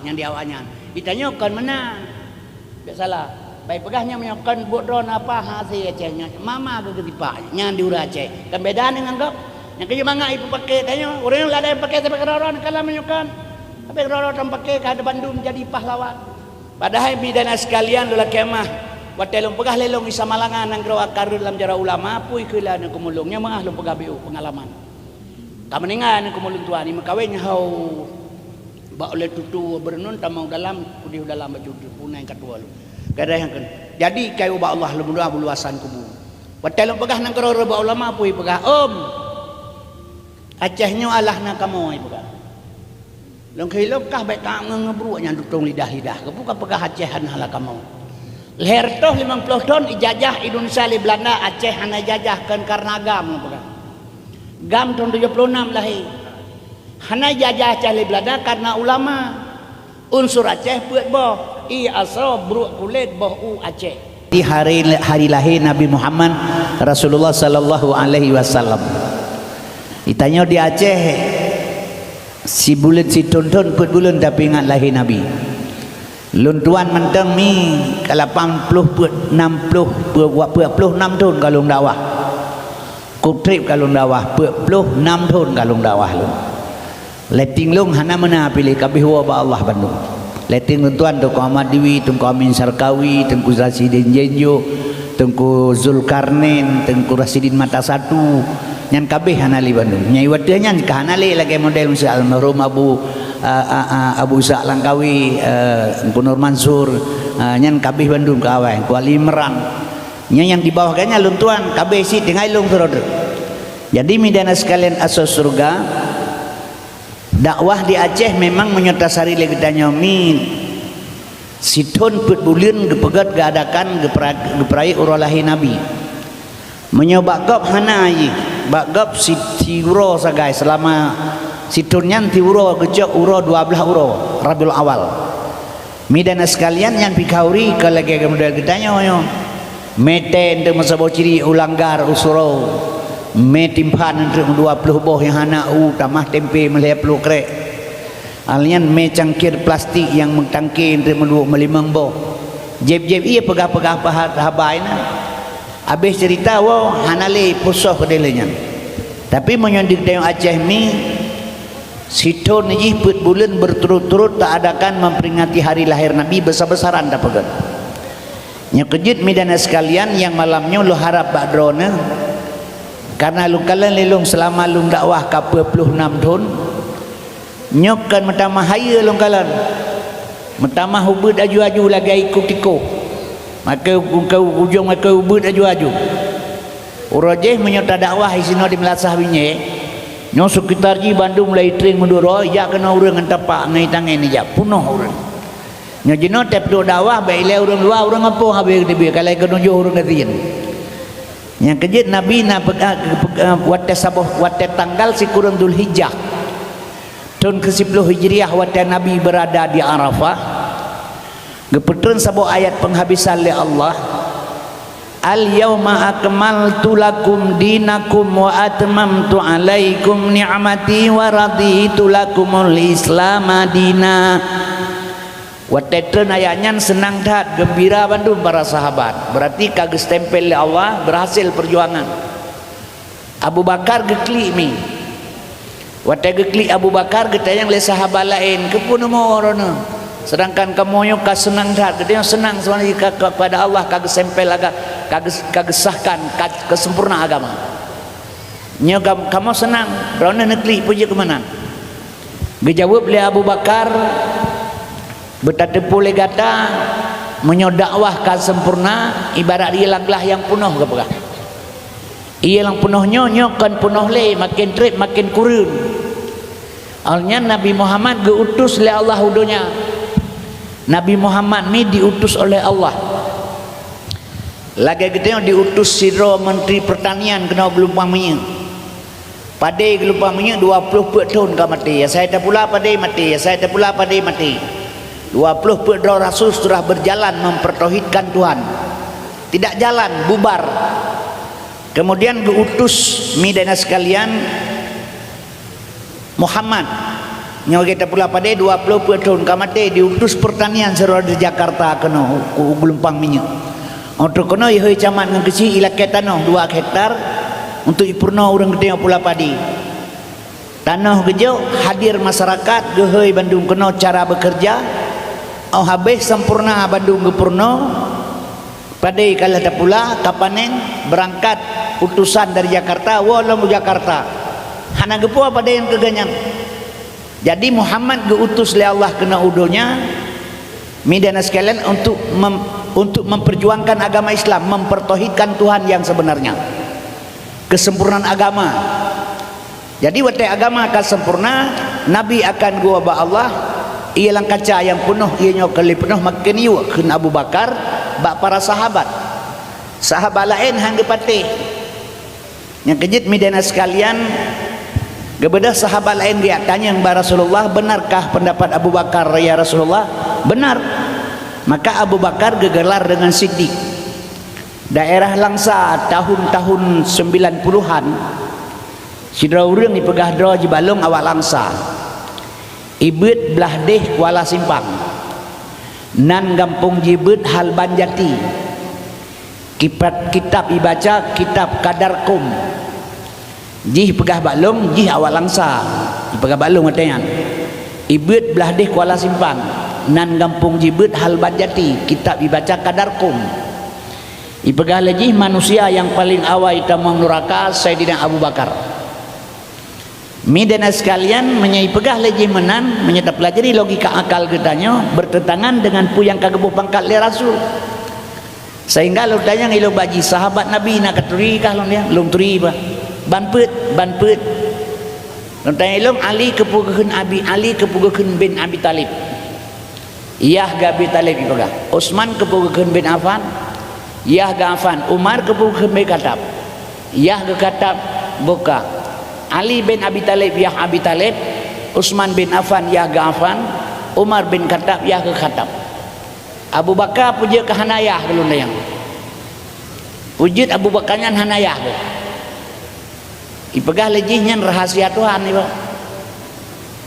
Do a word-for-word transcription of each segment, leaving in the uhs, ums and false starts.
Nyang di awaknyan. Di tanyoe kon meunan. Biasalah. Bai peugah nyan meunyoe kon buet droeneuh apa hase Aceh nyoe. Mama geugeutipak nyan di ureuëng Aceh. Kan beda nyan ngon gob. Nyang keujeuet mangat ipeupaké tanyoe. Ureuëng ladai paké sampai keudroe-droe neukalon meunyoe kon. Sampai keudroe-droe tapaké ka ada bandum jadi pahlawan. Padahai bidan sekalian lula kemah. Watée lôn peugah lé lôn Isa Malangan nanggroe akan rhot lam jaroe ulama, pui kheula aneuk keumulông. Nyoe meuah lôn peugah biôh peungalaman. Ka meuninggai aneuk keumulông tuan, imeukawen hau bak ulée tutu beureunon tamong dalam, kudeh dalam baju tu, punai ka tuwoe lôn. Gadai nyang keunoe. Jadi kayu bak Allah lôn meudoa buluasan kubu. Watée lôn peugah nanggroe rhot bak ulama, pui peugah, "Om, Aceh nyoe alah na kamoe," peugah. Lôn kheun lom kah bék ka ngeubruek nyang tutong lidah-lidah. Keupeue ka peugah Aceh hana alah kamoe? Lhèe reutôh limong ploh thon ijajah Indonesia lé Belanda, Aceh hana ijajah kon karena agam lôn peugah. Gam thon tujoh ploh nam lahé. Hana ijajah Aceh lé Belanda karena ulama. Unsur Aceh peuet boh, ie asoe, bruek kulét, boh u Aceh. Di hari, hari lahé Nabi Muhammad Rasulullah sallallahu alaihi wasallam. Itanyoe di Aceh, sibuleuen sithon-thon peuet buleuen tapeuingat lahé Nabi. Lôn tuan mantong mi ka lapan ploh peuet nam ploh, peuet, peuet ploh nam thon ka lôn dakwah. Kutreb ka lôn dakwah, peuet ploh nam thon ka lôn dakwah lôn. Leting lôn hana meunan piléh, ka abéh woe bak Allah bandum. Leting lôn tuan Teungku Ahmad Diwi, Teungku Amin Sarkawi, Teungku Rasidin Jenjo, Teungku Zulkarnain, Teungku Rasidin Mata Satu, nyan ka abéh hana lé bandum. Nyang watée nyan ka hana lé lagée model miseu almarhum Abu, a, a, a, Abu Ishak Langkawi, a, Teungku Nur Mansur, a, nyan ka abéh bandum ka awai, Teungku Ali Imran. Nyan nyang di bawah geuhnyan lôn tuan, ka abéh cit tinggai lôn keudroe. Jadi, midan sekalian asoe syeuruga, dakwah di Aceh memang meunyoe tasari lé geutanyoe mi sithon peuet buleuen geupeugét geuadakan geupera-, geupeurayeuk uroe lahé Nabi. Meunyoe bak gob hana jih, bak gob si-, siuroe sagai seulama sithon nyan siuroe geucok uroe dua blaih uroe Rabiul Awal. Midan sekalian nyan pih khauri ka lagée model geutanyoe nyoe. Mé tée eunteuk meusaboh ciri u langgar u surau. Mé timphan eunteuk meudua ploh boh nyang hana u tamah tempe meulhée ploh krek. Alnyan mé cangkir plastik nyang meutangke eunteuk meudua meulimong boh. Jieb-jieb ie peugah-peugah pahat haba inan. Abéh ceurita woe hana lé pusoh keudeh lé nyan. Tapi meunyoe di geutanyoe Aceh mi, sithon jih peuet buleuen berturut-turut taadakan memperingati hari lahir Nabi besar-besaran tapeugét. Nyoe keujeuet midan sekalian nyang malam nyoe lôn harab bak droeneuh, karena lôn kalon lé lôn seulama lôn dakwah ka peuet ploh nam thon, nyoe kon meutamah hayeue lôn kalon. Meutamah ubeuet aju-aju lagée ikôt-ikôt. Makeu, makeu ujong makeu ubeuet aju-aju. Uroe jéh meunyoe tadakwah disinoe di Meulasah Binyéh, nyoe seukitar jih bandum mulai Itreng meuduro, jak keunoe ureuëng ngon tapak ngon itangen ijak, punoh ureuëng. Nyoe jinoe teupeudok dakwah, bék ilée ureuëng luwa, ureuëng gampông habéh geuteubiet, ka lheueh keunoe jôh ureuëng gasien. Nyang keujeuet Nabi na peugah, peugah, watée saboh, watée tanggal sikureueng Dzulhijjah, thon keu siploh Hijriah, watée Nabi beurada di Arafah, geupeutreun saboh ayat peunghabisan lé Allah, "Al-yauma akmaltu lakum dinakum wa atmamtu alaikum ni'mati wa raditu lakumul Islama dina." Watée treun ayat nyan seunang that, geumbira bandum para sahabat. Beurati ka geustempel lé Allah, beurhasil peujuangan. Abu Bakar geuklik mi. Watée geuklik Abu Bakar, geutanyong lé sahabat laén, "Keupeue neumoe droeneuh? Seudangkan kamoe nyoe ka seunang that." Geutanyong seunang sebenarnya ka, ka, kepada Allah ka geusempel aga-, ka geus-, ka geusahkan, ka, keusempurna agama. Nyoe kam-, kamoe seunang, droeneuh neuklik peue jeuet keumanang. Geujaweueb lé Abu Bakar, "Beutateupeue lé gata, meunyoe dakwah ka sempurna, ibarat ie lam glah nyang peunoh," geupeugah. Ie nyang peunoh nyoe, nyoe kon peunoh lé, maken treb, maken kureueng. Awaknyan Nabi Muhammad geu-utus lé Allah u donya. Nabi Muhammad ni diutus oleh Allah. Lagée geutanyoe diutus sidroe menteri pertanian keunoe geulumpang minyeuk. Padé geulumpang minyeuk dua ploh peuet thon ka maté. Asai tapula padé maté, asai tapula padé maté. Dua ploh peuet droe rasul sudah berjalan mempertauhidkan Tuhan. Tidak jalan, bubar. Kemudian geu-utus, mi dan sekalian, Muhammad. Nyoe gata pula padé dua ploh peuet thon ka maté diutus pertanian sidroe di Jakarta keunoe u, u geulumpang minyeuk. Untuk keunoe ihôi camat ngon keuchik ilakée tanoh dua hektar untuk ipeurunoe ureuëng geutanyoe pula padé. Tanoh geujok, hadir masyarakat, geuhôi bandum keunoe cara bekerja. Óh habéh sampoereuna bandum geupeurunoe, padé ka lheueh tapula, ka panen, beurangkat utusan dari Jakarta, woe lom u Jakarta. Hana geupeu padé nyang keu geuhnyan. Jadi Muhammad geu-utus lé Allah keunoe u donya, mi dan sekalian, untuk mem-, untuk memperjuangkan agama Islam, mempertauhidkan Tuhan yang sebenarnya. Kesempurnaan agama. Jadi watée agama ka sempurna, Nabi akan geuwoe bak Allah, ie lam kaca nyang peunoh, ie nyoe ka lheueh peunoh, makén yue kheun Abu Bakar bak para sahabat. Sahabat laén han geupatéh. Nyang keujeuet mi dan sekalian, geubeudôh sahabat laén geujak tanyong bak Rasulullah, "Benarkah pendapat Abu Bakar, ya Rasulullah?" "Benar." Maka Abu Bakar geugelar dengan Siddiq. Daerah Langsa tahun-tahun sembilan puluhan, sidroe ureuëng ipeugah droe jibalong awak Langsa. Ibeuet blah deh Kuala Simpang. Nan gampông jih beuet Halban Jati. Kipat-, kitab ibaca kitab Kadar Qum. Jih peugah bak lôn, jih awak Langsa. Ipeugah bak lôn watée nyan. Ibeuet blah deh Kuala Simpang. Nan gampông jih beuet Halban Jati. Kitab ibaca Kadar Qum. Ipeugah lé jih manusia nyang paleng awai tamong nuraka Saidina Abu Bakar. Mi dan sekalian, meunyoe ipeugah lé jih meunan, meunyoe tapeulajari logika akal geutanyoe, bertentangan dengan peue nyang ka geuboh pangkat lé Rasul. Sehingga lôn tanyong ilôn bak jih, sahabat Nabi na katuri kah lôn nyan? Lôn turi bah. Ban peuet, ban peuet. Lôn tanyong ilôn, Ali keupeue geukheun Abi, Ali keupeue geukheun bin Abi Thalib? Yah geu Abi Thalib ipeugah. Utsman keupeue geukheun bin Affan? Yah geu Affan. Umar keupeue geukheun bin Khattab? Yah geu Khattab. Buka. Ali bin Abi Thalib yah Abi Thalib, Utsman bin Affan yah geu Affan, Umar bin Khattab yah geu Khattab. Abu Bakar peue jeuet keu hana yah keu lôn tanyong? Peue jeuet Abu Bakar nyan hana yah keu? Ipeugah lé jih nyan rahasia Tuhan, iba.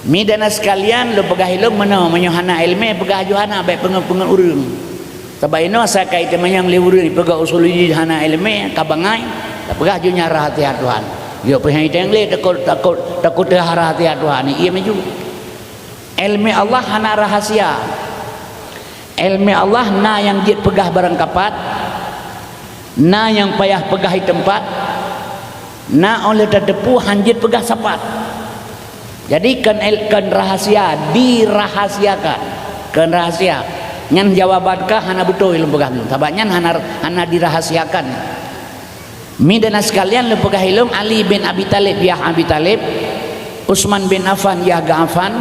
Mi dan sekalian, lôn peugah ilôn meunoe, meunyoe hana iéleumé, peugah ju hana, bék peungeut-peungeut ureuëng. Sabab inoe asai ka iteumanyong lé ureuëng, ipeugah usul jih hana iéleumé, ka bangai, tapeugah ju nyan rahasia Tuhan. Yo pih nyang iteng lé takot, takot, takot teuh rahasia Tuhan, ié maju. Iéleumé Allah hana rahasia. Iéleumé Allah na nyang jeuet peugah barang kapat, na nyang payah peugah di teumpat, na óh lheueh tateupeue han jeuet peugah sapat. Jadi, kon el-, kon rahasia, dirahasiakan. Kon rahasia. Nyan jawaban ka hana beutôi lôn peugah nyoe. Sabab nyan hana, hana dirahasiakan. Mi dan sekalian, lôn peugah ilôn, Ali bin Abi Thalib yah Abi Thalib, Utsman bin Affan yah geu Affan,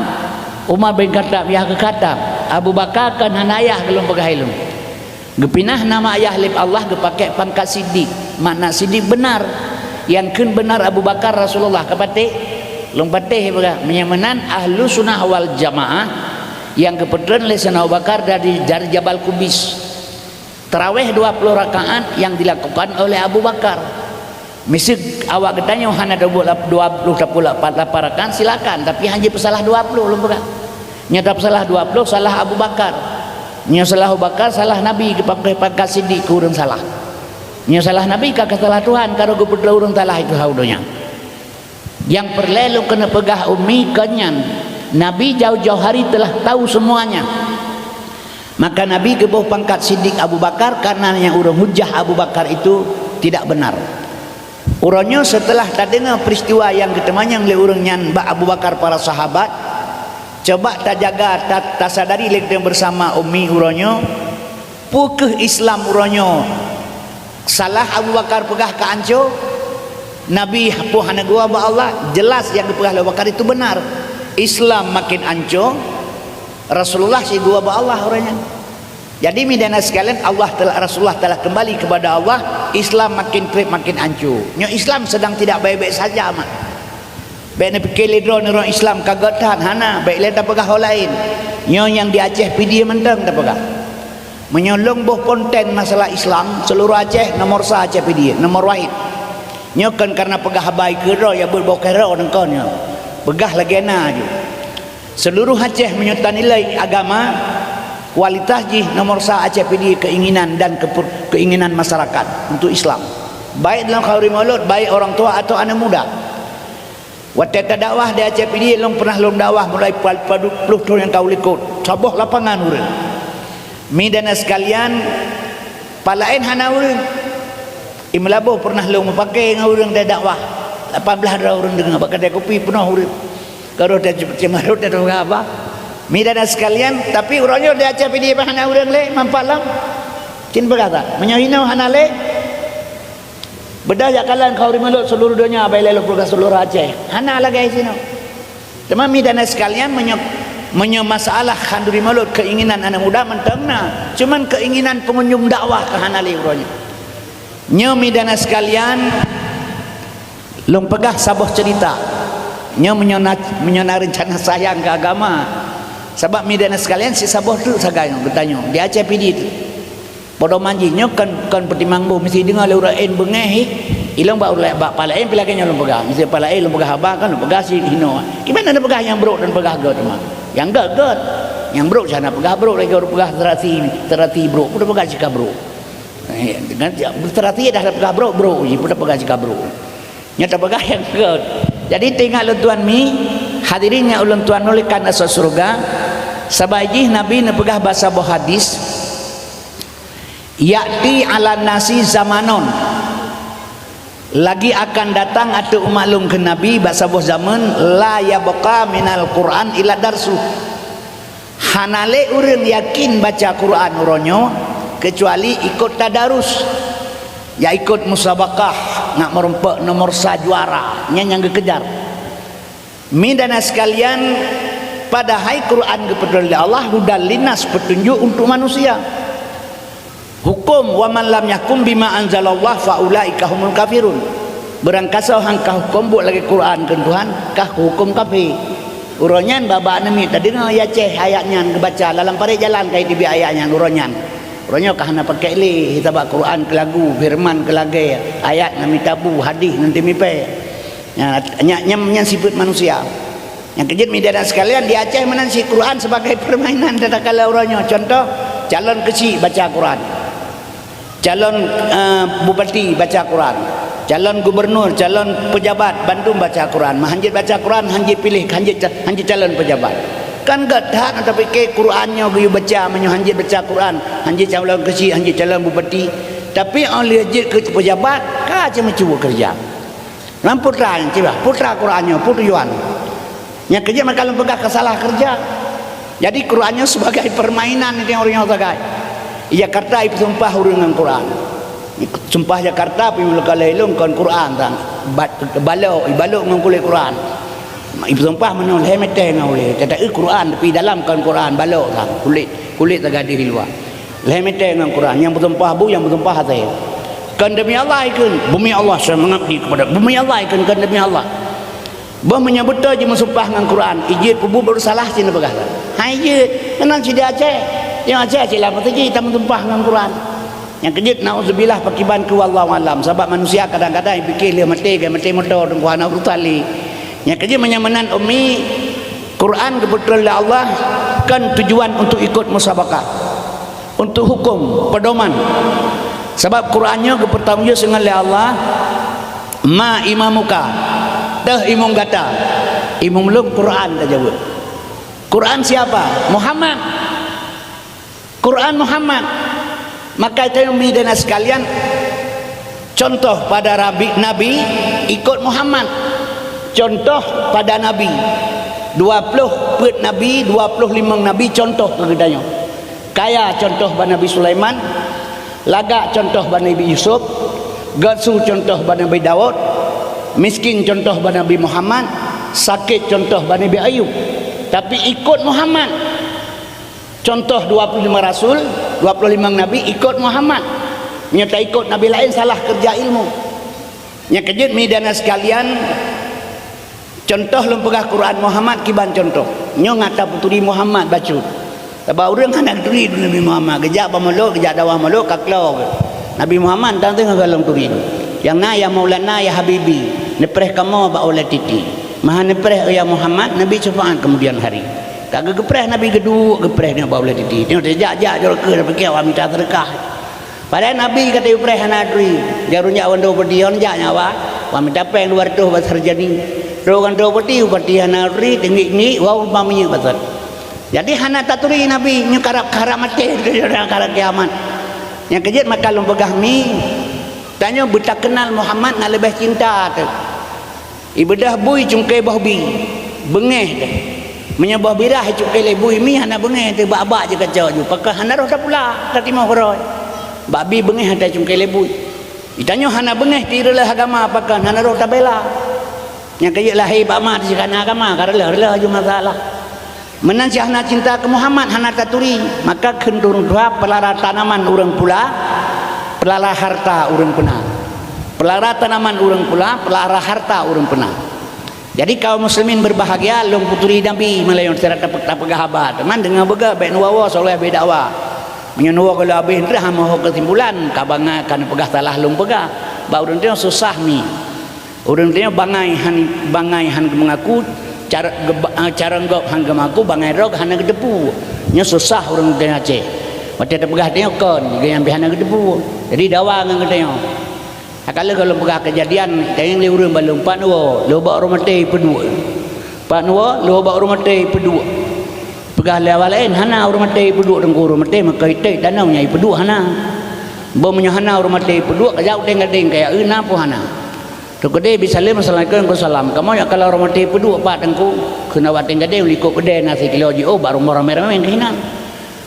Umar bin Khattab yah geu Khattab, Abu Bakar kon hana yah keu lôn peugah ilôn. Geupinah nama yah lé Allah, geupakée pangkat Siddiq. Makna Siddiq benar. Nyang kheun benar Abu Bakar Rasulullah, ka patéh? Lôn patéh, peugah. Meunyoe meunan, Ahlussunnah wal Jamaah nyang geupeutreun lé Saidina Abu Bakar dari, dari Jabal Kubais. Tarawih dua puluh rakaat yang dilakukan oleh Abu Bakar. Miseue awak geutanyoe hana tabuet lap-, dua puluh, tabuet lapan, lapan rakaat, silakan, tapi han jipeusalah dua puluh, lôn peugah. Nyoe tapeusalah dua puluh, salah Abu Bakar. Nyoe salah Abu Bakar, salah Nabi, geupakée pangkat Siddiq keu ureuëng salah. Nyoe salah Nabi, ka, ka salah Tuhan, ka roh geupeutreun ureuëng salah itu hau donya. Nyang peureulée lôn keuneuk peugah, Ummi, kon nyan, Nabi jauh-jauh hari telah tahu semuanya. Maka Nabi geuboh pangkat Siddiq Abu Bakar karena nyang ureuëng hujah Abu Bakar itu tidak benar. Uroe nyoe seuteulah tadeungoe peuristiwa nyang geuteumanyong lé ureuëng nyan bak Abu Bakar para sahabat, coba tajaga, ta-, tasadari lé geutanyoe beusama, Ummi, uroe nyoe, peu kheueh Islam uroe nyoe? Salah Abu Bakar peugah ka anco, Nabi pun hana geuwoe bak Allah, jelas nyang geupeugah lé Abu Bakar itu benar. Islam makin anco, Rasulullah cit geuwoe bak Allah uroe nyan. Jadi, mi dan sekalian, Allah telah, Rasulullah telah kembali kepada Allah, Islam makin treb makin anco. Nyoe Islam sedang tidak baik-baik saja, mak. Bék neupike lé droe neuroe Islam ka gét that, hana, bék lé tapeugah ho laén. Nyoe nyang di Aceh Pidie mantong tapeugah. Meunyoe lôn boh konten masalah Islam, seluruh Aceh nomor sa Aceh Pidie, nomor wahid. Nyoe kon karena peugah haba ikeue droe, ya, beuet boh keu droe nyoe kon nyoe. Peugah lagée na ju. Seluruh Aceh meunyoe tanilai agama, kualitas jih nomor sa Aceh Pidie keinginan dan kepur-, keinginan masyarakat untuk Islam. Baik dalam khanduri mulod, baik orang tua atau aneuk muda. Watée tadakwah di Aceh Pidie, lôn pernah lôn dakwah mulai pal-, padu-, ploh thon nyang ka u likot. Saboh lapangan ureuëng. Mi dan sekalian, palaén hana ureuëng. I Meulaboh pernah lôn meupaké ngon ureuëng di dakwah. Lapan blaih droe ureuëng deungoe, bak keudè kupi peunoh ureuëng. Ka roh teucemar, roh teupeugah haba. Mi dan sekalian, tapi uroe nyoe di Aceh Pidie hana ureuëng lé, mampalong. Cit peugah that, meunyoe inoe hana lé, beudôh jak kalon khanduri mulod seluruh donya, bak ilée lôn peugah seluruh Aceh. Hana lagée sinoe. Teuma mi dan sekalian, meunyoe, meunyoe masalah khanduri mulod keinginan aneuk muda mantong na, cuman keinginan pengunjung dakwah ka hana lé uroe nyoe. Nyoe mi dan sekalian, lôn peugah saboh cerita. Nyoe meunyoe na, meunyoe na rencana sayang keu agama. Sabab mi dan sekalian, si saboh tu sagai nyoe geutanyoe di Aceh Pidie tu. Podoman jih nyoe kon, kon peutimang boh, meusti deungoe lé ureuëng laén beungéh hi. Ilong bak ureuëng, bak palaén pih lagée nyoe lôn peugah. Meusti palaén lôn peugah haba kan lôn peugah si hinoe. Kiban na peugah nyang brok dan peugah gét teuma. Nyang gét, gét. Nyang brok sana peugah brok, lagée ureuëng peugah serasi, serasi brok, pun peugah cika brok. Eh, dengan serasi dah peugah brok, brok jih, pun peugah cika brok. Nyoe tapeugah nyang gét. Jadi teuingat lôn tuan mi, hadirin nyang ulôn tuan muliakan asoe syeuruga, sabab jih Nabi neupeugah bak saboh hadis, "Ya'ti 'alan nasi zamanun," lagi akan datang ateueh umat lôn kheun Nabi bak saboh zaman, "La yabqa minal Qur'an illa darsu." Hana lé ureuëng yakin baca Quran uroe nyoe keucuali ikot tadarus, ya ikot musabaqah, nak meurumpok nomor sa juara, nyan nyang geukejar. Mi dan sekalian, padahai Quran geupeutron lé Allah hudan linnas, petunjuk untuk manusia. Huköm, "Wa man lam yahkum bima anzalallah fa ulaika humul kafirun." Beurangkasoe han ka huköm buet lagée Quran kheun Tuhan, ka huköm kafé. Uroe nyan babah aneuk miet tadeungoe i Aceh ayat nyan geubaca, lam parit jalan ka jiteubiet ayat nyan uroe nyan. Uroe nyoe ka hana pakèk lé, sabab Quran keu lagu, firman keu lagée, ayat ngon mita bu, hadih ngon teumipée. Nyan, nyan, nyan, nyan sifeuet manusia. Nyang keujeuet, mi dan sekalian, di Aceh meunan cit Quran sebagai permainan tatkala uroe nyoe. Contoh, calon keuchik baca Quran. Calon, eh, bupati baca Quran. Calon gubernur, calon pejabat bandum baca Quran. Meuhan jeuet baca Quran, han jeuet piléh, han jeuet ca-, han jeuet calon pejabat. Kan gét that na tapike Quran nyoe geuyue baca, meunyoe han jeuet baca Quran, han jeuet calon keuchik, han jeuet calon bupati. Tapi óh lheueh jeuet keu pejabat, ka ceumeucue keureuja. Lam putra nyang cibah, putra Quran nyoe, putra Yuan. Nyang keujeuet maka lôn peugah ka salah keureuja. Jadi Quran nyoe sebagai permainan di ureuëng nyoe sagai. Di Jakarta ipeusumpah ureuëng ngon Quran. Sumpah Jakarta pih meuleuka lé lôn kon Quran sang. Bat-, balok, ibalok ngon kulét Quran. Ipeusumpah meunoe lhée meuté ngon ulée. Tataeu Quran tapi dalam kon Quran, balok sang. Kulét, kulét tagadi di luwa. Lhée meuté ngon Quran, nyang beusumpah bu, nyang beusumpah até. Kon demi Allah ikheun, bumi Allah saya mengabdi kepada, bumi Allah ikheun, kon demi Allah. Boh meunyoe beutôi jimeusumpah ngon Quran, ijeuet peubuet baru salah cit neupeugah. Hai jeuet, keunan cit di Aceh. Nyang Aceh cit lah meuteujih tameusumpah ngon Quran. Nyang keujeuet naudzubillah pakiban keu wallahu alam, sabab manusia kadang-kadang ipike lheueh maté, ka maté moto teungku hana urusan lé. Nyang keujeuet meunyoe meunan umi, Quran geupeutron lé Allah kon tujuan untuk ikot musabaqah. Untuk huköm, pedoman. Sabab Quran nyoe geupeutanyong seungon lé Allah, "Ma imamuka?" Teuh imum gata? Imum lôn Quran tajaweueb. Quran siapa? Muhammad. Quran Muhammad. Maka itu mi dan sekalian, contoh pada Rabi, Nabi, ikot Muhammad. Contoh pada Nabi. Dua ploh peuet Nabi, dua ploh limong Nabi contoh keu geutanyoe. Kaya contoh bak Nabi Sulaiman, lagak contoh bak Nabi Yusuf, geusu contoh bak Nabi Daud, miskin contoh bak Nabi Muhammad, sakét contoh bak Nabi Ayub. Tapi ikot Muhammad. Contoh dua puluh lima rasul, dua puluh lima nabi ikot Muhammad. Meunyoe taikot nabi laén salah keureuja ilmu. Nyang keujeuet mi dan sekalian, contoh lôn peugah Quran Muhammad kiban contoh. Nyoe ngat tapeuturi Muhammad bacut. Sabab ureuëng hana geuturi Nabi Muhammad, geujak bak molod, geujak dakwah molod ka klo. Nabi Muhammad tang teungoh golom turi. Nyang na ya Maulana ya Habibi, neupreh kamoe bak ulée titi. Maha neupreh ya Muhammad, Nabi syafaat kemudian hari. Ka geupreh Nabi geuduek, geupreh nyoe bak ulèe titi. Nyoe teuh jak-jak jroh keu na piké awak mita seudeukah. Padahai Nabi ka teupreh hana turi. Jaroe jak wan droe peuti, hana jak nyawa. Awak mita péng dua ratus bak sarjani. Droe wan droe peuti, upati hana turi, teungiek-ngiek, wau rupa minyeuk batat. Jadi hana taturi Nabi, nyoe karab, karab maté, karab kiamat. Nyang keujeuet maka lôn peugah mi, tanyoe beutakeunal Muhammad na leubeh cinta teuh. Ibeudôh bui cungké boh bi, beungéh teuh. Meunyoe boh bi rhah icungké lé bui, mi hana beungéh teuh, bak-bak jikacok ju, pakon hana roh tapula, tatimoh keudroe. Bak bi beungéh ata cungké lé bui. Geutanyoe hana beungéh teuh ireulèe agama, pakon hana roh tabela. Nyang keujeuet lahé bak ma teuh cit hana agama, ka reuloh-reuloh ju masalah. Meunan cit hana cinta keu Muhammad, hana taturi, maka kheun turun tuha peulara tanaman ureueng pula, peulara harta ureueng peuna. Peulara tanaman ureueng pula, peulara harta ureueng peuna. Jadi kaum muslimin berbahagia, lôn peuturi Nabi, meulayeue sira tape-, tapeugah haba. Teuma deungoe beugöt, bèk neuwoe-woe soe lheueh habéh dakwa. Meunyoe neuwoe gohlom habéh, entah hana meuho keusimpulan, ka bangai ka neupeugah salah lôn peugah. Bak ureueng nyoe susah mi. Ureueng tanyoe bangai han, bangai han geumeungaku, cara, geba-, ah, carông gob han geumeungaku, bangai droe hana geuteupeue. Nyoe susah ureueng tanyoe Aceh. Watèe tapeugah tanyoe kon, geuh nyang pih hana geuteupeue. Jadi dawa ngon geutanyoe. Ka lheueh gohlom peugah keujadian, tanyong lé ureueng bak lôn, pat neuwoe, lôn bak ureueng maté ipeuduek. Pat neuwoe, lôn bak ureueng maté ipeuduek. Peugah lé awak laén, hana ureueng maté ipeuduek, teungku, ureueng maté meukai tét tanoh nyang ipeuduek hana. Bak meunyoe hana ureueng maté ipeuduek, ka jak u Teng Gadeng kaya eu na pun hana. Trok keudéh bi saleuem, "Assalamualaikum." "Waalaikumsalam." "Kamoe jak kalon ureueng maté ipeuduek pat, Teungku?" Kheun awak Teng Gadeng, likot keudéh na sikilo jiôh, bak rumoh ramé-ramé keuh inan.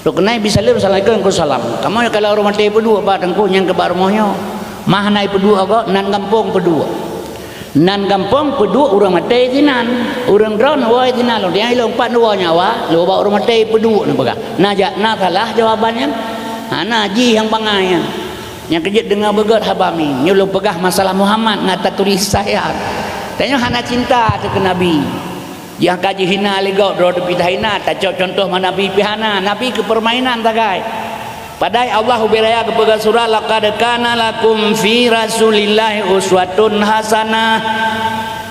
Trok keudéh bi saleuem, "Assalamualaikum." "Waalaikumsalam." "Kamoe jak kalon ureueng maté ipeuduek pat, Teungku, nyang keu bak rumoh nyoe?" "Ma hana ipeuduek gob, nan gampông peuduek." "Nan gampông peuduek ureueng maté sinan, ureueng droeneuh woe sinan." "Lôn tanyong ilôn, pat neuwoe nyawa?" "Lôn bak ureueng maté ipeuduek," neupeugah. Na jak na salah jawaban nyan? Hana, jih nyang bangai nyan. Nyang keujeuet deungoe beugöt haba mi. Nyoe lôn peugah masalah Muhammad na taturi saya. Tanyoe hana cinta teuh keu Nabi. Nyang ka jihina lé gob, droe teupih tahina, tacok cuntoh ma Nabi pih hana. Nabi keu peurmainan sagai. Padahai Allah ubé raya geupeugah surat, "Laqad kana lakum fi Rasulillahi uswatun hasanah."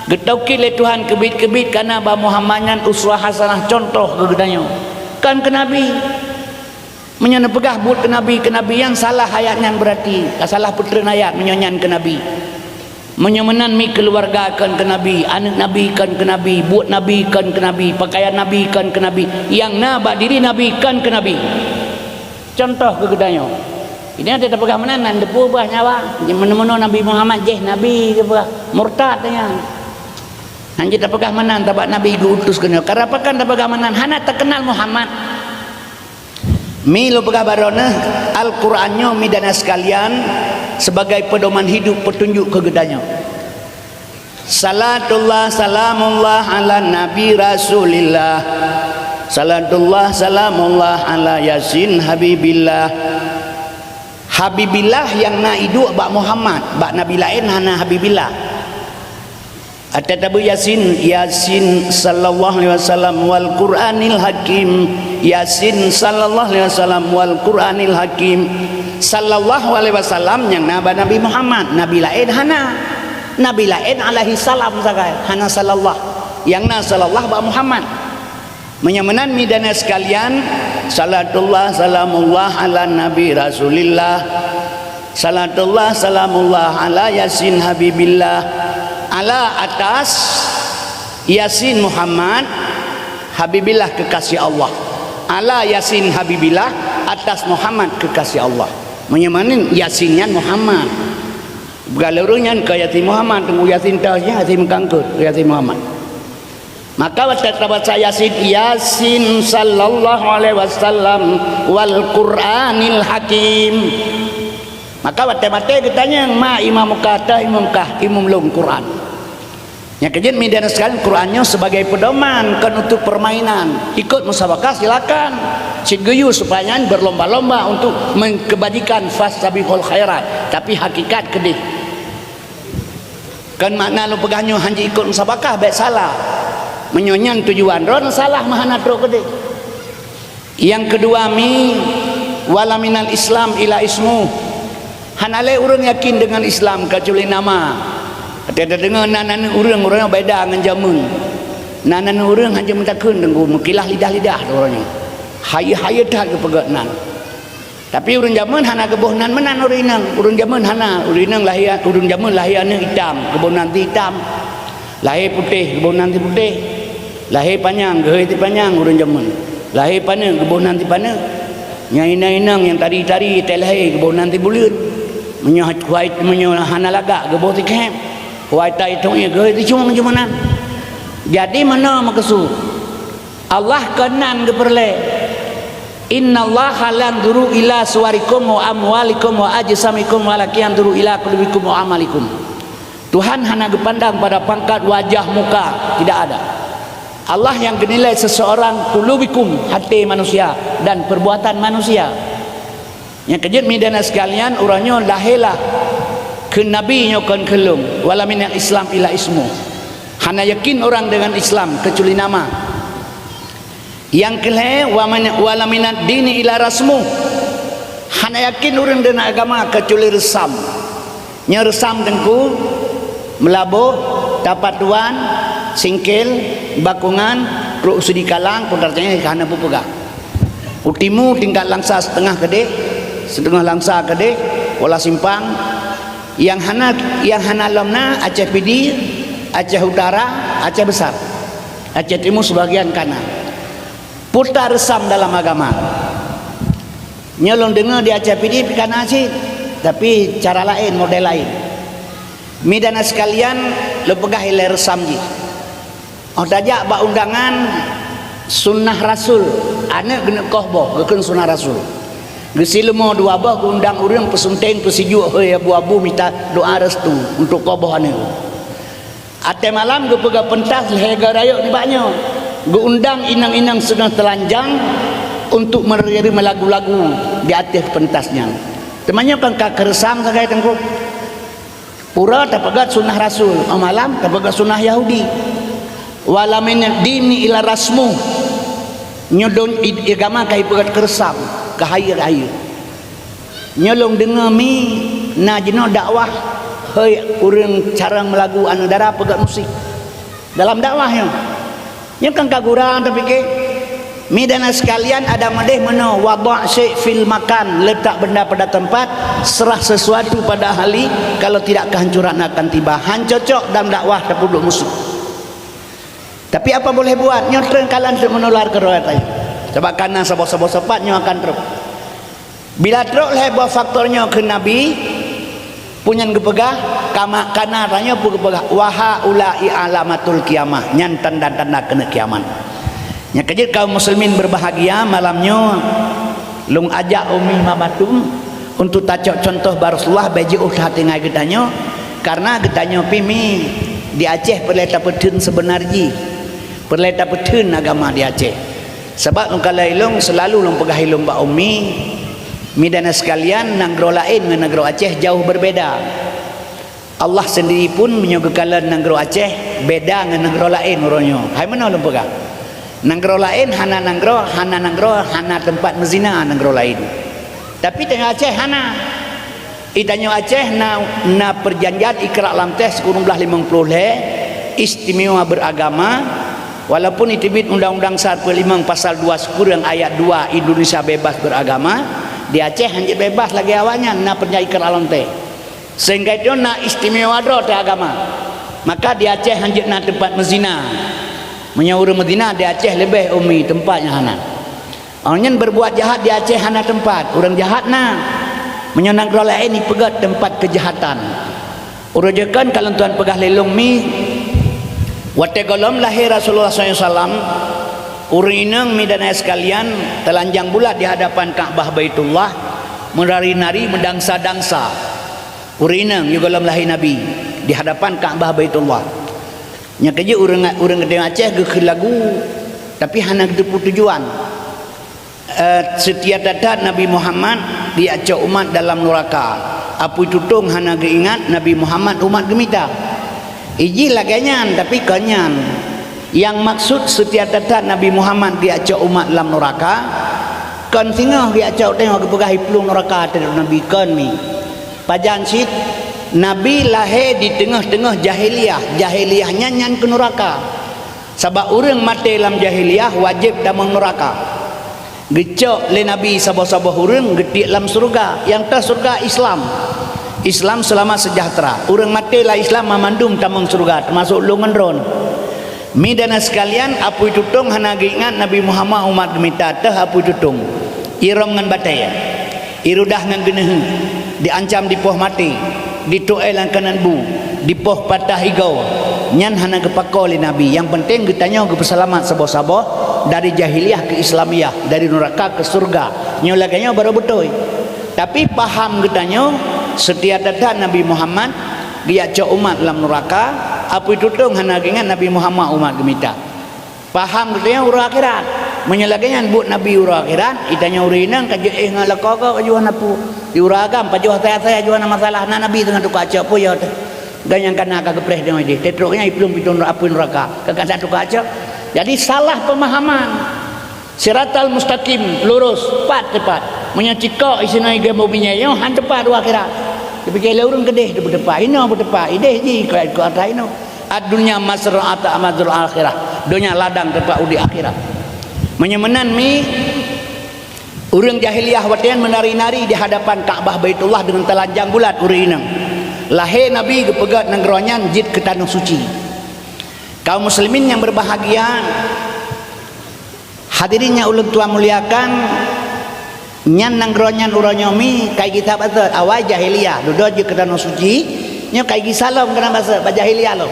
Geutaukid lé Tuhan keubiet-keubiet ka na bak Muhammad nyan uswah hasanah, cuntoh keu geutanyoe. Kon keu Nabi. Meunyoe neupeugah buet keu Nabi, keu Nabi nyang salah ayat nyan, beurati ka salah peutreun ayat meunyoe nyan keu Nabi. Meunyoe meunan mi keuluwarga kon keu Nabi, aneuk Nabi kon keu Nabi, buet Nabi kon keu Nabi, peukayan Nabi kon keu Nabi, nyang na bak diri Nabi kon keu Nabi. Cuntoh keu geutanyoe. Ini ada tapeugah meunan, nan teupeue bah nyawa. Meunyoe Nabi Muhammad jih Nabi geupeugah, murtad nyan. Hanjeuet tapeugah meunan, tabak Nabi geu-utus keunoe. Karena pakon tapeugah meunan? Hana takeunal Muhammad. Mi lôn peugah baroe neuh, Al-Quran nyoe, mi dan sekalian, sebagai pedoman hidup, peutunjuk keu geutanyoe. Salatullah, salamullah ala Nabi Rasulillah. Salatullah, salamullah ala Yasin Habibillah. Habibillah nyang na iduek bak Muhammad, bak nabi laén hana Habibillah. Ata tabeuet Yasin, Yasin sallallahu alaihi wasallam wal Qur'anil Hakim. Yasin sallallahu alaihi wasallam wal Qur'anil Hakim. Sallallahu alaihi wasallam nyang na bak Nabi Muhammad, nabi laén hana. Nabi laén alaihi salam sagai, hana sallallahu. Nyang na sallallahu bak Muhammad. Meunyoe meunan, mi dan sekalian, salatullah, salamullah ala Nabi Rasulillah. Salatullah, salamullah ala Yasin Habibillah. Ala, atas, Yasin Muhammad, Habibillah, kekasih Allah. Ala Yasin Habibillah, atas Muhammad, kekasih Allah. Meunyoe meunan, Yasin nyan Muhammad. Bukan ureueng nyan ka Yasin Muhammad, teungku Yasin teuh, Yasin meukangkot, Yasin Muhammad. Maka watèe tabaca Yasin, Yasin sallallahu alaihi wasallam wal Qur'anil Hakim. Maka watèe maté geutanyong, "Ma imamukah?" "Toh imum kah?" "Imum lôn Qur'an." Nyang keujeuet, mi dan sekalian, Qur'an nyoe sebagai pedoman, kon untuk permainan. Ikut musabakah, silakan. Cit geuyue supaya nyan berlomba-lomba untuk men-, kebajikan, fastabiqul khairat. Tapi hakikat keudéh. Kon makna lôn peugah nyoe hanjeuet ikot musabakah, bèk salah. Meunyoe nyan tujuan droeneuh, salah meuhana trok keudéh. Nyang keudua, mi, wala minal Islam ila ismu. Hana lé ureueng yakin deungon Islam keucuali nama. Watèe tadeungoe nan aneuk ureueng, ureueng beda ngon jameun. Na, na ureuëng hana meutakheun teungku, meukilah lidah-lidah droe nyoe. Hayeue-hayeue that geupeugét nan. Tapi ureuëng jameun hana geuboh nan meunan ureuëng inong. Ureuëng jameun hana, ureuëng inong lahé, ureuëng jameun lahé aneuëk itam, geuboh nan ti itam. Lahé putéh, geuboh nan ti putéh. Lahé panyang, geuhôi ti panyang ureuëng jameun. Lahé paneuk, geuboh nan ti paneuk. Nyang inong-inong nyang tari-tari tée lahé, geuboh nan ti buleuen. Meunyoe kuai, meunyoe hana lagak, geuboh ti khém. Kuai tai tong ié, geuhôi ti cueng cuma nan. Jadi meunoe meukeusud. Allah keunan geupeureulée. "Innallaha la yanzuru ila suwarikum wa amwalikum wa ajsamikum, walakin yanzuru ila qulubikum wa amalikum." Tuhan hana geupandang pada pangkat, wajah, muka, tidak ada. Allah yang genilai seseorang qulubikum, hati manusia, dan perbuatan manusia. Nyang keujeuet mi dan sekalian, uroe nyoe lahé lah keu Nabi nyoe kon keu lôn, "Wa lam ya'ti Islam illa ismu." Hana yakin orang dengan Islam kecuali nama. Nyang keulhée, "Wa man, wa lam ya'ti dini illa rasmu." Hana yakin ureuëng deungon agama kecuali reusam. Nyoe reusam teungku, meulaboh, tapatuan, singkel, bakongan, trok sudi kalang, peuntarcanya hana peugah. Utimu tingkat Langsa seutengah keudeh, seutengah Langsa keudeh, Kuala Simpang. Nyang hana, nyang hana lom na Aceh Pidie, Aceh Utara, Aceh Besar. Aceh Timu sebagian kana. Peue reusam dalam agama. Nyoe lôn deungoe di Aceh Pidie pih kana cit, tapi cara laén, model laén. Mi dan sekalian, lôn peugah ilée reusam jih. Óh tajak bak undangan, sunnah Rasul, aneuëk geuneuk koh boh, geukheun sunnah Rasul. Geusileumô dua boh, geuundang ureuëng peusunténg, peusijuek, hôi abu-abu, mita doá restu untuk koh boh aneuëk. Até malam geupeugah peuntas lhée garayeuk nibak nyoe. Geuundang inong-inong seudang teulanjang untuk meureurim lagu-lagu di ateueh peuntas nyan. Teuma nyoe kan ka keureusam sagai teungku. Uroe tapeugét sunnah Rasul, óh malam tapeugét sunnah Yahudi. "Wa lam ya'ti dini illa rasmu." Nyoe don i-, agama ka ipeugét keureusam, keuhayeue-hayeue. Nyoe lôn deungoe mi na jinoe dakwah, hôi ureuëng carông meulagu aneuëk dara peugét musik. Dalam dakwah nyoe. Nyoe kan ka gura tapike. Mi dan sekalian, ada meudeh meunoe, "Wadha' syai' fil makan", letak benda pada tempat, serah sesuatu pada ahli, kalau tidak kehancuran akan tiba. Han cocok dalam dakwah tapeuduek musik. Tapi apa boleh buat, nyoe treun kalan treuk meunular keu roh tanyoe. Sabab kana saboh-saboh sifat nyoe akan trok. Bila trok lhée boh faktor nyoe keu Nabi, peue nyang geupeugah, kama kana tanyoe peue geupeugah, "Wa haula'i alamatul qiyamah", nyan tanda-tanda keuneuk kiamat. Nyang keujeuet kaum muslimin berbahagia, malam nyoe lôn ajak umi mamatum untuk tacok contoh bak Rasulullah, bék jiôh that tinggai geutanyoe, karena geutanyoe pih mi di Aceh peureulée tapeutheun seubeuna jih, peureulée tapeutheun agama di Aceh. Sabab lôn kalon ilôn, seulalu lôn peugah ilôn bak umi, mi dan sekalian, nanggroe laén ngon nanggroe Aceh jauh berbeda. Allah sendiri pun meunyoe geukalon nanggroe Aceh beda ngon nanggroe laén uroe nyoe. Hai meunoe lôn peugah. Nanggroe laén hana nanggroe, hana nanggroe, hana teumpat meuzina nanggroe laén. Tapi teungoh Aceh hana. Di tanyoe Aceh na, na peujanjian Ikrar Alam Teh sikureueng blaih limong ploh lhée, istimewa beragama, walaupun iteubiet Undang-Undang satu limong pasal dua sikureueng ayat dua Indonesia bebas beragama, di Aceh hanjeuet bebas lagée awaknyan na peujanjian Ikrar Alam Teh. Sehingga itu na istimewa droe teuh agama. Maka di Aceh hanjeuet na teumpat meuzina. Meunyoe ureuëng meuzina di Aceh leubeh umi teumpat nyang hana. Awaknyan berbuat jahat di Aceh hana teumpat, ureuëng jahat na. Meunyoe nanggroe laén ipeugét teumpat keujahatan. Uroe jeuet kon ka lôn tuan peugah lé lôn mi, watée gohlom lahé Rasulullah sallallahu alaihi wasallam, ureuëng inong mi dan ayah sekalian teulanjang bulat di hadapan Ka'bah Baitullah, meunari-nari, meudangsa-dangsa. Ureuëng inong nyang gohlom lahé Nabi di hadapan Ka'bah Baitullah. Nyang keujeuet ureuëng, ureuëng geutanyoe Aceh geukheun lagu, tapi hana geuteupeue tujuan. Eh, seutia that-that Nabi Muhammad geujak cok umat dalam nuraka. Apui tutong hana geuingat Nabi Muhammad umat geumita. Ijih lagée nyan, tapi kon nyan. Nyang maksud seutia that-that Nabi Muhammad geujak cok umat lam nuraka, kon singoh geujak cok teungoh geupeugah iplueng nuraka ateueh Nabi, kon mi. Pajan cit, Nabi lahé di teungoh-teungoh jahiliyah. Jahiliyah nyan, nyan keu nuraka. Sabab ureuëng maté lam jahiliyah wajéb tamong nuraka. Geucok lé Nabi saboh-saboh ureuëng geutiek lam syeuruga, nyang teuh syeuruga Islam. Islam seulamat seujahteura. Ureuëng maté lam Islam mandum tamong syeuruga, teumasok lôn ngon droeneuh. Mi dan sekalian, apui tutong hana geuingat Nabi Muhammad umat geumita teuh apui tutong. Irong ngon batée. Irudah ngon geuneuheuek, diancam dipoh maté, ditu'ée lam keunan bu, dipoh patah igoe, nyan hana geupako lé Nabi. Nyang peunteng geutanyoe geupeuseulamat saboh-saboh dari jahiliyah keu Islamiyah, dari nuraka keu syeuruga. Nyoe lagée nyoe barô beutôi. Tapi paham geutanyoe, seutia that-that Nabi Muhammad geujak cok umat lam nuraka, apui tutong hana geuingat Nabi Muhammad umat geumita. Paham geutanyoe uroe akhirat. Meunyoe lagée nyan buet Nabi uroe akhirat, geutanyoe ureuëng inong ka jeuet éh ngon lakoe gob pajoh na peue. Di ureuëng agam pajoh asai-asai pajoh na masalah, na Nabi teungoh tuka cok peue yo teuh. Ganyang kana ka geupreh deungon jih. Teutrok nyan iplueng pintoe apui nuraka. Ka kana tuka cok. Jadi salah pemahaman. Siratal mustaqim, lurus, pat teupat. Meunyoe cikok isinoe igém bumi nyoe, han teupat uroe akhirat. Dipike lé ureuëng keudeh teupeuteupat, inoe peuteupat, ideh jih keu atra inoe. Ad-dunya mazra'atu mazra'atul akhirah. Donya ladang teumpat udeb akhirat. Meunyoe meunan mi, ureuëng jahiliyah watée nyan meunari-nari di hadapan Ka'bah Baitullah deungon talanjang bulat ureuëng inong. Lahé Nabi geupeugét nanggroe nyan jeuet keu tanoh suci. Kaum muslimin nyang berbahagia, hadirin nyang ulôn tuan muliakan, nyan nanggroe nyan uroe nyoe mi kai gisa basot, awai jahiliyah, dudoe jeuet keu tanoh suci, nyoe kai gisa lom keunan basot, bak jahiliyah lom.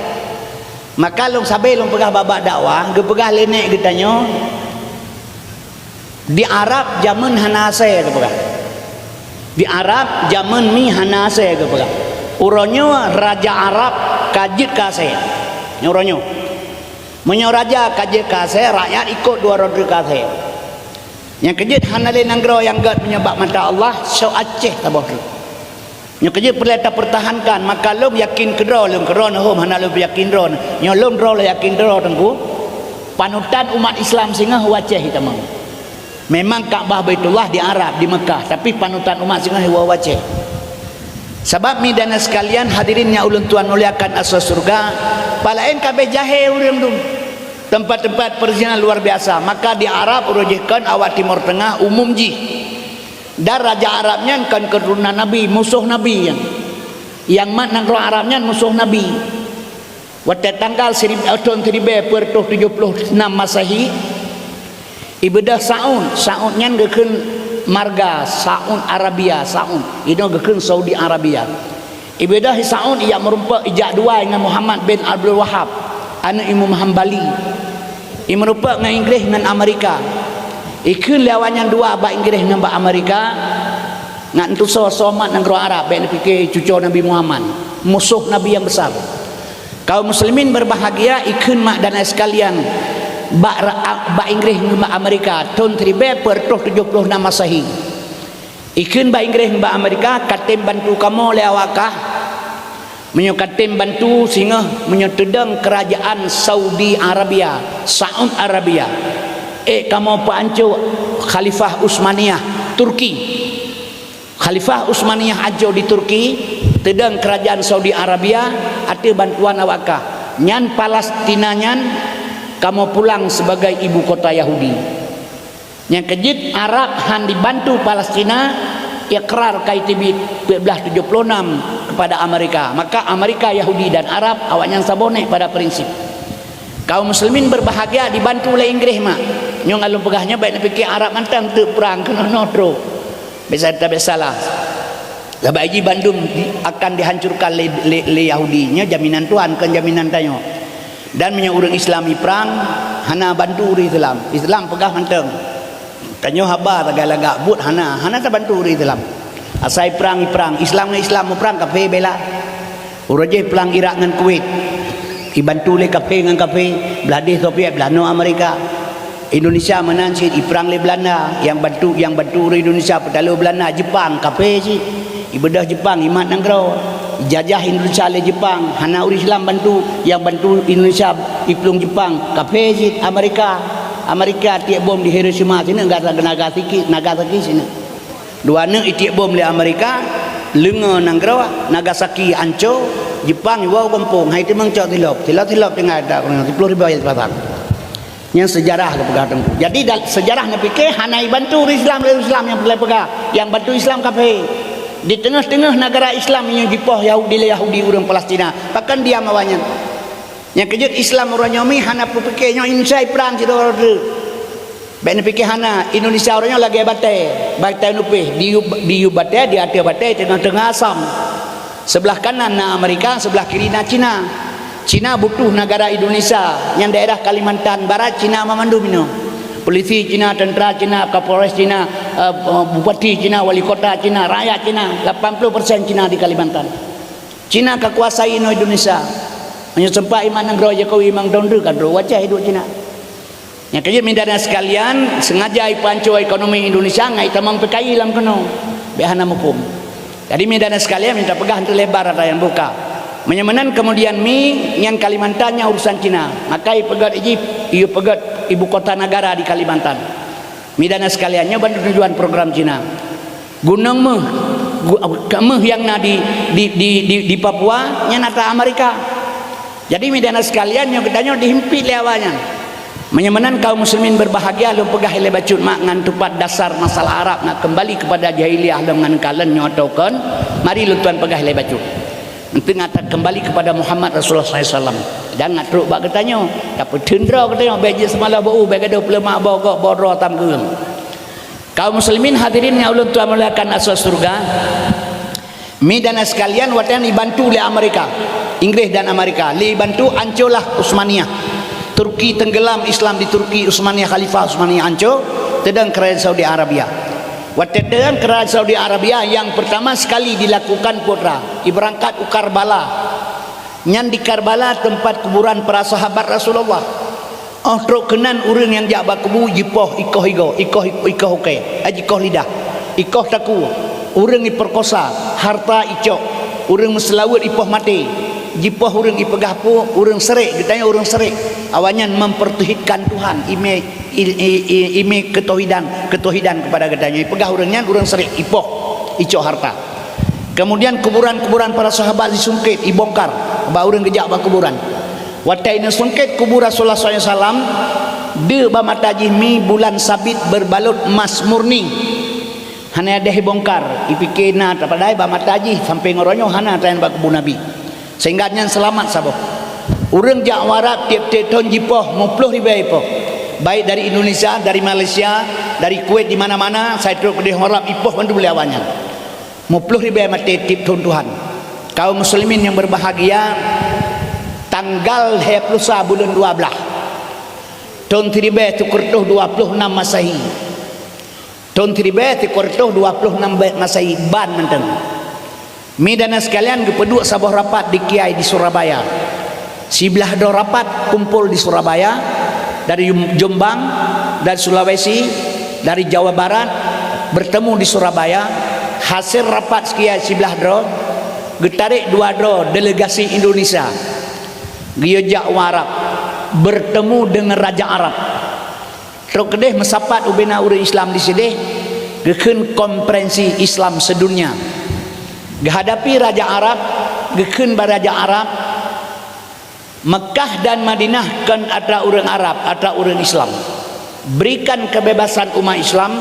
Maka lôn sabe lôn peugah babak dakwah, geupeugah lé nek geutanyoe, di Arab jameun hana asée geupeugah. Di Arab jameun mi hana asée geupeugah. Uroe nyoe raja Arab ka jeuet keu asée. Nyoe uroe nyoe. Meunyoe raja ka jeuet keu asée, rakyat ikot dua droe treuk keu asée. Nyang keujeuet hana lé nanggroe nyang gét meunyoe bak mata Allah, soe Aceh saboh treuk. Nyoe keujeuet peureulée tapeurtahankan, maka lôn yakin keudroe lôn, keudroe neuhom hana lôn yakin droe. Nyoe lôn droe lôn yakin droe teungku. Panutan umat Islam singoh u Aceh itamong. Memang Ka'bah Baitullah di Arab, di Mekah, tapi panutan umat singoh u Aceh. Sabab mi dan sekalian hadirin nyang ulôn tuan muliakan asoe syeuruga, palaén ka abéh jahé ureuëng dum. Teumpat-teumpat peurzinan luar biasa, maka di Arab uroe jih kon awak Timur Tengah umum jih. Dan raja Arab nyan kon keuturonan Nabi, musoh Nabi nyan. Nyang mat nanggroe Arab nyan musoh Nabi. Watée tanggal sirib-, thon siribée peuet reutôh tujoh ploh nam Masehi, ibeudôh Saud. Saud nyan geukheun marga Saud Arabia, Saud. Inoe geukheun Saudi Arabia. Ibeudôh Saud ijak meurumpok, ijak duai ngon Muhammad bin Abdul Wahhab, aneuëk Imam Hambali. Imeurumpok ngon Inggréh ngon Amerika. Ikheun lé awaknyan dua bak Inggréh ngon bak Amerika, ngat tusoe somat nanggroe Arab, bék neupike cucoe Nabi Muhammad, musoh Nabi nyang besar. Kaum muslimin berbahagia, ikheun mak dan ai sekalian, bak ra-, bak Inggréh ngon bak Amerika, thon siribée peuet reutôh tujoh ploh nam Masehi. Ikheun bak Inggréh ngon bak Amerika, katem bantu kamoe lé awak kah. Meunyoe katem bantu singoh, meunyoe teudong keurajaan Saudi Arabia, Saud Arabia, ék kamoe peuancô Khalifah Utsmaniyah Turki. Khalifah Utsmaniyah ancô di Turki, teudong keurajaan Saudi Arabia ateueh bantuan awak kah. Nyan Palestina nyan kamoe pulang sibagai ibu kota Yahudi. Nyang keujeuet Arab han dibantu Palestina, ikrar ka iteubiet peuet blaih tujoh ploh nam keupada Amerika. Maka Amerika, Yahudi dan Arab awaknyan saboh nek pada prinsip. Kaum muslimin berbahagia dibantu lé Inggréh mak. Nyang ulôn peugah nyoe bék neupike Arab mantong teuk prang keunoe-noe trok. Biasa tabek salah. Sabab jih bandum di-, akan dihancurkan lé, lé, lé Yahudi. Nyoe jaminan Tuhan, kon jaminan tanyoe. Dan meunyoe ureuëng Islam iprang, hana bantu ureuëng Islam. Islam peugah mantong. Tanyoe haba lagak-lagak buet hana, hana tabantu ureuëng Islam. Asai prang iprang, Islam ngon Islam muprang, kafé bela. Uroe jih prang Irak ngon Kuwait, ibantu lé kafé ngon kafé, blah deh Soviet, blah noe Amerika. Indonesia meunan cit iprang lé Belanda, nyang bantu, nyang bantu ureuëng Indonesia peutaloe Belanda, Jepang, kafé cit. Ibeudôh Jepang, imat nanggroe. Ijajah Indonesia lé Jepang, hana ureuëng Islam bantu, nyang bantu Indonesia iplueng Jepang, kafé cit. Amerika, Amerika tiek bom di Hiroshima sineuk, Naga-, Nagasaki, Nagasaki sineuk. Dua neuk itiek bom lé Amerika, leungoe nanggroe, Nagasaki ancô, Jepang iwoe gampông, hai teumeung cok silop, silop-silop tinggai dak, siploh ribèe ayat pasang. Nyan seujarah geupeugah Teungku. Jadi, dal-, seujarah neupiké hana ibantu ureuëng Islam lé ureuëng Islam nyang peureulée peugah. Nyang bantu Islam kafé. Di teungoh-teungoh nagara Islam nyoe jipoh Yahudi lé Yahudi ureuëng Palestina. Pakon diam awaknyan? Nyang keujeuet Islam uroe nyoe mi hana peupiké nyoe insai prang sidroe-droe. Bék neupiké hana, Indonesia uroe nyoe lagée batée, batée nupéh, diyueb, diyueb batée, di ateueh batée teungoh-teungoh asam. Sebelah kanan na Amerika, sebelah kiri na Cina. Cina butuh negara Indonesia, nyang daerah Kalimantan Barat Cina mamandum inoe. Polisi Cina, tentara Cina, Kapolres Cina, eh, bupati Cina, wali kota Cina, rakyat Cina, lapan puluh persen Cina di Kalimantan. Cina ka kuasai inoe Indonesia. Meunyoe sempat iman nanggroe Jokowi memang dong deuh ka droe wajah hidup Cina. Nyang keujeuet, Midan sekalian, sengaja ipeuhanco ekonomi Indonesia ngai tamong P K I lam keunoe. Bék hana muphom. Jadi, Midan sekalian, minta peugah untuk lebar ada yang buka. Meunyoe meunan kemudian mi nyan Kalimantan nyang urusan Cina. Maka ipeugét iji, ipeugét ibu kota negara di Kalimantan. Midan sekalian, nyoe ban tujuan program Cina. Gunong méuh, gu-, méuh nyang na di, di, di, di, di Papua, nyan atra Amerika. Jadi, Midan sekalian, nyoe geutanyoe dihimpit lé awaknyan. Meunyoe meunan kaum muslimin berbahagia, lôn peugah ilée bacut mak ngon tupat dasar masalah Arab nak kembali kepada jahiliyah lom ngon kalon nyoe atawa kon, mari lôn tuan peugah ilée bacut. Enteuk ngat kembali kepada Muhammad Rasulullah sallallahu alaihi wasallam. Jangan trok bak geutanyoe, tapi tundra geutanyoe, bék jeuet seumalah beu, bék gadoh peulemak bogok bodro tam geueng. Kaum muslimin hadirin nyang ulôn tuan muliakan asoe syurga, Midan sekalian, watée nyan ibantu lé Amerika, Inggris dan Amerika, lé ibantu ancolah Utsmaniyah. Turki tenggelam Islam di Turki, Utsmaniyah, Khalifah Utsmaniyah anco, teudong Kerajaan Saudi Arabia. Watée teudong Kerajaan Saudi Arabia, yang pertama sekali dilakukan putra, iberangkat u Karbala. Nyan di Karbala tempat kuburan para sahabat Rasulullah. Oh trok keunan ureuëng nyang jak bak kubu jipoh ikoh igoe, ikoh, ikoh ukée, eh, ikoh lidah, ikoh takue, ureuëng iperkosa, harta icok, ureuëng meuseulaweuet ipoh maté, jipoh ureuëng ipeugah peue, ureuëng syirik, geutanyoe ureuëng syirik. Awaknyan mempertauhidkan Tuhan, ime, i, i, i, ime ketauhidan, ketauhidan kepada geutanyoe. Ipeugah ureuëng nyan ureuëng syirik, ipoh, icok harta. Kemudian kuburan-kuburan para sahabat disungkét, ibongkar, bak ureuëng geujak bak kuburan. Watée ineusungkét kubu Rasulullah sallallahu alaihi wasallam, deuek bak mata jih mi bulan sabit berbalut emas murni. Hana deh ibongkar, ipike na tapadai bak mata jih sampai ngon uroe nyoe hana taén bak kubu Nabi. Sehingga nyan seulamat saboh. Ureuëng jak u Arab tieb-tieb thon jipoh muploh ribée ipoh. Baik dari Indonesia, dari Malaysia, dari Kuwait, di mana-mana, sai trok keudeh Arab ipoh mandum lé awaknyan. Muploh ribée maté tieb thon Tuhan. Kaum muslimin yang berbahagia, tanggal lhée ploh sa buleuen dua blaih, thon siribée sikureueng reutôh dua ploh nam Masehi. Thon siribée sikureueng reutôh dua ploh nam Masehi ban mantong. Midan sekalian, geupeuduek saboh rapat di Kiai di Surabaya. Siblaih droe rapat kumpul di Surabaya, dari Yum-, Jombang, dari Sulawesi, dari Jawa Barat, bertemu di Surabaya. Hasil rapat sekian siblaih droe, geutarek dua droe delegasi Indonesia. Geuyue jak u Arab, bertemu dengan raja Arab. Trok keudeh meusapat ubena ureuëng Islam di sideh, geukheun konferensi Islam sedunia. Geuhadapi raja Arab, geukheun bak raja Arab, Mekah dan Madinah kon atra ureuëng Arab, atra ureuëng Islam. Berikan kebebasan umat Islam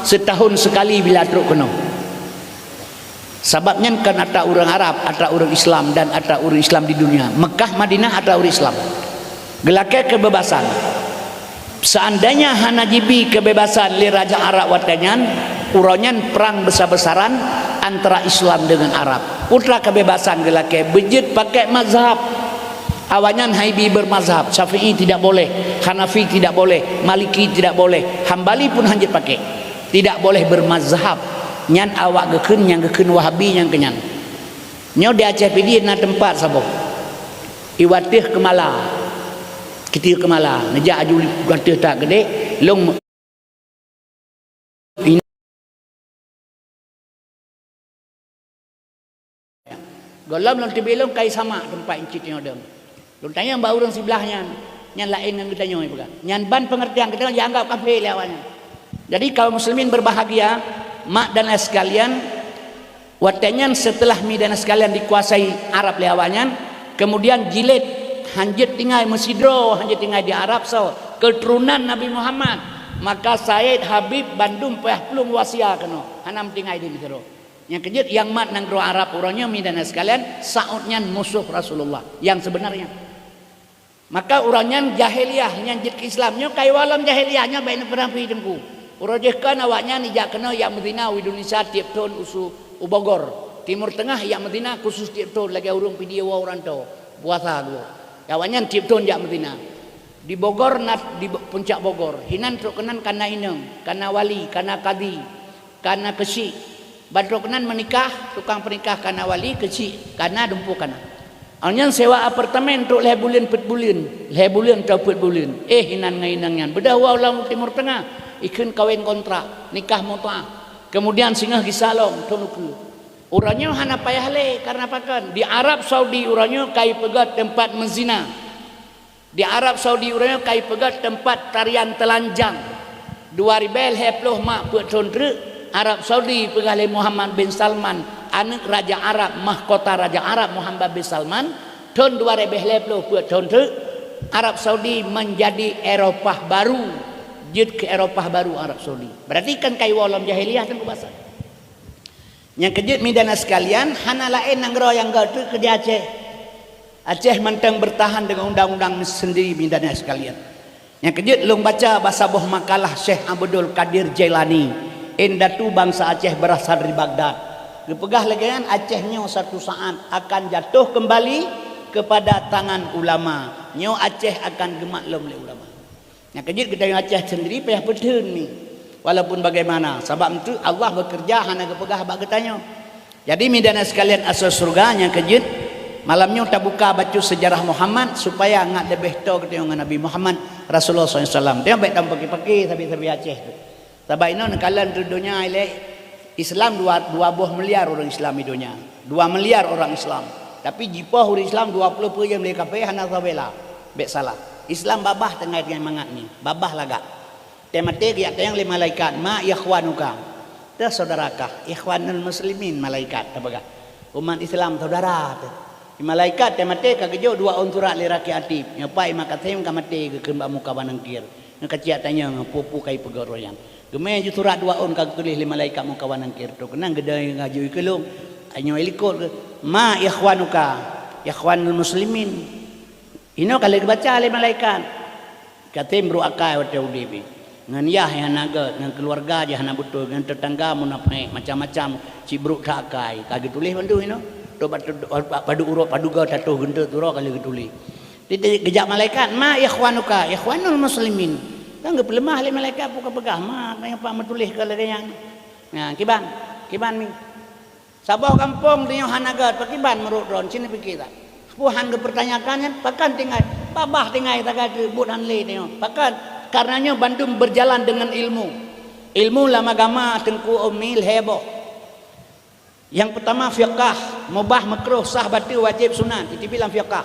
setahun sekali bila trok keunoe. Sabab nyan kon atra ureuëng Arab, atra ureuëng Islam dan atra ureuëng Islam di dunia. Mekah, Madinah atra ureuëng Islam. Geulakée kebebasan. Seandainya hana jibi kebebasan lé raja Arab watée nyan, uroe nyan prang besar-besaran antara Islam dengan Arab. Putra kebebasan geulakée beujeuet pakai mazhab. Awaknyan haibi bermazhab, Syafi'i tidak boleh, Hanafi tidak boleh, Maliki tidak boleh, Hambali pun hanjeuet pakai. Tidak boleh bermazhab. Nyan awak geukheun nyang geukheun Wahabi nyang keunyan. Nyoe di Aceh Pidie na teumpat saboh. Iwateuh Keumala. Keuti Keumala, neujak aju wateuh that geudeh, lôn Gohlom lôn teubiet lôn kai samak teumpat incit nyoe dong. Lôn tanyong bak ureuëng siblaih nyan, nyan laén ngon geutanyoe peugah. Nyan ban pengertian geutanyoe jianggap kafé lé awaknyan. Jadi kaum muslimin berbahagia, mak dan ayah sekalian, watée nyan seuteulah mi dan ayah sekalian dikuasai Arab lé awaknyan, kemudian jilid hanjeuet tinggai meusidroe, hanjeuet tinggai di Arab soe. Keuturonan Nabi Muhammad. Maka Said, Habib, bandum payah plueng wasia keunoe. Hana meutinggai di Mesir. Nyang keujeuet nyang mat nanggroe Arab uroe nyoe, midan sekalian, Saud nyan musoh Rasulullah nyang seubeunarnya. Maka uroe nyan jahiliyah, nyan jeuet keu Islam. Nyoe ka iwoe lom jahiliyah, nyoe bèk neupeurangkui teungku. Uroe jih kon awaknyan ijak keunoe jak meuzina u Indonesia tiep thon usu u Bogor. Timur Tengah jak meuzina khusus tiep thon lagèe ureueng Pidie woe u rantô, puasa dua. Awaknyan tiep thon jak meuzina. Di Bogor na di Bo-, Puncak Bogor. Hinan trok keunan kana inong, kana wali, kana kadhi, kana keuchik. Ban trok keunan meunikah, tukang peunikah kana wali, keuchik kana, dumpeue kana. Awaknyan sewa apartemen trok lhèe buleuen peuet buleuen, lhèe buleuen atau peuet buleuen. Eh, hinan ngon inong nyan beudôh woe lam Timur Tengah, ikheun kawén kontrak, nikah mut'ah. Kemudian singoh gisa lom thon ukeue. Uroe nyoe hana payah lé, karena pakon? Di Arab Saudi uroe nyoe ka ipeugöt teumpat meuzina. Di Arab Saudi uroe nyoe ka ipeugöt teumpat tarian teulanjang. Dua ribèe lhèe ploh mak peuet thon treuk, Arab Saudi peugah lé Muhammad bin Salman, aneuk raja Arab, mahkota raja Arab Muhammad bin Salman, thon dua ribèe lhèe ploh peuet thon treuk, Arab Saudi menjadi Eropah baru. Jeuet keu Eropah baru Arab Saudi. Berarti kan ka iwoe lom jahiliyah teungku basa. Nyang keujeuet midan sekalian, hana laén nanggroe nyang göt treuk keu di Aceh. Aceh mantong bertahan dengan undang-undang sendiri midan sekalian. Nyang keujeuet lôn baca bak saboh makalah Syekh Abdul Qadir Jailani, indatu bansa Aceh berasal dari Baghdad. Geupeugah lagèe nyan, Aceh nyoe satu saat akan jatuh kembali kepada tangan ulama. Nyoe Aceh akan geumaklum lé ulama. Nyang keujeuet geutanyoe Aceh sendiri payah peutheun mi. Walaupun bagaimana, sabab enteuk Allah bekerja hana geupeugah bak geutanyoe. Jadi, midan sekalian asoe syeuruga nyang keujeuet, malam nyoe tabuka bacut seujarah Muhammad supaya ngat leubeh toe geutanyoe ngon Nabi Muhammad Rasulullah sallallahu alaihi wasallam. Tanyoe bèk tameupaki-paki sabe-sabe Aceh tu. Sabab inoe neukalon di donya ilèe Islam dua, dua boh miliar ureueng Islam di donya. Dua miliar ureueng Islam. Tapi jipoh ureueng Islam dua ploh persen lé kafé hana saboh bela. Bèk salah. Islam babah tinggai-tinggai mangat nyoe. Babah lagak. Teumaté geujak tanyong lé malaikat, "Ma ikhwanuka?" "Teuh saudarakah?" "Ikhwanul muslimin," malaikat tapeugah. Umat Islam saudara teuh. Malaikat teumaté ka geujok dua ôn surat lé rakèe atib. Nyoe pat Imam Qasim ka maté geukheun bak muka Banda Angkir. Nyoe ka ciyak tanyong peue-peue ka ipeugah roh nyan. Geumé ju surat dua ôn ka geutuléh lé malaikat muka Banda Angkir tu. Keunan geudong ngaju ikeulong. Nyoe ilikot, "Ma ikhwanuka?" "Ikhwanul muslimin." Inoe ka lheueh geubaca lé malaikat. Katem brok akai watèe udép jih. Ngon yah nyang hana gèt, ngon keuluwarga jih hana beutôi, ngon teutangga munafék, macam-macam, cit brok that akai. Ka geutuléh mandum inoe. Trok bak, bak padub uroe, padub goe tatoh geunteut uroe ka lheueh geutuléh. Di, di, geujak malaikat, "Ma ikhwanuka?" "Ikhwanul muslimin." Kan geupeuleumah lé malaikat, peue ka peugah, "Ma, nyang pat meutuléh keu lagèe nyan." Nah, kiban, kiban mi. Saboh gampông tanyoe hana gèt, pakriban meunurot droen, ci neupike that. Peue han geupeutanyakan nyan, pakon tinggai, babah tinggai sagai keu buet han lé tanyoe. Pakon? Karena nyoe bandum berjalan dengan ilmu. Ilmu lam agama Teungku Umi lhèe boh. Nyang peutama fiqah, mubah, meukruh, sah, bateue, wajéb, sunat, itu bilang fiqah.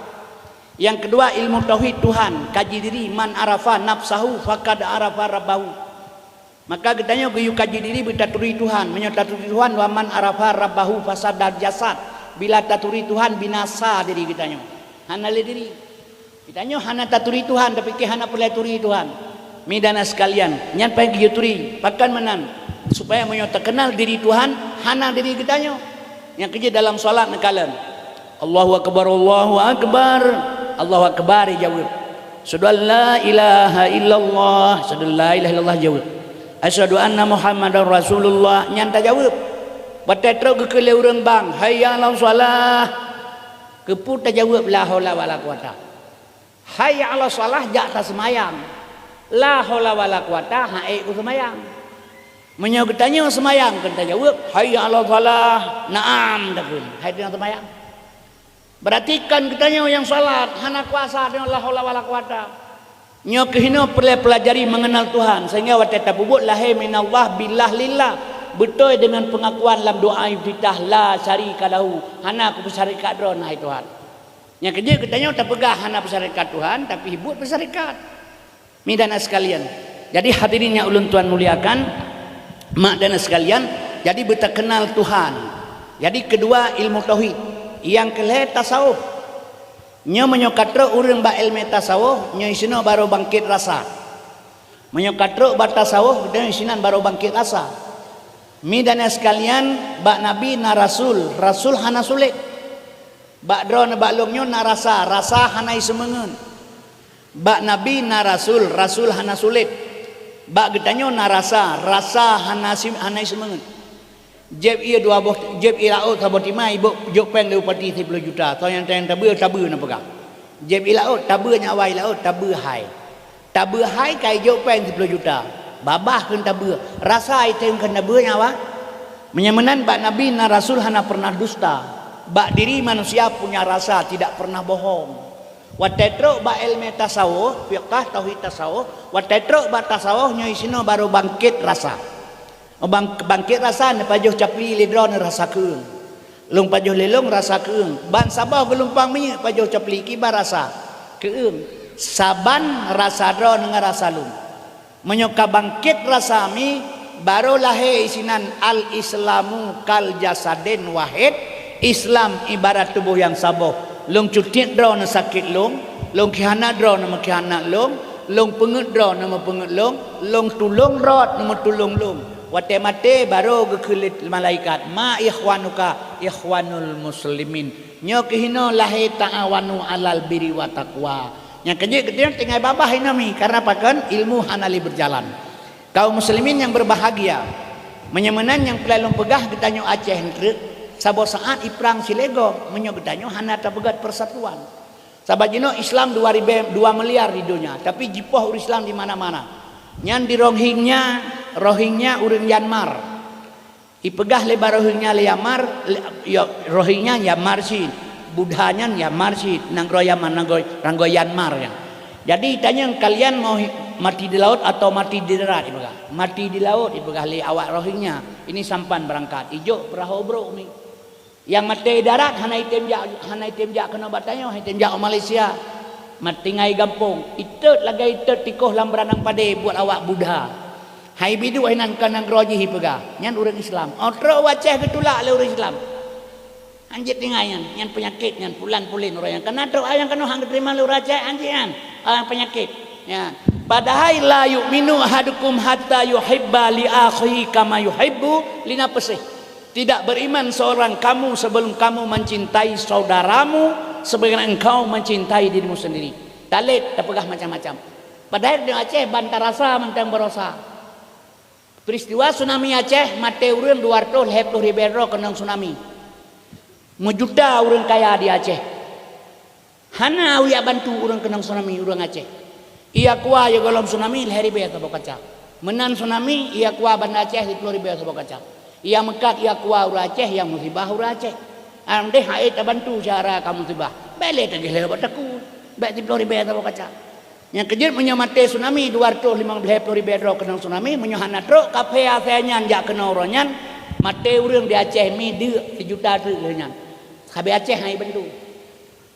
Nyang keudua ilmu tauhid Tuhan, kaji diri, "Man arafa nafsahu faqad arafa rabbahu." Maka geutanyoe geuyue kaji diri beutaturi Tuhan. Meunyoe taturi Tuhan, "Wa man arafa rabbahu fasadal jasad." Bila taturi Tuhan, binasa diri geutanyoe. Hana lé diri. Geutanyoe hana taturi Tuhan, tapike hana peureulèe turi Tuhan. Midan sekalian, nyan payah geuyue turi. Pakon meunan? Supaya meunyoe takeunal diri Tuhan, hana diri geutanyoe. Nyang keujeuet dalam salat neukalon. "Allahu akbar, Allahu akbar, Allahu akbar," jaweueb. "Asyhadu an la ilaha illallah, asyhadu an la ilaha illallah," jaweueb. "Asyhadu anna Muhammadar Rasulullah," nyan tajaweueb. Watèe trok geukheun lé ureueng bang, "Hayya 'alas shalah," keupeue tajaweueb, "La haula wala quwata." "Hayya 'alas shalah," jak taseumayang. "La haula wala quwata," han ék kuseumayang. Meunyoe geutanyoe seumayang, kheun tajaweueb, "Hayya 'alas shalah." "Na'am," takheun. Hai tanyoe seumayang. Berarti kon geutanyoe nyang salat, hana kuasa tanyoe la haula wala quwata. Nyoe keuh inoe peureulèe peulajari mengenal Tuhan, sehingga watèe tapeubuet lahé minallah billah lillah, beutôi dengan pengakuan lam doa iftitah, "La syarika lahu," hana kupeusyarikat droe hai Tuhan. Nyang keujeuet geutanyoe tapeugah hana peusyarikat Tuhan, tapi buet peusyarikat. Midan sekalian. Jadi hadirin nyang ulôn tuan muliakan, mak dan sekalian, jadi beutakeunal Tuhan. Jadi keudua ilmu tauhid, nyang keulhèe tasawuf. Nyoe meunyoe ka trok ureueng bak ilmu tasawuf, nyoe disinoe barô bangkét rasa. Meunyoe ka trok bak tasawuf, geutanyoe sinan barô bangkét rasa. Mi dan sekalian, bak Nabi na rasul, rasul hana sulet. Bak droeneuh bak lôn nyoe na rasa, rasa hana iseumeungeut. Bak Nabi na rasul, rasul hana sulet. Bak geutanyoe na rasa, rasa hana si-, hana iseumeungeut. Jieb ie dua boh, jieb ie laôt saboh timai, ibôk jok péng lé bupati siploh juta. Soe nyang tanyong tabeue, tabeue na peugah. Jieb ie laôt, tabeue nyang awai laôt, tabeue hai. Tabeue hai ka ijok péng siploh juta. Babah kheun tabeue. Rasa item kheun tabeue nyang awai. Meunyoe meunan bak Nabi na rasul hana pernah dusta. Bak diri manusia punya rasa tidak pernah bohong. Watée trok bak ilmu tasawuf, fiqah tauhid tasawuf, watée trok bak tasawuf nyoe isinoe barô bangkét rasa. Bang-, bangkét rasa neupajoh capli lé droeneuh rasa keueung. Lôn pajoh lé lôn rasa keueung. Ban saboh geulumpang minyeuk pajoh capli kiban rasa keueung. Saban rasa droeneuh ngon rasa lôn. Meunyoe ka bangkét rasa mi, barô lahé isinan al-Islamu kal jasadin wahid, Islam ibarat tuboh nyang saboh. Lôn cutiet droeneuh sakét lôn, lôn khianat droeneuh meukhianat lôn, lôn peungeuet droeneuh meupeungeuet lôn, lôn tulông droeneuh meutulông lôn. Watée maté barô geukheun lé malaikat, "Ma ikhwanuka?" "Ikhwanul muslimin." Nyoe keuh inoe lahé ta'awanu alal birri wa taqwa. Nyang keujeuet geutanyoe tinggai babah inoe mi, karena pakon ilmu hana lé berjalan. Kaum muslimin nyang berbahagia, meunyoe meunan nyang peureulée lôn peugah geutanyoe Aceh treuk, saboh saát iprang silegom meunyoe geutanyoe hana tapeugét persatuan. Sabab jinoe Islam dua ribée, dua miliar di donya, tapi jipoh ureuëng Islam di mana-mana. Nyan di Rohingya, Rohingya ureuëng Myanmar. Ipeugah lé bak Rohingya lé Myanmar, lé, ya, Rohingya Myanmar cit, Buddha nyan Myanmar cit, nanggroe Yaman, nanggroe, nanggroe Myanmar nyan. Jadi, tanyong kalian mau hi-, mati di laut atau mati di darat, ipeugah. Mati di laut, ipeugah lé awak Rohingya. Ini sampan berangkat. Ijok peurahô brôk ni. Nyang maté darat hana item jak, hana item jak keunoe bak tanyoe, item jak u Malaysia. Mat-, tinggai gampông, itot lagée itot tikoh lam beurandang padé buet awak Buddha. Hai biduek hinan ka nanggroe jih ipeugah, nyan ureuëng Islam. Óh trok u Aceh geutulak lé ureuëng Islam. Hanjeuet tinggai nyan, nyan peunyakét nyan, pulan-pulen ureuëng nyan. Kana trok ayang keunoe han geuteurimong lé ureuëng Aceh, hanjeuet nyan, ah, peunyakét. Ya. Padahai la yu'minu ahadukum hatta yuhibba li akhihi kama yuhibbu li nafsihi. Tidak beriman seorang kamu sebelum kamu mencintai saudaramu sebagaimana engkau mencintai dirimu sendiri. Talét tapeugah macam-macam. Padahai di Aceh ban tarasa mantong barosa. Peristiwa tsunami Aceh maté ureuëng dua ratus lhée ploh ribée droe keunong tsunami. Meujuta ureuëng kaya di Aceh. Hana awak bantu ureuëng keunong tsunami, ureuëng Aceh. Ie Aqua ya gohlom tsunami lhée ribée saboh kaca. Meunan tsunami, Ie Aqua Banda Aceh siploh ribée saboh kaca. Nyang meukat Ie Aqua ureuëng Aceh, nyang musibah ureuëng Aceh. Andai hai tabantu syedara ka musibah, bék lé tagéh lé bak takue, bék siploh ribée saboh kaca. Nyang keujeuet meunyoe maté tsunami dua ratus limong lhée ploh ribée droe keunong tsunami, meunyoe hana trok kaphé asai nyan jak keunoe uroe nyan, maté ureuëng di Aceh mi deuk sijuta treuk lheueh nyan. Sabe Aceh hai bantu.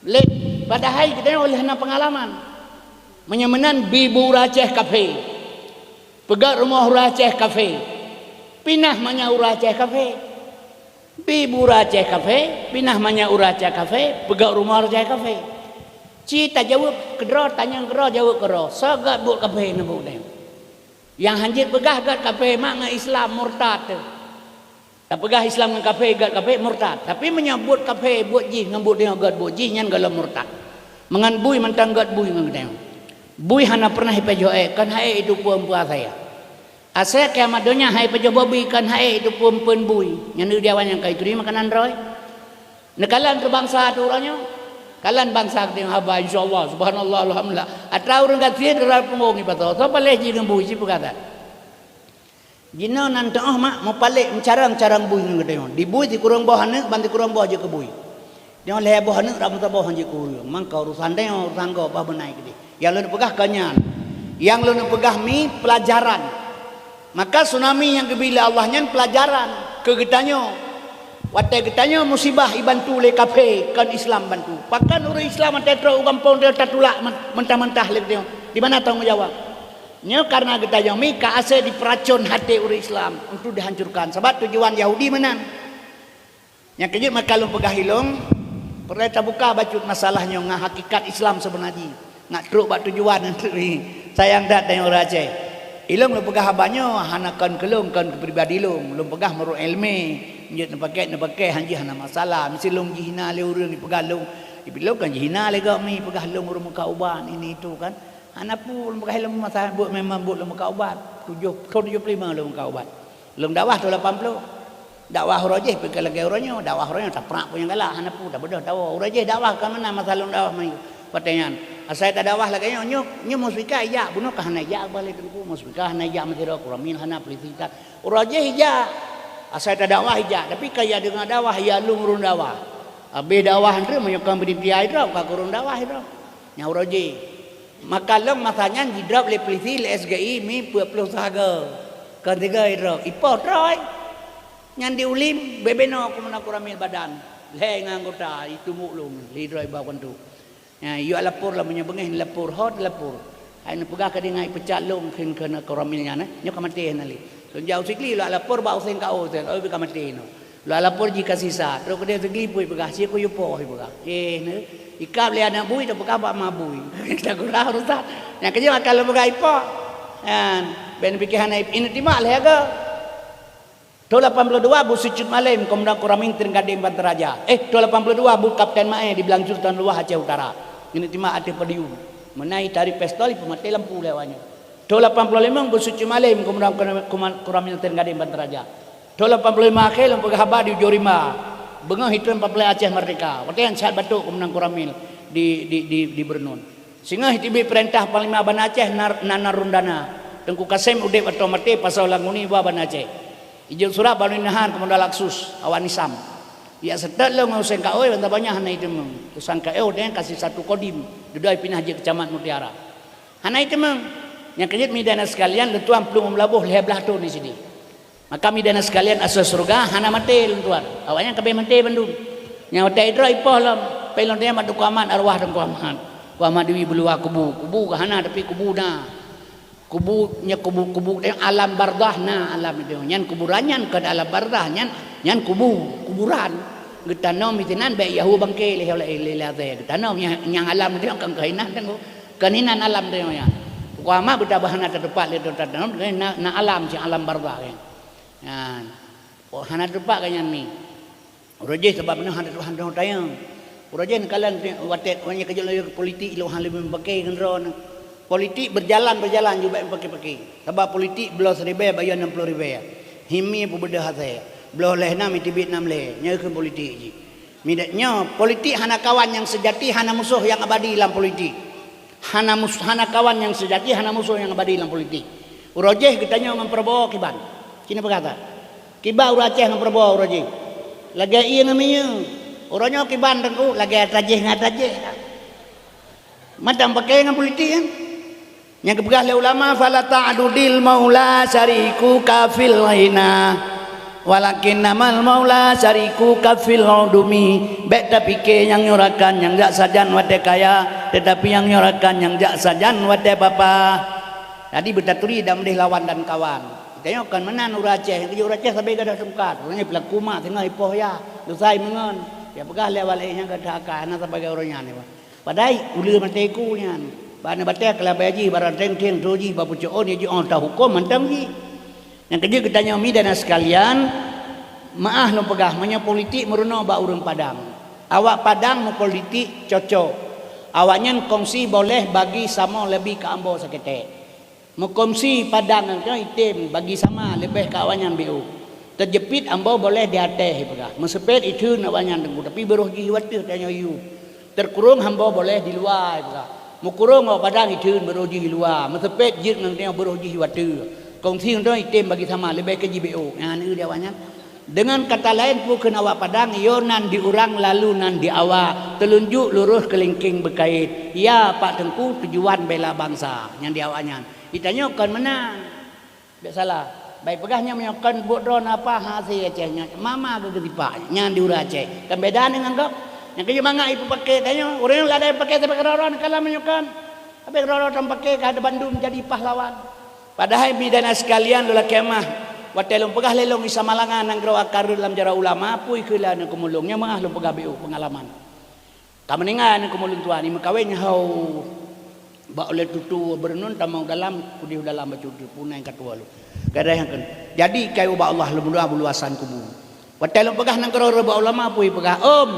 Lé, padahai geutanyoe lé hana peungalaman. Meunyoe meunan bi bu ureuëng Aceh kaphé. Peugét rumoh ureuëng Aceh kaphé. Pinah manyang ureuëng Aceh kaphé. Bi bu ureuëng Aceh kaphé, pinah manyang ureuëng Aceh kaphé, peugét rumoh ureuëng Aceh kaphé. Ci tajaweueb keudroe, tanyong keudroe, jaweueb keudroe. Soe gét buet kaphé neubuet deh. Nyang hanjeuet peugah gét kaphé mak ngon Islam murtad teuh. Tapeugah Islam ngon kaphé, gét kaphé, murtad. Tapi meunyoe buet kaphé, buet jih ngon buet deungoe gét buet jih, nyan gohlom murtad. Meungon bui mantong gét bui ngon geutanyoe. Bui hana pernah ipajoh ék, kon hai ék itu peue-peue asai. Asai kiamat donya hai pajoh bobi kon hai ék itu peue-peue bui. Nyan di awak nyang ka ituri makanan droe. Neukalon keu bansa tu uroe nyoe. Kalon bansa geutanyoe haba, insya Allah, subhanallah, alhamdulillah. Atra ureuëng gasien rara punggong ipasoe. Soe paléh jih ngon bui, ci peugah that. Jinoe nan teuoh mak meupalék meucarang-carang bui ngon geutanyoe. Di bui sikureueng boh aneuëk ban sikureueng boh jeuet keu bui. Nyoe lhée boh aneuëk ram saboh jeuet keu ureuëng. Mangka urusan tanyoe, urusan gob bah beunai keudeh. Nyang lôn peugah ka nyan. Nyang lôn peugah mi peulajaran. Maka tsunami nyang geubi lé Allah nyan peulajaran keu geutanyoe. Watée geutanyoe musibah ibantu lé kaphé, kon Islam bantu. Pakon ureuëng Islam watée trok u gampông teuh tatulak men-, mentah-mentah lé geutanyoe? Di mana tanggung jawab? Nyoe kareuna geutanyoe mi ka asai dipeuracon até ureuëng Islam untuk dihancurkan. Sabab tujuan Yahudi meunan. Nyang keujeuet maka lôn peugah ilong, peureulée tabuka bacut masalah nyoe ngon hakikat Islam seubeuna jih. Ngat trok bak tujuan untuk sayang that dan ureuëng Aceh. Ilong lôn peugah haba nyoe hana kon keu lôn, kon keu pribadi lôn. Lôn peugah meurok ilmi, jeuet neupakè, neupakè han jih hana masalah. Misi lôn jihina lé ureuëng, ipeugah lôn, ipi lôn kan jihina lé gobnyan, ipeugah lôn ureuëng meukat ubat, ini itu kan. Hana peue lôn peugah ilong masa buet memang buet lôn meukat ubat. Tujoh, thon tujoh ploh lima lôn meukat ubat. Lôn dakwah thon lapan ploh. Dakwah uroe jih pih ka lagèe uroe nyoe, dakwah uroe nyoe taprak peue nyang galak, hana peue, tabeudôh tawoe. Uroe jih dakwah ka meunan masa lôn dakwah manyang. Watèe nyan, asai tadakwah lagèe nyoe, nyoe, nyoe muspika ijak, bunoe ka hana ijak bah lé Teungku, muspika hana ijak meusidroe, Koramil hana, polisi tan. Uroe jih ijak, asai tadakwah ijak, tapi ka ya deungoe dakwah, ya lôn ureuëng dakwah. Habéh dakwah nyan, meunyoe kon panitia droe, ka ureuëng dakwah droe. Nyang uroe jih. Maka lom masa nyan jidrop lé polisi, lé S G I, mi peuet ploh sahaga. Kon tiga idrop, ipoh troe. Nyan di Ulim, bebeno keumeuna Koramil badan. Lhèe ngon anggota, itumbok lôn, lé droe bak keutu. Ya, yue lapor lah, meunyoe beungéh lapor, hot lapor. Hai neupeugah ka deungoe ipecat lôn, kheun keuneuk Koramil nyan, eh. Nyoe ka maté hana lé. Lôn jak u Sigli, lôn lapor bak Husen K O, Husen, oh, ka maté nyoe. Lôn lapor jih ka sisa. Trok keudeh Sigli pih peugah, "Sie kuyue poh," ipeugah. Eh, nyoe. Ikab lé aneuk bui, tapeugah bak ma bui. Tagurah urusan. Nyang keujeuet akan lôn peugah ipoh. Nyan, ben pikée hana ip-, ineutimah lé haga. Thon lapan ploh dua, Busu Cut Malém, Komandan Koramil Teuinggadeng Banten Raja. Eh, thon lapan ploh dua, Bu Kapten Mae di Blang Jur Tuan Luah Aceh Utara. Ineutimah ateueh podium. Meunan itarek pistol, ipeumaté lampu lé awaknyan. Thon lapan ploh limong, Busu Cut Malém, Komandan Koramil Teuinggadeng Banten Raja. Thon lapan ploh lima akhé lôn peugah haba di Ujong Rimba. Beungoh itreun peureulèe Aceh Merdeka. Watèe nyan sat batok Komandan Koramil di, di, di, di Beureunon. Singoh iteubiet peurintah Panglima Banda Aceh Nar-, Nanar Rundana. Teungku Kasem udép atau maté, pasoe lam guni ba Banda Aceh. Ijok surat bak Lôn Nahar Komandan Laksus, awak Nisam. Ijak seutôt lôn ngon Husen K O, bansa banyak hana iteumeung. Husen K O deh kasih satu kodim, dudoe pinah jeuet keu Camat Mutiara. Hana iteumeung. Nyang keujeuet media sekalian, lôn tuan plueng u Meulaboh lhèe blaih thon di sini. Maka media sekalian, asoe syeuruga hana maté lôn tuan. Awaknyan ka abéh maté bandum. Nyang watèe droe ipoh lom, pih lôn tanyong bak Teungku Amat, arwah Teungku Amat. Teungku Amat Dewi Beuluwa kubu. Kubu ka hana, tapi kubu na. Kubu, nyan kubu, kubu alam barzah na alam itu. Nyan kuburan nyan kon alam barzah, nyan, nyan kubu, kuburan. Geutanom di sinan bèk yahue bangké lé, lé, lé, lé, geutanom nyang, nyang alam itu kon keuh inan teungku. Kon inan alam itu nyan. Teungku Amat beutaboh hana tatupat lé tatanom, na, na alam, cit alam barzah nyan. Nyan. Oh, hana tatupat ka nyan mi. Uroe jih sabab meunan hana Tuhan teurimong tanyong. Uroe jih neukalon watèe ureueng nyang keujeuet laju keu politik, ilôn hana lé meupaké ngon droeneuh. Politik berjalan-berjalan, jeuet bèk meupaké-paké. Sabab politik bloe siribèe bayeue nam ploh ribèe. Himi peubeudôh asèe. Bloe lhèe nam iteubiet nam lhèe. Nyoe keuh politik jih. Midak nyoe, politik hana kawan nyang seujati, hana musoh nyang abadi lam politik. Hana mus-, hana kawan nyang seujati, hana musoh nyang abadi lam politik. Uroe jih geutanyoe ngon Prabowo kiban. Ci neupeugah that. Kiban ureueng Aceh ngon Prabowo uroe jih. Lagèe ié ngon minyeuk. Uroe nyoe kiban teungku, lagèe atra jih ngon atra jih. Mantong paké ngon politik kan. Nyang geupeugah lé ulama, "Fala ta'dudil maula syarikuka fil ghina, walakinnamal maula syarikuka fil udumi." Bèk tapike nyang nyoe rakan nyang jak sajan watèe kaya, teutapi nyang nyoe rakan nyang jak sajan watèe papa. Jadi beutaturi dan meudeh lawan dan kawan. Geutanyoe kon meunan ureueng Aceh, nyang keujeuet ureueng Aceh sabe gadôh tungkat. Ureueng nyoe peulaku mak singoh ipoh ya, lusai meungon. Ya peugah lé awak laén nyang gadôh akai, hana sabe ureueng nyan. Padahai uleue maté ku nyan. Bak na batèe keulabèe jih, barang teng-teng droe jih, bak pucok ôn jih, oh, tahuköm mantong jih. Nyang keujeuet geutanyoe mi dan sekalian, meu'ah lôn peugah, meunyoe politik meurunoe bak ureueng Padang. Awak Padang meupolitik cocok. Awaknyan kongsi boleh bagi samoe leubeh keu ambo saketek. Meukongsi padang nyan item bagi sama leubeh keu awaknyan B O. Teujeupit ambo boleh di ateuh ipeugah. Meuseupet itheun awaknyan teungku, tapi beurôh jih wateuh tanyoe yue. Teukurong ambo boleh di luwa ipeugah. Meukurong awak padang itheun beurôh jih luwa. Meuseupet jeuet ngon tanyoe beurôh jih wateuh. Kongsi ngon tanyoe item bagi sama leubeh keu jih B O. Nyan eu di awaknyan. Deungon kata laén, peue kheun awak Padang, yo nan di urang lalu nan di awak, teulunjuk lurôh keulingking beukait. Ya, Pak Teungku, tujuan bela bansa. Nyan di awaknyan. Geutanyoe kon meunan. Bèk salah. Bèk peugah nyan meunyoe kon buet droeneuh apa hase Aceh nyan. Mama geugeutipak. Nyan di ureueng Aceh. Kon beda deungon gob. Nyang keujeuet mangat ipeupaké tanyoe. Ureueng nyoe ladai paké sampai keudroe-droe neukalon meunyoe kon. Habéh keudroe-droe tapaké ka ada bandum jadi pahlawan. Padahai mi dan sekalian lôn lakèe meu'ah, watèe lôn peugah lé lôn Isa Malanga nanggroe Akar rhot lam jaroe ulama, apui kheun lé aneuk keumulông, nyoe meu'ah lôn peugah B O peungalaman. Ka meuninggai aneuk keumulông tuan, imeukawen nyoe hau. Bak ulée tutu beureunun tamong dalam, kudeh dalam bacut punai ka tuwoe lôn. Gadai nyang keunoe. Jadi kayu bak Allah lôn meudoa beuluasan kubu. Watée lôn peugah nanggroe reubah ulama pui peugah, "Om,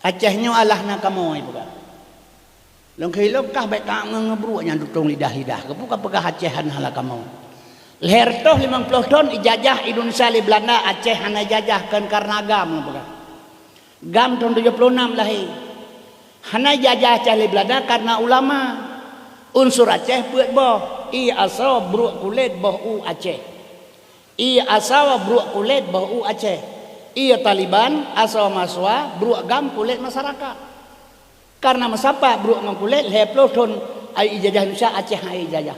Aceh nyoe alah na kamoe," peugah. Lôn kheun lôn kah bék ka ngeubruek nyang tutong lidah-lidah. Keupeue ka peugah Aceh hana alah kamoe? Lhée reutôh limong ploh thon ijajah Indonesia lé Belanda, Aceh hana ijajah kon kareuna agam lôn peugah. Gam thon tujoh ploh nam lahé. Hana ijajah Aceh lé Belanda kareuna ulama. Unsur Aceh peuet boh, ie asoe bruek kulét boh u Aceh. Ie asoe bruek kulét boh u Aceh. Ie Taliban asoe mahasiswa bruek gam kulét masyarakat. Kareuna meusapat bruek ngon kulét lhée ploh thon ai ijajah Indonesia Aceh hai ijajah.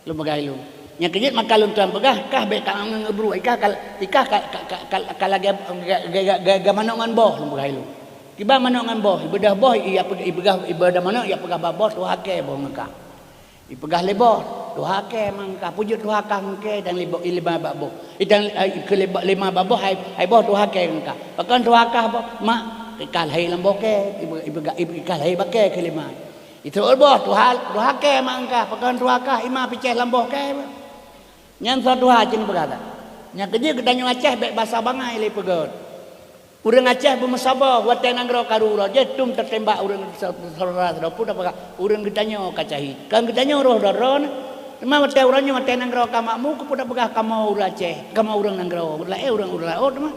Lôn peugah ilôn. Nyang keujeuet maka lôn tuan peugah, kah bék ka ngeubruek, ikah ka, ikah ka, ka, ka, ka, ka lagée ga, ga, ga, ga, ga manok ngon boh, lôn peugah ilôn. Kiban manok ngon boh, ibeudôh boh, iya peugah, ibeugah, ibeudôh manok, iya peugah bak boh, tuha kée boh ngon kah. Ipeugah lé boh, tuha kée mangka, peujeuet tuha kah ngon kée dan lé boh, lima bak boh. Idang, eh, keu lé boh, lima bak boh, hai, hai boh tuha kée ngon kah. Pakon tuha kah boh, mak, ikah lahé lam boh kée, ibe, ibeugah, ibe, ikah lahé bak kée keu lima. Itu boh tuha, tuha kée mangka, pakon tuha kah, ima picéh lam boh kée. Nyan soe tuha cit peugah that. Nyang keujeuet geutanyoe Aceh bék basa bangai lé peugét. Ureuëng Aceh beumeusaboh watée nanggroe karu uroe jih, tom tatembak ureuëng sa-, saudara sidroe, peue tapeugah, ureuëng geutanyoe ka syahid. Kan geutanyoe roh droe-droe na. Teuma watée uroe nyoe watée nanggroe ka makmu, keupeue tapeugah kamoe ureuëng Aceh, kamoe ureuëng nanggroe, ureuëng laén ureuëng, ureuëng laôt teuma.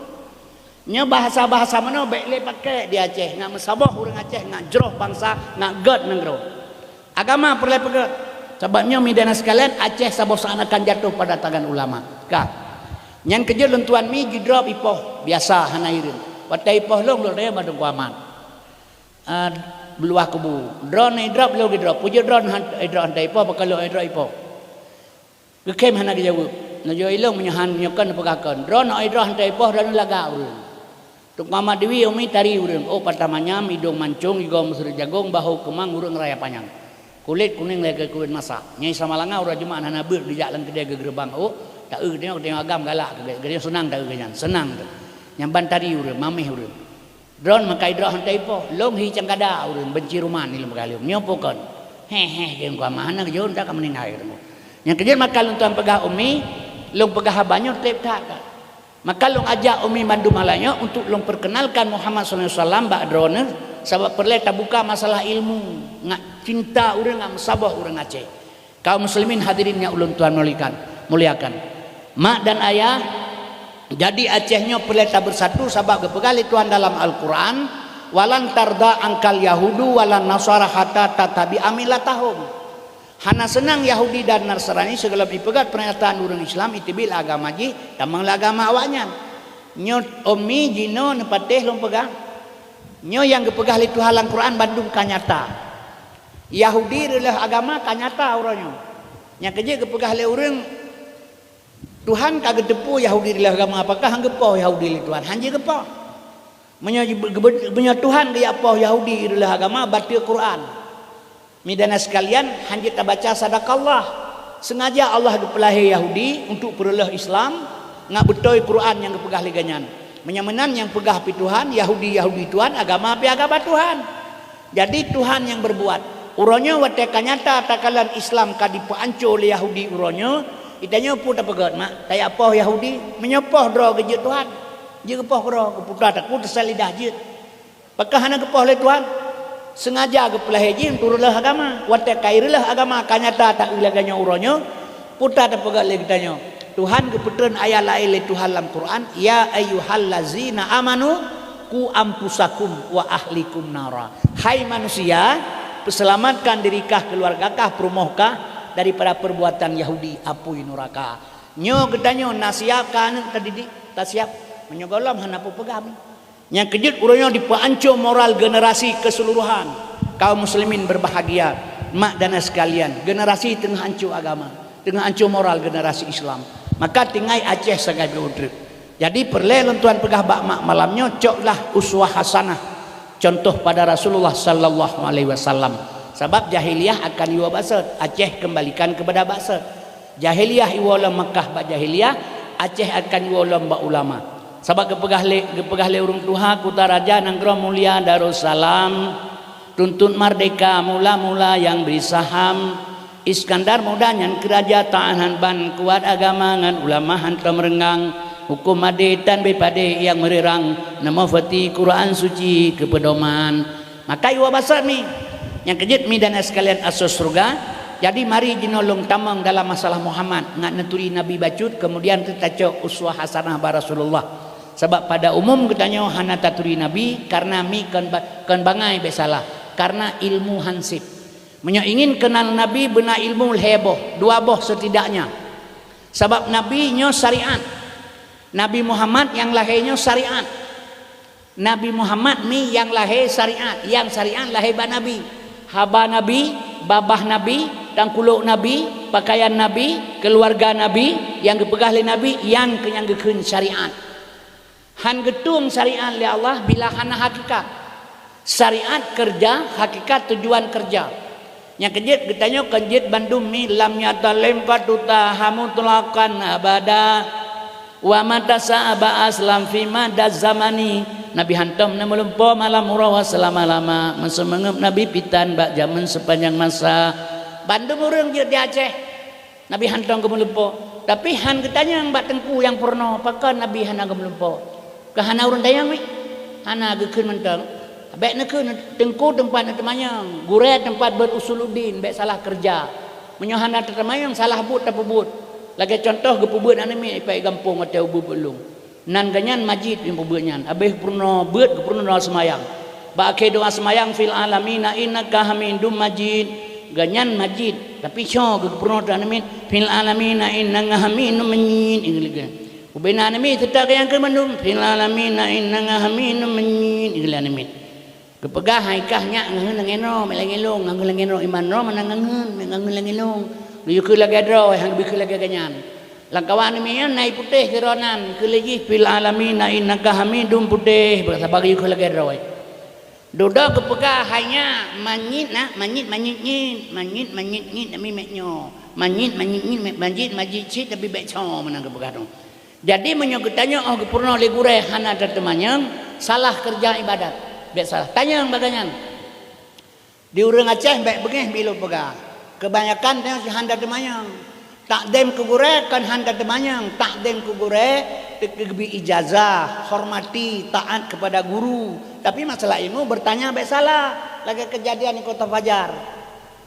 Nyoe bahasa-bahasa meunoe bék lé paké di Aceh, ngat meusaboh ureuëng Aceh, ngat jroh bansa, ngat gét nanggroe. Agama peureulée peugét. Sabab nyoe, meudahna sekalian, Aceh saboh saat akan jatuh pada tangan ulama. Ka. Nyan keujeuet lôn tuan mi jidrop ipoh, biasa hana hireuen. Watée ipoh lôn, lôn tanyong bak Teungku Amat. Ah, beuluah kubu. Droeneuh idrop, lôn idrop. Peue jeuet droeneuh han-, idrop hana ipoh, pakon lôn idrop ipoh? Geukhém hana geujaweueb. Neujaweueb ilôn meunyoe han, nyoe kon neupeugah kon. Droeneuh idrop hana ipoh, droeneuh lagak ureuëng. Teungku Amat Diwi, Umi tari ureuëng, ôk pata manyam, idong mancong, igoe meuseureuek jagong, bahô keumang ureuëng raya panyang. Kulét kunéng lagée kulét masak. Nyai Samalanga uroe Jumat hana beuet geujak lam keudée geugeureubeuen ôk, taeu geutanyoe, geutanyoe agam galak keu geutanyoe, seunang taeu geuhnyan, seunang teuh. Nyang ban tari ureuëng, maméh ureuëng. Droeneuh meukai droe han taipoh, lôn hi cangkada ureuëng, banci ruman ilôn peugah lôn. Nyoe peue kon? Héh, héh, kheun Teungku Amat, hana geujeuet, dak ka meuninggai ureuëng. Nyang keujeuet maka lôn tuan peugah Umi, lôn peugah haba nyoe treb that ka. Maka lôn ajak Umi mandum malam nyoe untuk lôn perkenalkan Muhammad sallallahu alaihi wasallam bak droeneuh, sabab peureulée tabuka masalah ilmu, ngat cinta ureuëng, ngat meusaboh ureuëng Aceh. Kaum muslimin hadirin nyang ulôn tuan muliakan, muliakan. Mak dan ayah, jadi Aceh nyoe peureulée tabeusatu sabab geupeugah lé Tuhan dalam Al-Quran, "Walan tarda angkal yahudu walan nasara hatta tattabi'a millatahum." Hana seunang Yahudi dan Nasrani sigohlom ipeugét peurnyataan ureuëng Islam iteubiet lé agama jih, tamong lé agama awaknyan. Nyoe Umi jinoe neupatéh lôn peugah. Nyoe nyang geupeugah lé Tuhan lam Quran bandum ka nyata. Yahudi reuleueh agama ka nyata uroe nyoe. Nyang keujeuet geupeugah lé ureuëng, Tuhan ka geuteupeue Yahudi reuleueh agama, apakah han geupoh Yahudi lé Tuhan? Han jeuet geupoh. Meunyoe, meunyoe Tuhan geujak poh Yahudi reuleueh agama, bateue Quran. Meudahna sekalian, han jeuet tabaca sadaqallah. Sengaja Allah geupeulahé Yahudi untuk peureuleueh Islam, ngat beutôi Quran nyang geupeugah lé geuhnyan. Meunyoe meunan nyang peugah pi Tuhan, Yahudi, Yahudi Tuhan, agama pi agama Tuhan. Jadi Tuhan nyang berbuat. Uroe nyoe watée ka nyata takalon Islam ka dipeuanco lé Yahudi uroe nyoe, geutanyoe peue tapeugét, mak? Tajak poh Yahudi, meunyoe poh droe geujeuet Tuhan. Jeuet geupoh keudroe, geuputa takue teusalidah jeuet. Pakon hana geupoh lé Tuhan? Sengaja geupeulahé jih untuk reuleueh agama. Watée ka ireuleueh agama ka nyata taeu lagée nyoe uroe nyoe, puta tapeugét lé geutanyoe. Tuhan geupeutreun ayat laén lé Tuhan lam Quran, "Ya ayyuhallazina amanu, qu anfusakum wa ahlikum nara." Hai manusia, peuseulamatkan diri kah, keuluwarga kah, peurumoh kah daripada peurbuatan Yahudi, apui nuraka. Nyoe geutanyoe na siap kah aneuëk tadidik? Tasiap? Meunyoe gohlom hana peue peugah mi. Nyang keujeuet uroe nyoe dipeuanco moral generasi keseluruhan kaum muslimin berbahagia, mak dan ayah sekalian, generasi teungoh anco agama, teungoh anco moral generasi Islam. Maka tinggai Aceh sagai beutrek. Jadi peureulée lôn tuan peugah bak mak malam nyoe, coklah uswah hasanah, contoh pada Rasulullah sallallahu alaihi wasallam. Sabab jahiliyah akan iwoe bak sot, Aceh kembalikan kepada bak sot. Jahiliyah iwoe lom Makkah bak jahiliyah, Aceh akan iwoe lom bak ulama. Sabab geupeugah lé, geupeugah lé ureuëng tuha Kutaraja nanggroe mulia Darussalam, Tuntut merdeka mula-mula nyang bri saham. Iskandar Muda nyan keu raja taát han ban, kuat agama ngon ulama hantom reungang. Huköm adé tan bri padé nyang meurirang, neumeufeuti Quran Suci keu peudoman. Maka iwa basat mi, nyang keujeuet mi dan sekalian asoe syeuruga. Jadi mari jinoe lôn tamong dalam masalah Muhammad, ngat neuturi Nabi bacut, kemudian teutacok uswah hasanah bak Rasulullah. Sabab pada umum geutanyoe hana taturi Nabi, karena mi kon ba-, kon bangai bék salah, karena ilmu hansip. Meunyoe ingin kenal Nabi, beuna ilmu lhée boh, dua boh setidaknya. Sabab Nabi nyoe syariat. Nabi Muhammad nyang lahé nyoe syariat. Nabi Muhammad mi nyang lahé syariat, nyang syariat lahé bak Nabi. Haba Nabi, babah Nabi, tangkulok Nabi, pakaian Nabi, keuluwarga Nabi, nyang geupeugah lé Nabi, nyan keuh nyang geukheun syariat. Han geutueng syariat lé Allah bila hana hakikat. Syariat keureuja, hakikat tujuan keureuja. Nyang keujeuet geutanyoe kon jeuet bandum mi lam nyata lem patuta hamu tulakan abada. Wa mata sa'aba aslam fi mada zamani. Nabi hantom na meulumpo malam uroe seulama-lama. Meuseumeungeup Nabi pitan bak jameun seupanjang masa. Bandum ureuëng jeuet di Aceh. Nabi hantom geumeulumpo. Tapi han geutanyong bak teungku nyang peurunoe, pakon Nabi hana geumeulumpo. Keu hana ureuëng tanyong mi? Hana geukheun mantong. Bék neukheun teungku teumpat neuteumanyong, gurée teumpat beuet usuluddin, bék salah keureuja. Meunyoe hana teuteumanyong, salah buet tapeubuet. Lagée cuntoh geupeubeuet aneuk miet ipai gampông watée ubeuet-beuet lông. Nan ganyan majid nyang peubeuet nyan, abéh geupeurunoe beuet geupeurunoe doa seumayang. Bak akhé doa seumayang, "Fil alamina innaka hamidum majid." Ganyan majid, tapi soe geupeurunoe doa aneuk miet, "Fil alamina innaka hamidum majid." Ubena aneuk miet seutôt nyang keu mandum, "Fil alamina innaka hamidum majid." Geupeugah hai kah nyak ngon lagée nyoe, meulang ilong ngon lagée nyoe, iman nyoe meunan ngon, meunan ngon lagée ilong. Geuyue keu lagée droe, han geubri keu lagée ganyan. Lam kawan mi nyan na putéh sidroe nan, keu lé jih fil alamin na innaka hamidum putéh, bak saban geuyue keu lagée droe. Dudoe geupeugah hai nyak, manyit na, manyit, manyit nyit, manyit, manyit nyit, nami mek nyoe. Manyit, manyit nyit, mek majit, majit cit, tapi bék cong meunan geupeugah dong. Jadi meunyoe geutanyoe óh geupeurunoe lé gurée hana tateumanyong, salah keureuja iébadat. Bék salah. Tanyong bagaih nyan. Di ureuëng Aceh bék beungéh bilôn peugah. Keubanyakan tanyoe hana tateumanyong. Takdem keu gurée kon hana tateumanyong. Takdem keu gurée teukeubri ijazah, hormati, taat kepada guru. Tapi masalah ilmu bertanya bék salah. Lagée keujadian di Kota Fajar.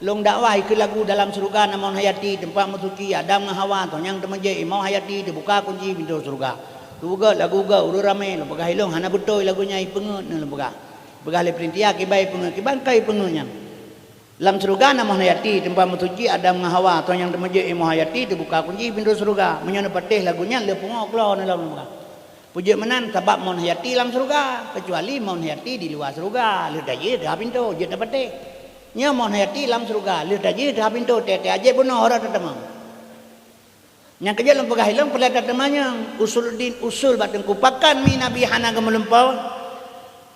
Lôn dakwah ikeu lagu dalam syeuruga na Mon Hayati, teumpat meusuci Adam ngon Hawa, toh nyang teumeujeuet Imam Hayati, teubuka kunci pintoe syeuruga. Teupeugah lagu geuh ureuëng ramé, lôn peugah ilong hana beutôi lagu nyan ipeungeut neuh lôn peugah. Peugah lé peurintia kiban ipeungeut, kiban ka ipeungeut nyan. Lam syeuruga na Mon Hayati, teumpat meusuci Adam ngon Hawa, toh nyang teumeujeuet Imam Hayati, teubuka kunci pintoe syeuruga. Meunyoe neupatéh lagu nyan lheueh pungo keulok neuh lom lôn peugah. Peujeuet meunan sabab Mon Hayati lam syeuruga, keucuali Mon Hayati di luwa syeuruga, lheueh tajih teuhah pintoe, jeuet tapatéh. Nyoe Mon Hayati lam syeuruga, lheueh tajih teuhah pintoe, tée-tée ajép bunoe rot tateumong. Nyang keujeuet lôn peugah ilong peureulée tateumanyong, usuluddin usul bak teungku. Pakon mi Nabi hana geumeulumpo?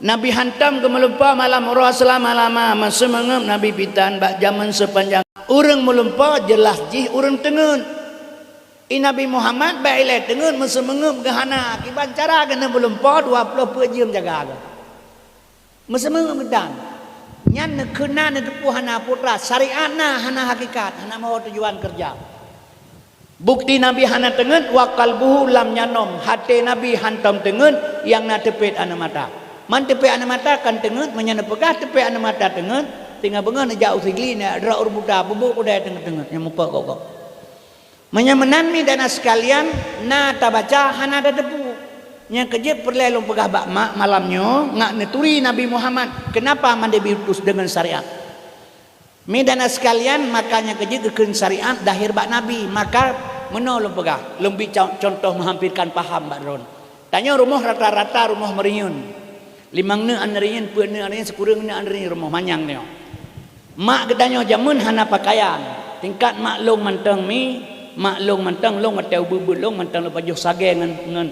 Nabi hantom geumeulumpo malam uroe seulama-lama, meuseumeungeup Nabi pitan bak jameun seupanjang. Ureuëng meulumpo jeulaih jih ureuëng teungeut. I Nabi Muhammad bék ilée teungeut meuseumeungeup geuhana, kiban cara geuneuk meulumpo dua ploh peuet jeuem jaga geuh. Meuseumeungeup geutan. Nyan neukheun na neuteupeue hana putra, syariat na hana hakikat, hana meuho tujuan keureuja. Bukti Nabi hana teungeut, wa qalbuhu lam yanom, haté Nabi hantom teungeut, nyang na teupet aneuk mata. Man teupet aneuk mata kan teungeut, meunyoe neupeugah teupet aneuk mata teungeut, singoh beungoh neujak u Sigli, neudrop u Rebuta, peubuet kudai teungeut-teungeut, nyang mupok gok-gok. Meunyoe meunan mi dan sekalian, na tabaca hana tateupeue. Nyang keujeuet peureulée lôn peugah bak mak malam nyoe, ngat neuturi Nabi Muhammad, keunapa mandé diutus deungon syariat. Mi dan sekalian, maka nyang keujeuet geukheun syariat dahir bak Nabi, maka meunoe lôn peugah, lôn bi con-, contoh meuhamphirkan paham bak droen. Tanyoe rumoh rata-rata rumoh meuriyeuen. Limong neuk aneuriyeuen, peuet neuk aneuriyeuen, sikureueng neuk aneuriyeuen rumoh manyang nyoe. Mak geutanyoe jameun hana pakaian. Tingkat mak lôn mantong mi, mak lôn mantong lôn watée ubeuet-beuet lôn mantong lôn pajoh sagée ngon, ngon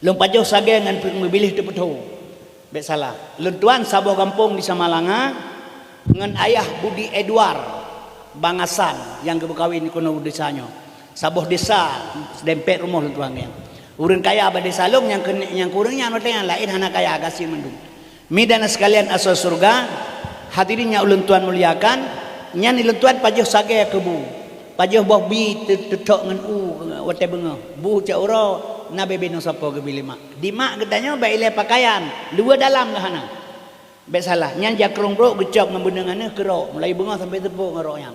lôn pajoh sagée ngon meubiléh teupeutho. Bék salah. Lôn tuan saboh gampông di Samalanga ngon ayah Budi Edward Bangasan nyang geumeukawen keunoe u desa nyoe. Saboh desa, seudempet rumoh lôn tuan nyan. Ureuëng kaya bak desa lôn nyang keu-, nyang kureueng nyan watée nyan laén hana kaya, gasien mandum. Mi dan sekalian asoe syeuruga, hadirin nyang ulôn tuan muliakan, nyan ulôn tuan pajoh sagée keu bu. Pajoh boh bi teu-, teuthok ngon u watée beungoh. Bu cok uroe, na bebe nyoe sapo geubi lé mak. Di mak geutanyoe bék ilée pakaian, luwa dalam geuhana. Bék salah, nyan jakrong brok geucok ngon beuneueng aneuëk keurok, mulai beungoh sampai teupok ngon rok nyan.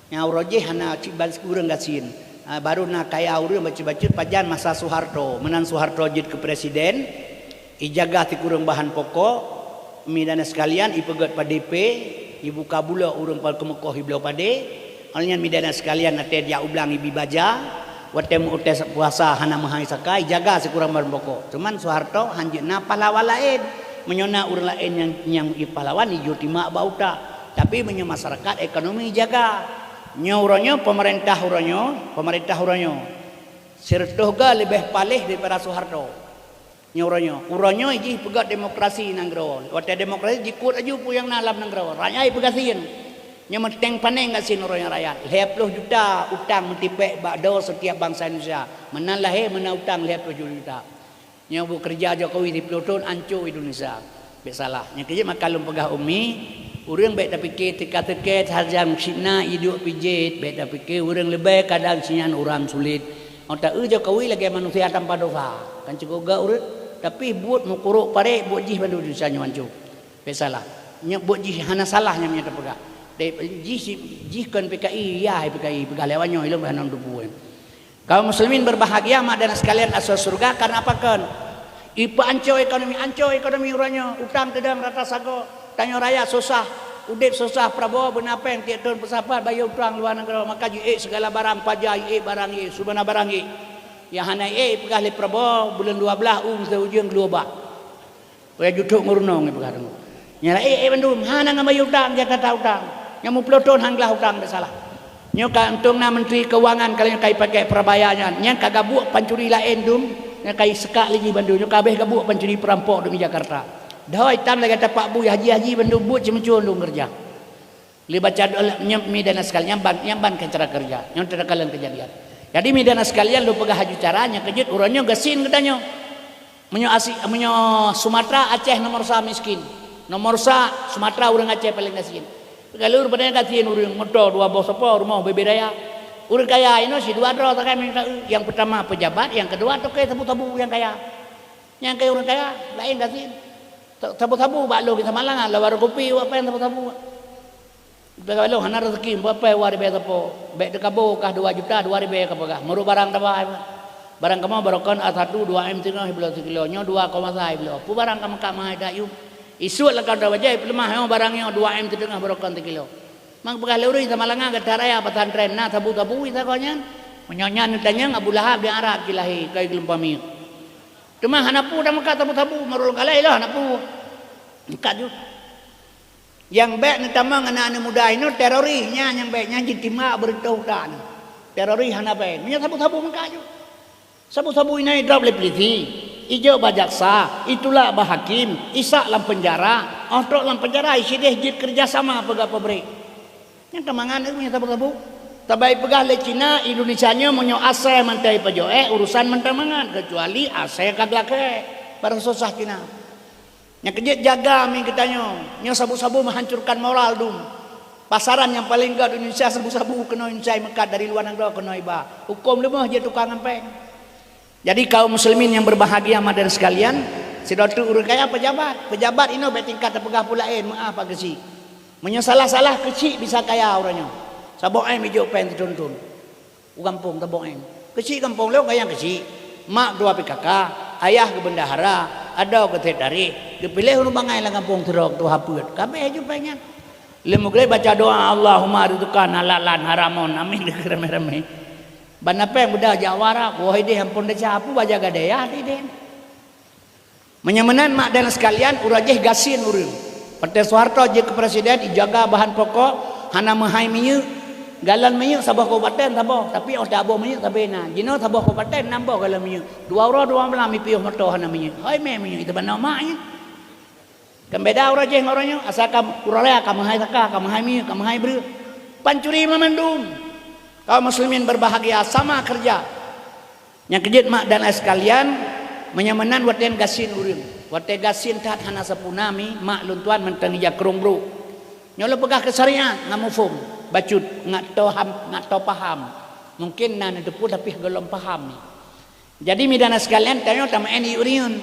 Nyang uroe jih hana cit ban sikureueng gasien. Ah, baru na kaya ureuëng bacut-bacut pajan masa Soeharto. Meunan Soeharto jeuet keu presiden, ijaga sikureueng bahan pokok, mi dan sekalian ipeugét padé pé, ibuka bulok ureuëng pal keumeukoh ibloe padé. Awaknyan mi dan sekalian até jak u blang ibi baja, watée meu-, watée puasa hana meuhai saka, ijaga sikureueng bahan pokok. Cuman Soeharto hanjeuet na pahlawan laén. Meunyoe na ureuëng laén nyang, nyang pahlawan, ijok timak bak utak. Tapi meunyoe masyarakat, ekonomi ijaga. Nyoe uroe nyoe, pemerintah uroe nyoe, pemerintah uroe nyoe sireutôh ga leubeh paléh daripada Soeharto. Nyoe uroe nyoe, uroe nyoe jih peugah demokrasi nanggroe. Watée demokrasi jikot aju peue nyang na lam nanggroe, rakyat peugasien. Nyoe meuténg paneng gasien uroe nyoe rakyat. Lhée ploh juta utang meutipék bak droe setiap bansa Indonesia. Meunan lahé meunan utang lhée ploh juta. Nyoe buet keureuja Jokowi siplôh thon ancô Indonesia. Bék salah. Nyang keujeuet maka lôn peugah umi, ureuëng bék tapike teuka-teuke sajan sina iduek pijet, bék tapike ureuëng leubeh kadang sinyan uram sulet. Ôk ta-eu Jokowi lagée manusia tanpa dosa. Kan cukôp gak ureuëng, tapi buet meukurok parek buet jih bandum Indonesia nyoe ancô. Bék salah. Nyoe buet jih hana salah nyang meunyoe tapeugah. Dek jih si-, jih kon P K I, ya P K I peugah lewat nyoe ilong hana tupu. Kaum muslimin berbahagia, mak dan sekalian asoe syeuruga, karena apa kon? Ipeuancô ekonomi, ancô ekonomi uroe nyoe, utang teudong rata sagoe, tanyoe rakyat susah, udeb susah, Prabowo beuna péng tiep thon peusapat bayeue utang luwa nanggroe, maka jiék segala barang paja, jiék barang, jiék subana barang, jiék. Nyang hana jiék peugah lé Prabowo buleuen dua blaih u meuseujeueng geulubah. Wéh juthok ngon runong ipeugah deungoe. Nyan ék, ék bandum, hana ngon bayeue utang, Jakarta utang. Nyang meuplôh thon han glah utang, bék salah. Nyoe ka untông na Menteri Keuangan ka lheueh ka ipakék Prabaya nyan, nyan ka gabuek pancuri laén dum, nyan ka iseukak lé jih bandum, nyoe ka abéh gabuek pancuri peurampok dum di Jakarta. Dahôi tam lagée tapak bui haji-haji bandum buet ceumeucue dum keureuja. Lé baca doa nyoe mi dan sekalian, nyan ban, nyan ban kan cara keureuja. Nyoe teuka lôn keujadian. Jadi mi dan sekalian lôn peugah aju cara nyang keujeuet uroe nyoe gasien geutanyoe. Meunyoe asi-, meunyoe Sumatera, Aceh nomor sa miskin. Nomor sa Sumatera ureuëng Aceh paleng gasien. Galur padahai gasien ureuëng moto dua boh sopo rumoh bebe raya. Ureuëng kaya inoe si dua droe sagai minta nyang pertama pejabat, nyang kedua toke sabu-sabu nyang kaya. Nyang kaya ureuëng kaya laén gasien. Sabu-sabu bak lôn kita malangan lawan kupi wak pen sabu-sabu. Peugah lôn hana rezeki, peue-peue dua ribée sapo. Bék teukabo kah dua juta, dua ribée ka peugah. Meurok barang taba. Barang kamoe barokon A satu dua M teungoh ibloe sikilo, nyoe dua koma sa ibloe. Peue barang ka meukat mahai dak yum. Isuet lakau dak bajée peuleumah nyoe barang nyoe dua M teungoh barokon sikilo. Mang peugah lé ureuëng sama langa gata raya pesantren na sabu-sabu isa kau nyan. Meunyoe nyan neutanyong Abu Lahab di Arab ci lahé kai geulumpa miet. Teuma hana peue dak meukat sabu-sabu, meurok galai lah hana peue. Meukat ju. Nyang bék neutamong aneuëk-aneuëk muda inoe teroris nyan nyang bék nyan jitimbak beureutoh utak nyan. Teroris hana bék. Meunyoe sabu-sabu meukat ju. Sabu-sabu inoe idrop lé polisi, ijok bak jaksa, itulak bak hakém, isak lam peunjara, óh trok lam peunjara isideh jeuet keureuja sama peugah pabrik. Nyang ka mangan meunyoe sabu-sabu. Tabai peugah lé Cina, Indonesia nyoe meunyoe asai mantong ipajoh ék, urusan mantong mangan, keucuali asai ka geulakée. Barang susah Cina. Nyang keujeuet jaga mi geutanyoe, nyoe sabu-sabu meuhancurkan moral dum. Pasaran nyang paleng gét Indonesia sabu-sabu keunoe Indonesia meukat dari luwa nanggroe keunoe iba. Huköm leumoh jeuet tukang ampeng. Jadi kaum muslimin yang berbahagia mak dan sekalian, sidroe teuk ureuëng kaya pejabat. Pejabat inoe bék tingkat tapeugah peue laén meuáh pak geuchik. Meunyoe salah-salah keuchik bisa kaya uroe nyoe. Saboh M ijok péng teuntun-tun. U gampông Tabong Eng. Keuchik gampông lôn ka nyang keuchik. Mak dua P K K, ayah geubeundahara, adoe keu sekretaris, geupiléh ureuëng bangai lam gampông sidroe tuha peuet. Ka abéh ju péng nyan. Lheueh meugreb baca doa, "Allahumma rizqan halalan haramon." Amin dikeue ramé-ramé. Ban na péng beuda jak wara, woh idéh ampôn desya, peue baja gadée yah idéh. Meunyoe meunan mak dan sekalian, uroe jih gasien ureuëng. Watée Soeharto jeuet keu presiden, ijaga bahan pokok, hana meuhai minyeuk. Galon minyeuk saboh kabupaten saboh, tapi óh taboh minyeuk sabe na. Jinoe saboh kabupaten nam boh galon minyeuk. Dua uroe dua malam ipiôh moto hana minyeuk. Hôi mé minyeuk itu ban na mak nyan. Kan beda uroe jih ngon uroe nyoe, asai ka uroe raya ka meuhai saka, ka meuhai minyeuk, ka meuhai breueh. Pancuri meumandum. Kaum muslimin berbahagia, sama kerja. Nyang keujeuet mak dan ayah sekalian, meunyoe meunan watée nyan gasien ureuëng. Watée gasien that hana sapeue na mi, mak lôn tuan mantong ija krong brok. Nyoe lôn peugah keu syariat ngon muphom, bacut, ngat to ham, ngat to paham. Mungkin na neuteupeue tapi gohlom paham ni. Jadi, mi dan sekalian, tanyoe tameu'en yue ureueng.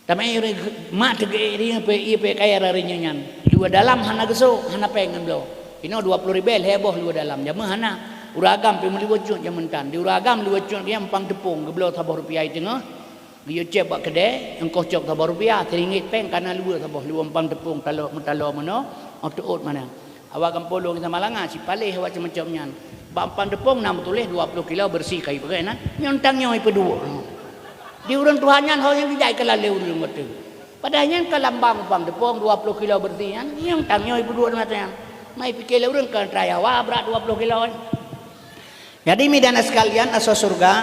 Tameu'en yue ureueng, mak teugeu'en yue ureueng, peu'en yue peu'en kaya rari nyoe nyan. Luwa dalam hana geusok, hana péng ngon bloe. Inoe dua ploh ribée lhée boh luwa dalam, jameun hana. Ureueng agam pih meuluwa cut jameun tan. Di ureueng agam luwa cut nyan muphom teupông, geubloe saboh rupiah i teungoh. Geuyue céb bak keudè, nyang kosong saboh rupiah, seuringgit péng ka na luwa saboh, luwa muphom teupông, taloe, meutaloe meunoe, 'oh teuôt meunan. Awak gampông lôn sama langa, sipaléh awak macam-macam nyan. Bak muphom teupông na meutuléh dua ploh kilo beureusi ka ipeugah na, nyoe tanyoe ipeuduek. Di ureueng tuha nyan ho nyang jijak ikeulale ureueng watée. Padahai nyan ka lambang muphom teupông dua ploh kilo beureusi nyan, nyoe tanyoe ipeuduek mata nyan. Mai pike lé ureueng ka raya wa brat dua ploh kilo nyan. Jadi, mi dan sekalian, asoe syeuruga,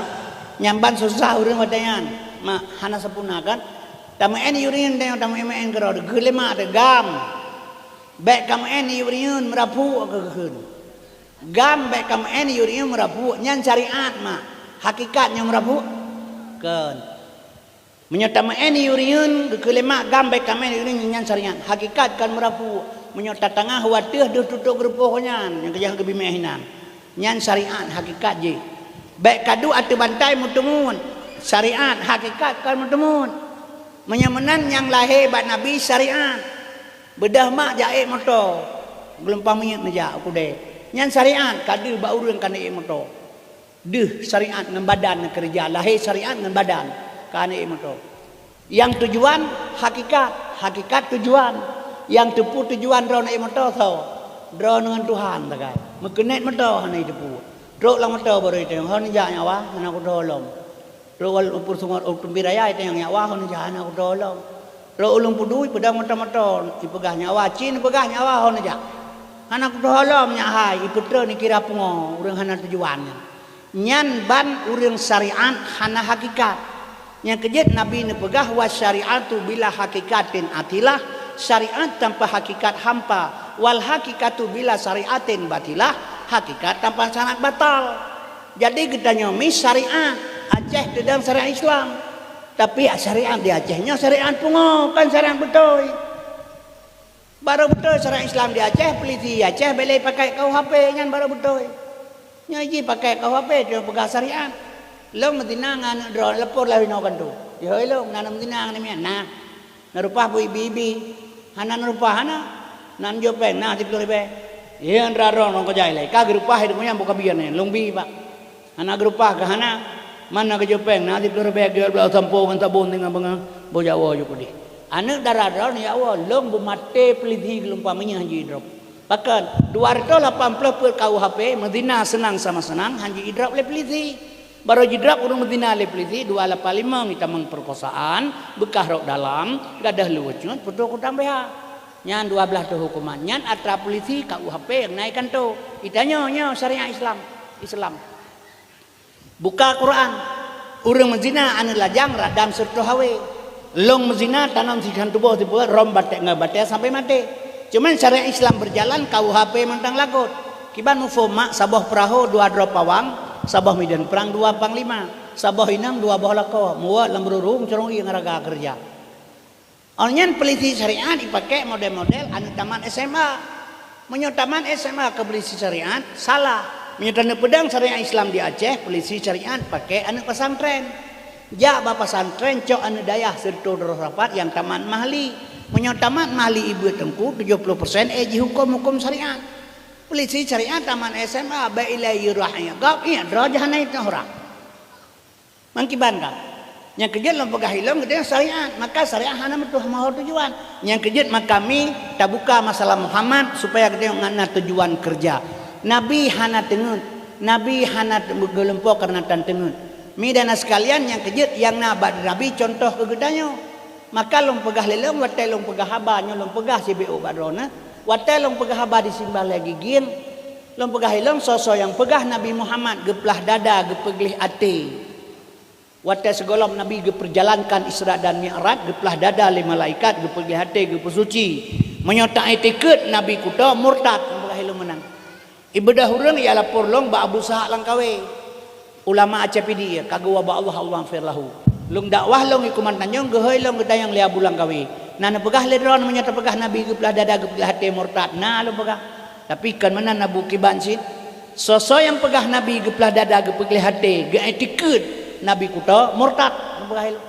nyang ban susah ureueng watée nyan. Mak, hana sapeue na kan? Tameu'en yue ureueng, tanyoe tameu'en-meu'en keudroe, geukheun lé mak teuh, gam. Bék kameu'en yue ureueng meurapuk keu geukheun. Gam bék kameu'en yue ureueng meurapuk, nyan syariat, mak. Hakikat nyoe meurapuk? Kon. Meunyoe tameu'en yue ureueng, geukheun lé mak gam bék kameu'en yue ureueng, nyan syariat. Hakikat kon meurapuk. Meunyoe tatangah watée deuh tutoe geurupoh nyan, nyang keujang geubimeh inan. Nyan syariat hakikat jih. Bék kaduek ateueh bantai meuteumut. Syariat hakikat kon meuteumut. Meunyoe meunan nyang lahé bak Nabi syariat. Beudôh mak jak ék moto. Geulumpang miet neujak u keudè. Nyan syariat ka deuh bak ureueng ka na ék moto. Deuh syariat ngon badan neukeureuja, lahé syariat ngon badan ka na ék moto. Nyang tujuan hakikat, hakikat tujuan. Nyang teupeu tujuan droe na ék moto soe? Droe ngon Tuhan sagai. Meukeunet moto hana jiteupeue. Trok lam moto baru jitanyong, "Ho neujak nyak wa?" "Hana kutoe lom." Trok wal-, u Peureusongot, u Teumpi Raya jitanyong, "Nyak wa ho neujak?" "Hana kutoe lom." Trok u Lueng Pudui peudong moto-moto, jipeugah, "Nyak wa?" "Ci neupeugah nyak wa ho neujak." "Hana kutoe lom nyak hai." Jipeutreun jikira pungo, ureueng hana tujuan nyan. Nyan ban ureueng syariat hana hakikat. Nyang keujeuet Nabi neupeugah, "Wa syariatu bila hakikatin atilah," syariat tanpa hakikat hampa, "Wal hakikatu bila syariatin batilah," hakikat tanpa syariat batal. Jadi geutanyoe mi syariat, Aceh teudong syariat Islam. Tapi syariat di Aceh nyoe syariat pungo, kon syariat beutôi. Barô beutôi syariat Islam di Aceh, peulisi Aceh bék lé pakai K U H P, nyan barô beutôi. Nyoe jih pakai K U H P, teungoh peugah syariat. Lôn meuzina ngon aneuk droe, lapor laju inoe keunoe. Di hôi lôn, na meuzina ngon miet, na. Na reupah beu ibi-ibi. Hana na reupah, hana. Na neujok péng, na siploh ribée. Iya, nyan droe-droe ngon kujai lé. Ka geureupah, hidup nyan buka bian nyan, lôn bi bak. Hana geureupah keu hana, mana geujok péng, na siploh ribée geujok bak sampoe ngon sabon teungoh beungoh, boh jawoe jok keudeh. Aneuk dara droe, ya Allah, lôn beumaté peulisi geulumpang meunyoe han ji-idrop. Pakon, dua ratus lapan puluh peuet K U H P, meuzina seunang sama seunang, han ji-idrop lé peulisi. Barô jidrop ureueng meuzina lé peulisi, dua lapan lima ngitamong perkosaan, beukah rok dalam, gadôh luweue cut, putôh kutang B H. Nyan dua blaih thôn huköman. Nyan atra peulisi K U H P nyang na i kantô. Itanyoe nyoe syariat Islam. Islam. Buka Quran. Ureueng meuzina aneuk lajang radam sireutoh hawé. Lôn meuzina tanom sikhan tuboh sipeue, rhom batée ngon batée sampai maté. Cuman syariat Islam beujalan, K U H P mantong lagot. Kiban muphom mak, saboh peurahô dua droe pawang, saboh mideuen prang dua panglima, saboh inong dua boh lakoe, muwot lam rurung curông ié ngon raga keureuja. Awaknyan peulisi syariat jipakék model-model aneuk tamat S M A. Meunyoe tamat S M A keu peulisi syariat, salah. Meunyoe taneuk peudong syariat Islam di Aceh, peulisi syariat pakék aneuk pesantren. Jak bak pesantren, cok aneuk dayah sireutoh droe rapat nyang tamat mahli. Meunyoe tamat mahli ibuet teungku, tujoh ploh persen ék jihuköm hukôm syariat. Peulisi syariat tamat S M A, bék ilée yue rhah ié gob, ié droe jahanai teuh urang. Mangkiban ka. Nyang keujeuet lôn peugah ilôn geutanyoe syariat, maka syariat hana meutuah meuho tujuan. Nyang keujeuet maka mi tabuka masalah Muhammad supaya geutanyoe ngon na tujuan keureuja. Nabi hana teungeut, Nabi hana te-, geulumpoe kareuna tan teungeut. Mi dan na sekalian nyang keujeuet nyang na bak Nabi contoh keu geutanyoe. Maka lôn peugah lé lôn watée lôn peugah haba nyoe lôn peugah sibeuet bak droeneuh, watée lôn peugah haba di Simbah Lhée Gigieng, lôn peugah ilôn soe-soe nyang peugah Nabi Muhammad geuplah dada geupeugleh até. Watée sigohlom Nabi geupeujalankan Isra dan Mi'raj, geuplah dada lé malaikat, geupeugleh até, geupeusuci. Meunyoe ta-iktikeut Nabi kuto murtad, peugah ilôn meunan. Ibeudôh ureuëng ia lapor lôn bak Abu Sahak Langkawe. Ulama Aceh Pidie, ka geuwoe bak Allah, Allahummaghfir lahu. Lôn dakwah lôn i Kuman Tanjong, geuhôi lôn geutanyong lé Abu Langkawi. Na neupeugah lé droeneuh meunyoe tapeugah Nabi geuplah dada geuplah até murtad, na lôn peugah. Tapi kon meunan Abu Kiban cit. Soe-soe nyang peugah Nabi geuplah dada geupeugleh até, geuetikeuet Nabi kuto murtad, lôn peugah lé.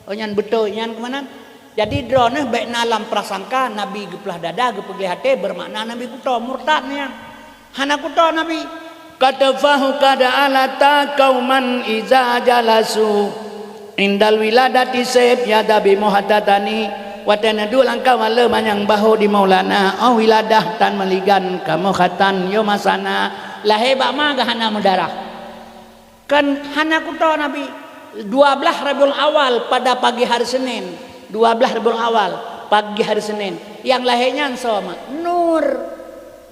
Oh nyan beutôi, nyan keu meunan. Jadi droeneuh bék na lam prasangka Nabi geuplah dada geupeugleh até beumakna Nabi kuto murtad nyan. Hana kuto Nabi. Katafahu kada alata kauman iza jalasu indal wiladati seb yadabi muhatatani. Watée neuduek lam kawan le manyang baho di Maulana, oh wiladah tan meuligan kamoe khatan yo masana. Lahé bak ma geuhana meudarah. Kan hana kuto Nabi. Dua belas Rabiul Awal pada pagi hari Senin. Dua belas Rabiul Awal pagi hari Senin. Yang lahé nyan soe mak? Nur.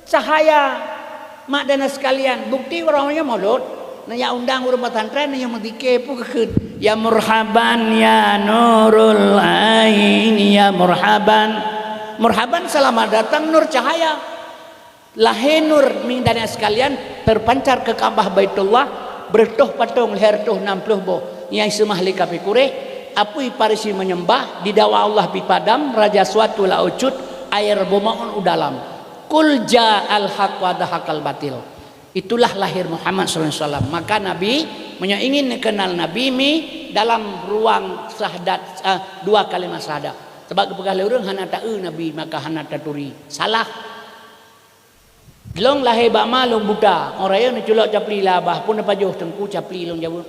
Cahaya. Mak dan sekalian, bukti ureuëng nyang mulod, na ya undang ureuëng pesantren, na ya meuzikir pun kekheun. Ya murhaban ya nurul ain, ya murhaban. Murhaban selamat datang nur cahaya. Lahé nur, mi dan sekalian, terpancar ke Ka'bah Baitullah, beureutoh patong lhèe reutôh nam ploh boh, nyang seumah lé kafé Quraisy, apui Parisi menyembah, didawa Allah pi padam, raja suatu la ucut, air bumaun u dalam. Qul ja'al haq wa zahaqal batil. Itulah lahir Muhammad sallallahu alaihi wasallam. Maka Nabi, meunyoe ingin neukenal Nabi, mi dalam ruang syahadat, ah, dua kalimat syahadat. Sebab geupeugah lé ureuëng hana taeu Nabi, maka hana taturi. Salah. Lôn lahé bak ma lôn buta, orang raya neuculok capli lam babah, pun neupajoh teungku capli lôn jaweueb.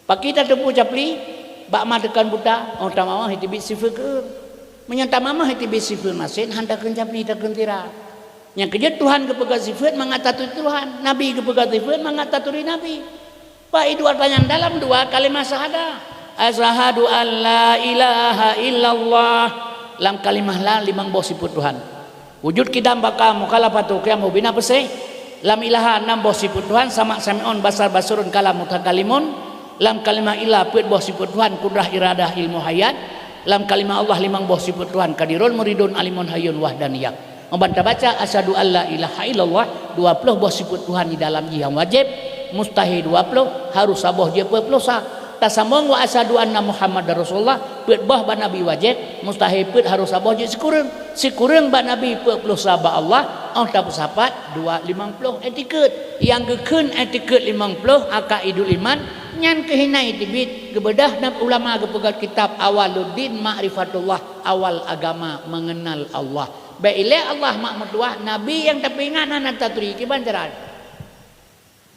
Pakri tateupue capli, bak ma teukan buta, oh tamamah iteubiet sifeuet keu. Meunyoe tamamah iteubiet sifeuet masen, han takheun capli, takheun tira. Nyang keujeuet Tuhan geupeugah sifeuet mangat taturi Tuhan, Nabi geupeugah sifeuet mangat taturi Nabi. Pak, i dua tanyan dalam dua kalimat syahadah. Asyhadu an la ilaha illallah. Lam kalimah la limong boh sifeuet Tuhan. Wujud, qidam, baqa, mukhalafatu, qiyamu, bina, peusé. Lam ilaha nam boh sifeuet Tuhan, sama, sami'un, basar, basirun, kalam, mutakalimun. Lam kalimah illa peuet boh sifeuet Tuhan, kudrah, iradah, ilmu, hayat. Lam kalimah Allah limong boh sifeuet Tuhan, qadirun, muridun, alimun, hayyun, wahdaniyah. Ban tabaca asyhadu alla ilaha illallah, dua ploh boh sifeuet Tuhan di dalam jih nyang wajéb, mustahé dua ploh, harus saboh jeuet peuet ploh sa. Tasambong wa asyhadu anna Muhammadar Rasulullah, peuet boh bak Nabi wajéb, mustahé peuet, harus saboh jeuet sikureueng. Sikureueng bak Nabi, peuet ploh sa bak Allah, oh tapeusapat dua limong ploh, etikeuet. Nyang geukheun etikeuet limong ploh, aka idul iman, nyan keuh hina iteubiet, geubeudôh dan ulama geupeugah kitab Awaluddin Ma'rifatullah, awal agama mengenal Allah. Bék ilée Allah mak meutuwah, Nabi nyang tapeuingat hana taturi, kiban cara.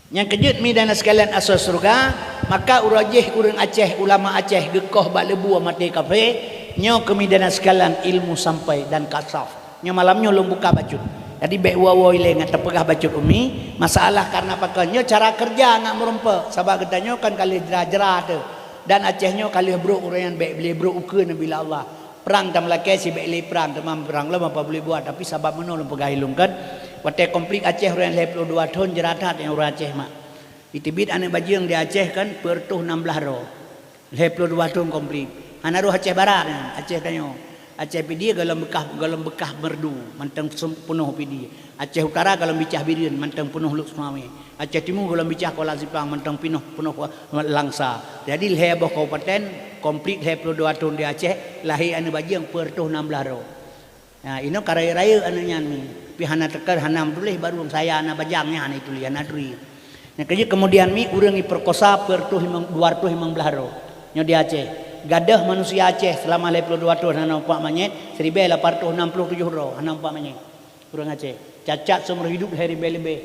Nyang keujeuet mi dan sekalian asoe syeuruga, maka uroe jih ureuëng Aceh, ulama Aceh geukoh bak leubue maté kafé, nyoe keu mi dan sekalian ilmu sampai dan kasaf. Nyoe malam nyoe lôn buka bacut. Jadi bék woe-woe ilée ngat tapeugah bacut umi, masalah karena pakon nyoe cara keureuja ngat meurumpok, sabab geutanyoe kan ka lheueh jra-jra teuh. Dan Aceh nyoe ka lheueh brok ureuëng nyan bék lé brok ukeue neubila Allah. Prang tameulakée sibék lé prang, teuma prang lom apa boleh buat, tapi sabab meunoe lôn peugah ilôn kan. Watée konflik Aceh uroe lhée ploh dua thon jeurat that nyang ureuëng Aceh mak. Iteubiet aneuëk bajeueng di Aceh kan peuet reutôh nam blaih droe. Lhée ploh dua thon konflik. Hana rôh Aceh Barat nyan, Aceh tanyoe. Aceh Pidie golom beukah, golom beukah merdu, mantong sum-, peunoh Pidie. Aceh Utara golom bicah Bireuen, mantong peunoh Lhokseumawe. Aceh Timu golom bicah Kuala Simpang, mantong pinoh, peunoh Langsa. Jadi lhée boh kabupaten, konflik lhée ploh dua thon di Aceh, lahé aneuëk bajeueng peuet reutôh nam blaih droe. Nah, inoe ka rayeuk-rayeuk aneuëk nyan mi. Pi hana teuka, hana meutuléh, baru saya na bajang nyan hana ituléh, hana turi. Nyang keujeuet keumudian mi ureuëng ipeurkosa peuet reutôh limong, dua reutôh limong blaih droe. Nyoe di Aceh. Gadôh manusia Aceh seulama lhée ploh dua thon hana mumpak manyét, siribée lapan reutôh nam ploh tujoh droe hana mumpak manyét. Ureuëng Aceh. Cacat seumur hidup lhée ribée leubeh.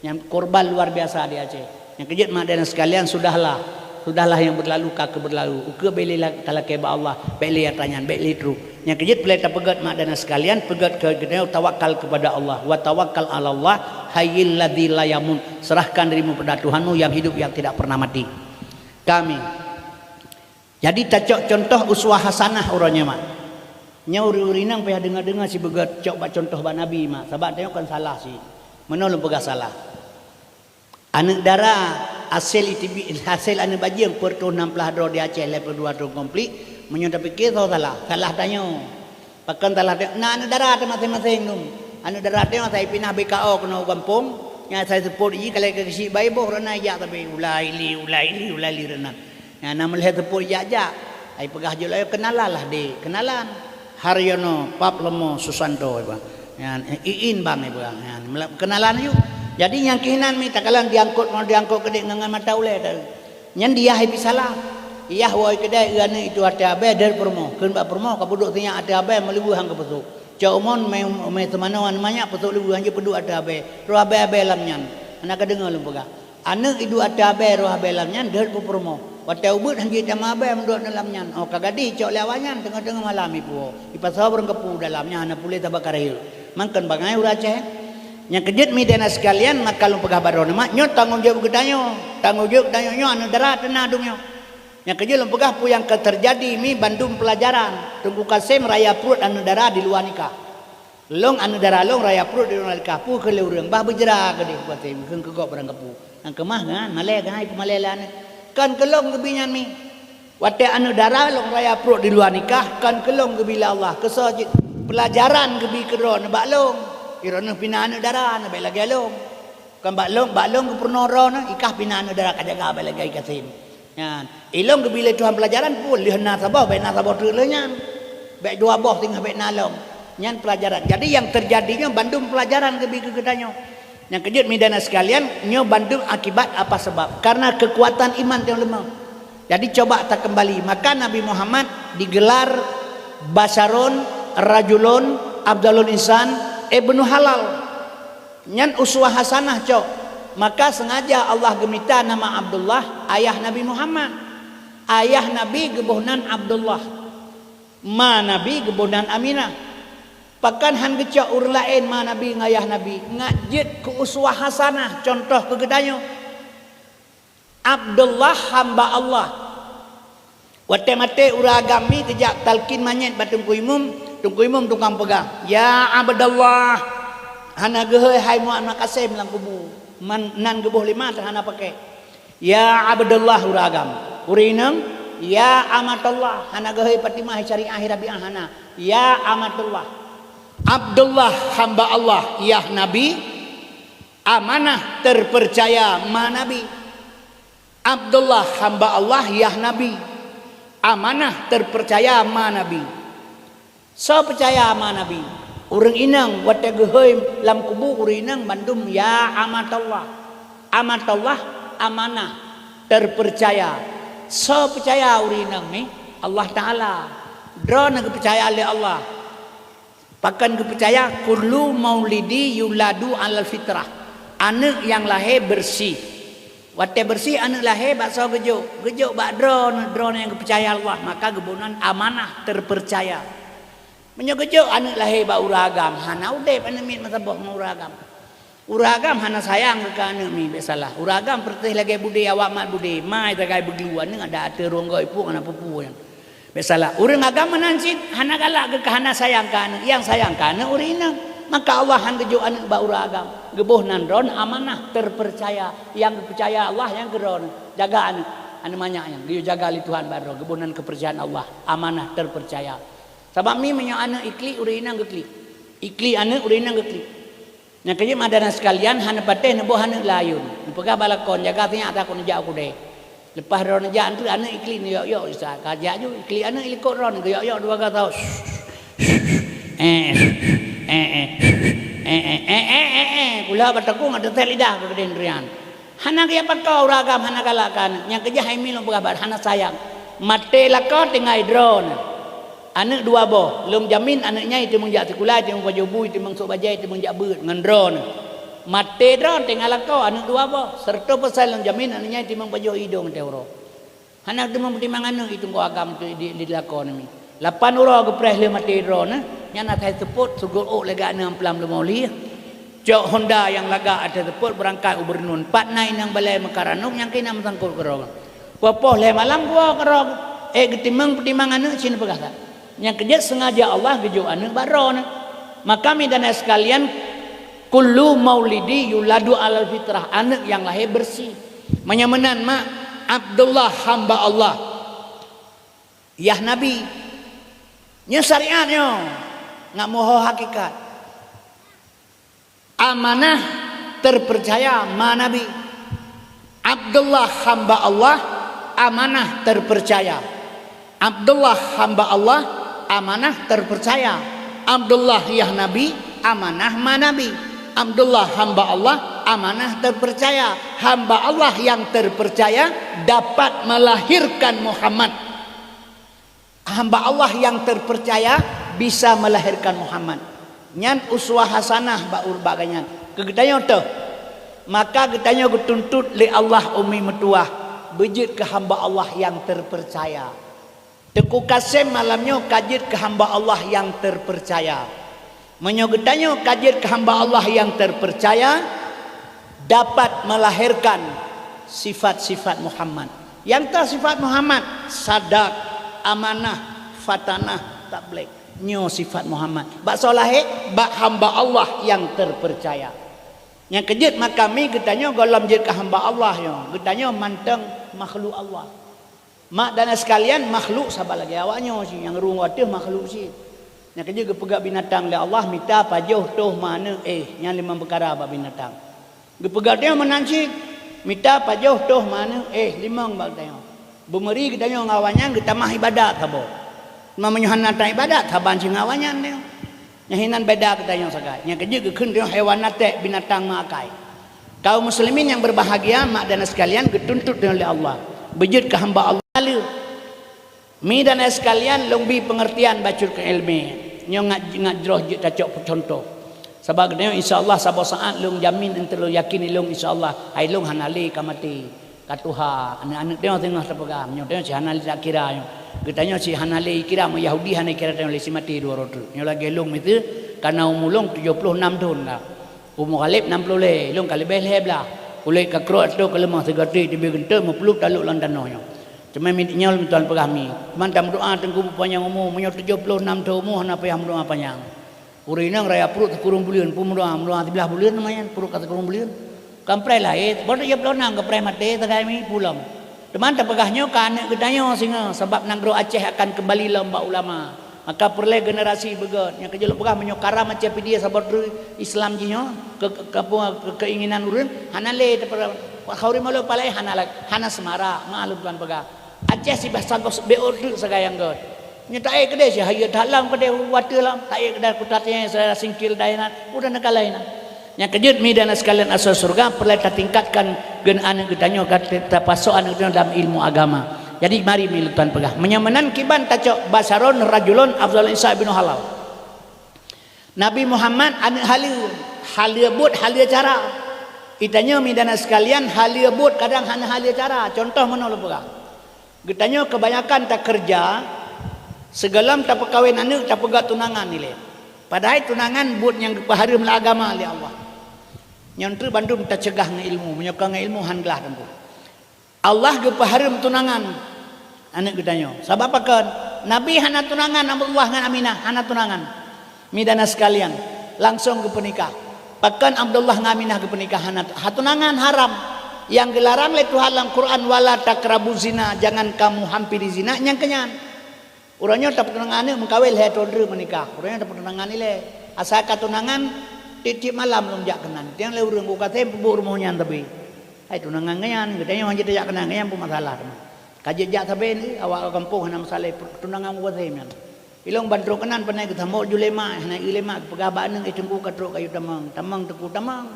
Nyang korban luar biasa di Aceh. Nyang keujeuet mak dan sekalian, sudahlah. Sudahlah yang berlalu ka keuh berlalu. Ukeue bék lé la-, talakée bak Allah, bék lé atra nyan, bék lé trok. Nyang keujeuet peureulée tapeugét mak dan sekalian, peugét keu geutanyoe tawakal kepada Allah. Wa tawakkal 'alallah hayyil ladzi la yamut. Serahkan dirimu pada Tuhanmu yang hidup yang tidak pernah mati. Kami. Jadi tacok contoh uswah hasanah uroe nyoe mak. Nyoe ureuëng-ureuëng inong payah deungoe-deungoe sibeugét cok bak contoh bak Nabi mak. Sabab tanyoe kon salah cit. Meunoe lôn peugah salah. Aneuëk dara, hasé iteubiet, hasé aneuëk bajeueng peuet reutôh nam blaih droe di Aceh lhée ploh dua thon konflik, meunyoe tapike soe salah, salah tanyoe. Pakon salah tanyoe? Na aneuëk dara teuh maséng-maséng nyoe. Aneuëk dara teuh asai pinah B K O keunoe u gampông, nyang asai seupôt jih ka lhée ka geusyik bayi boh rot na ijak tapi ulai li, ulai li, ulai li rot na. Nyan na meulhèe teupôt jak-jak. Ai peugah jeuet laju, "Kenalan lah, Dek." "Kenalan." "Haryono Pap Lomo Susanto," ipeugah. Nyan, "Iin Bang," ipeugah. Nyan, meula-, kenalan yue. Jadi nyang keuh inan mi takalon diangkot, mau diangkot keudéh ngon, ngon mata ulèe teuh. Nyan diyah ipi salah. Iyah woe keudéh, eu aneuk itu ateueh abèe deuh peurumoh. Kheun bak peurumoh, "Ka peuduek sinyak ateueh abèe, meuliweue han ka peusôk. Cok umon mè, mè seumanoe aneuk manyak, peusôk liweue, han jeuet peuduek ateueh abèe. Roh abèe-abèe lam nyan." Hana ka deungö lôn peugah. Aneuk iduek ateueh abèe, roh abèe lam nyan deuh peurumoh. Watèe ubeuet han jeuet tamè abèe, meuduek aneuk lam nyan. Oh, ka gadih cok lé awaknyan, teungoh-teungoh malam ipuwoe. Ipasoe barang keupeue dalam nyan, hana puléh taba ka rayeuk. Mangkön bangai ureueng Aceh. Nyang keujeuet mi dan sekalian, maka lôn peugah bak droeneuh, mak, nyoe tanggông jaweueb geutanyoe. Tanggông jaweueb geutanyoe nyoe aneuk dara teuh na dum nyoe. Nyang keujeuet lôn peugah peue nyang ka teujadi mi bandum peulajaran. Teungku Kasem raya pruet aneuk dara di luwa nikah. Lôn aneuk dara lôn raya pruet di luwa nikah. Peue kheun lé ureueng, bah beujra keudéh, peue teuh kheun keu gob barang keupeue. Nyang keumah kan, malèe kan, ipeumalèe lé aneuk. Kon keu lôn geubi nyan mi. Watèe aneuk dara lôn raya pruet di luwa nikah, kon keu lôn geubi lé Allah. Keu soe cit? Peulajaran geubi keu droeneuh bak lôn. Droeneuh pih na aneuk dara, na bèk lagèe lôn. Kon bak lôn, bak lôn geupeurunoe droeneuh, ikah pih na aneuk dara ka jaga bèk lagèe i Kasem. Nyan, ilôn geubi lé Tuhan peulajaran peue, lheueh na saboh, bèk na saboh treuk lheueh nyan. Bèk dua boh singoh bèk na lom. Nyan peulajaran. Jadi nyang teujadi nyoe bandum peulajaran geubi keu geutanyoe. Nyang keujeuet mi dan sekalian, nyoe bandum akibat apa sebab? Karena keukuatan iman nyang leumoh. Jadi coba takeumbali, maka Nabi Muhammad digelar basyarun, rajulun, afdalul insan, ibnu halal. Nyan uswah hasanah cok. Maka sengaja Allah geumita nama Abdullah, ayah Nabi Muhammad. Ayah Nabi geuboh nan Abdullah. Ma Nabi geuboh nan Aminah. Pakon han geucok ureueng laén ma Nabi ngon ayah Nabi? Ngat jeuet keu uswah hasanah, cuntoh keu geutanyoe. Abdullah hamba Allah. Watèe maté ureueng agam mi geujak talkin manyét bak teungku imum, teungku imum tukang peugah, "Ya Abdullah." Hana geuhôi hai Muhammad Kasem lam kubu. Man, nan geuboh lé ma hana pakai. "Ya Abdullah," ureueng agam. Ureueng inong, "Ya Amatullah." Hana geuhôi Fatimah, Syariah, Rabiah, hana. "Ya Amatullah." Abdullah hamba Allah, yah Nabi. Amanah terpercaya ma Nabi. Abdullah hamba Allah, yah Nabi. Amanah terpercaya ma Nabi. Soe peucaya ma Nabi? Ureueng inong watèe geuhôi lam kubu ureueng inong bandum, "Ya Amatullah." Amatullah, amanah, terpercaya. Soe peucaya ureueng inong ni? Allah Taala. Droeneuh geupeucaya lé Allah. Pakon geupeucaya, "Kullu maulidi yuladu alal fitrah." Aneuk nyang lahé beureuséh. Watèe beureuséh aneuk lahé, bak soe geujok? Geujok bak droeneuh, droeneuh nyang geupeucaya Allah, maka geuboh nan amanah, terpercaya. Meunyoe geujok aneuk lahé bak ureueng agam, hana udép aneuk miet meusaboh ngon ureueng agam. Ureueng agam hana sayang keu aneuk mi, bèk salah. Ureueng agam peureuteh lagèe budé, awak mat budé, mai tagai beuglu aneuk, ada ateueh rhueng goe ipuk, hana peue-peue nyan. Bèk salah. Ureueng agam meunan cit hana galak keu, hana sayang keu aneuk, nyang sayang keu aneuk ureueng inong. Maka Allah han geujok aneuk bak ureueng agam. Geuboh nan droeneuh amanah, terpercaya. Nyang geupeucaya Allah nyan keu droeneuh. Jaga aneuk. Aneuk manyak nyan geuyue jaga lé Tuhan bak droe. Geuboh nan keupeurcayaan Allah. Amanah, terpercaya. Sabab mi meunyoe aneuk iklik, ureueng inong geuklik. Iklik aneuk, ureueng inong geuklik. Nyang keujeuet, ma dan sekalian, hana patéh neuboh aneuk layôn. Neupeugah bak lakoe, "Jaga sinyak, takot neujak u keudè." Leupah droeneuh jak, neutreuk aneuk iklik neuyok-yok, Isa ka jak ju. Iklik aneuk ilikot droeneuh, geuyok-yok dua gasoe. Eh, eh, eh, eh, eh, eh, eh, eh, eh, eh, kula bak takong, ada teh lidah keu keudeh neutreuk nyan. Hana geujak pakoe ureueng agam, hana galak keu aneuk. Nyang keujeuet hai mi lôn peugah bak, hana sayang. Maté lakoe tinggai droeneuh. Aneuk dua boh, lôn jamin aneuk nyan jiteumeung jak sikula, jiteumeung pajoh bu, jiteumeung sôk bajèe, jiteumeung jak beuet ngon droeneuh. Maté droeneuh tinggai lakoe, aneuk dua boh, seratus persen lôn jamin aneuk nyan jiteumeung pajoh idong teuh uroe. Hana teuma peutimang aneuk, i teungku agam tu di, di lakoe nyan mi. Lapan uroe geupreh lheueh maté droeneuh, nyan asai seupôt, seugot ôk lagèe aneuk amplam leumo lieh. Cok honda nyang lagak ateueh seupôt beurangkat u Beureunon. Pat na inong balèe meukaranok nyang keunan meusangkot keudroe. Poh-poh lhèe malam geuwoe keudroe. Ék geutimang peutimang aneuk cit neupeugah that. Nyang keujeuet sengaja Allah geujok aneuk bak droeneuh. Maka mi dan ayah sekalian, kullu maulidi yuladu alal fitrah, aneuk nyang lahé beureuséh. Meunyoe meunan mak, Abdullah hamba Allah, yah Nabi. Nyoe syariat nyoe, ngat meuho hakikat. Amanah terpercaya ma Nabi. Abdullah hamba Allah, Amanah terpercaya. Abdullah hamba Allah, amanah terpercaya. Abdullah yah Nabi, amanah ma Nabi. Abdullah hamba Allah, amanah terpercaya. Hamba Allah yang terpercaya dapat melahirkan Muhammad. Hamba Allah yang terpercaya bisa melahirkan Muhammad. Nyan uswah hasanah bak ureuëng bak geuh nyan. Keu geutanyoe teuh, maka geutanyoe geutuntot lé Allah umi meutuwah beujeuet keu hamba Allah nyang teupeurcaya. Teungku Kasem malam nyoe ka jeuet keu hamba Allah nyang teupeurcaya. Meunyoe geutanyoe ka jeuet keu hamba Allah nyang teupeurcaya, dapat melahirkan sifat-sifat Muhammad. Nyang ta sifat Muhammad, sadak, amanah, fatanah, tabligh. Nyoe sifat Muhammad. Bak soe lahé? Bak hamba Allah nyang teupeurcaya. Nyang keujeuet maka mi geutanyoe gohlom jeuet keu hamba Allah nyoe. Geutanyoe mantong makhluk Allah. Mak dan sekalian, makhluk saban lagée awak nyoe cit, nyang rueng ateueh makhluk cit. Nyang keujeuet geupeugah binatang lé Allah, mita, pajoh, toh, ma, aneuk, éh, nyan limong peukara bak binatang. Geupeugah tanyoe meunan cit, mita, pajoh, toh, ma, aneuk, éh, limong bak tanyoe. Beumeuri geutanyoe ngon awaknyan geutamah ibadat saboh. Teuma meunyoe hana taibadat, saban cit ngon awaknyan tanyoe. Nyang hinan beda geutanyoe sagai. Nyang keujeuet geukheun tanyoe hewan natek, binatang meuakai. Kaum muslimin nyang berbahagia, mak dan sekalian, geutuntot tanyoe lé Allah. Beujeuet keu hamba Allah. Mi dan ayah sekalian, lôn bi peungeurtian bacut keu iéleumé. Nyoe ngat, ngat jroh jeuet tacok cuntoh. Sabab geutanyoe, insya Allah, saboh saát lôn jamin, enteuk lôn yakin ilôn, insya Allah, hai lôn hana lé ka maté. Ka tuha, aneuk-aneuk tanyoe teungoh tapeugah, meunyoe tanyoe cit hana lé takira nyoe. Geutanyoe cit hana lé ikira, meu Yahudi hana ikira tanyoe lé si maté dua droe teuk. Nyoe lagée lôn miseue, ka na umu lôn tujoh ploh nam thon ka. Umu Khalid nam ploh lhée, lôn ka leubeh lhée blaih. Kulét ka krok ateueh ka leumah sigoe teuk teubiet geunteuk meuplup talok lam tanoh nyoe. Teuma mi nyoe lôn tuan peugah mi. Teuma tameudoá Teungku peupanyang umu, meunyoe tujoh ploh nam thon umu hana payah meudoá panyang. Ureuëng inong raya pruet sikureueng buleuen, peue meudoá, meudoá siblaih buleuen teuma nyan, pruet ka sikureueng buleuen. Kan preh lahé, baru tujoh ploh nam ka preh maté sagai mi pulang. Teuma tapeugah nyoe ka aneuk geutanyoe singoh, sabab nanggroe Aceh akan keumbali lom bak ulama. Maka peureulée generasi beugét. Nyang keujeuet lôn peugah, meunyoe karam Aceh Pidie saboh treuk Islam jih nyoe, ke, ke, ke, ke, keinginan ureuëng, hana lé teupeura-, khauri malu palai hana la-, hana seumarak, meuah lôn tuan peugah. Aceh sibah sagoe beutreuk sagai nyang gét. Nyoe taék keudeh cit, hayeu that lam keudeh watée lam, taék keudeh kutatée saudara singkil dainan, udah neukalai nan. Nyang keujeuet mi dan sekalian asoe syeuruga, peureulée tatingkatkan gen aneuk geutanyoe, ka tapasok aneuk geutanyoe dalam ilmu agama. Jadi mari mi lôn tuan peugah. Meunyoe meunan kiban tacok basyaron rajulun afdal Isa ibnu Halal. Nabi Muhammad aneuk haleue, haleue buet, haleue cara. Geutanyoe mi dan sekalian, haleue buet kadang hana haleue cara. Cuntoh meunoe lôn peugah. Geutanyoe keubanyakan takeureuja, sigohlom tapeukawen aneuk, tapeugah tunangan ilée. Padahai tunangan buet nyang geupeuhareuem lé agama lé Allah. Nyoe treuk bandum taceugah ngon ilmu, meunyoe kon ngon ilmu han glah teungku. Allah geupeuhareuem tunangan aneuk geutanyoe. Sabab pakon? Nabi hana tunangan, Abdullah ngon Aminah hana tunangan. Mi dan sekalian, langsong geupeunikah. Pakon Abdullah ngon Aminah geupeunikah hana, ha tunangan haram. Nyang geularang lé Tuhan lam Quran, "Wala taqrabu zina, jangan kamu hampiri zina," nyang keunyan. Uroe nyoe tapeutunangan aneuk meukawen lhée thon treuk meunikah. Uroe nyoe tapeutunangan ilée. Asai ka tunangan, tieb-tieb malam lôn jak keunan. Tiang lé ureuëng ku kasém peubuet rumoh nyan sabe. Hai tunangan ngon nyan, geutanyoe hanjeuet tajak keunan ngon nyan peumasalah teuma. Ka jeuet jak sabe ni, awak gampông hana meusaleh tunangan ku kasém nyan. Ilôn ban trok keunan panai geutamok ju lé mak, hana eu lé mak geupeugah bak aneuk, "Eh, Teungku ka trok kayue tamong." "Tamong, Teungku, tamong."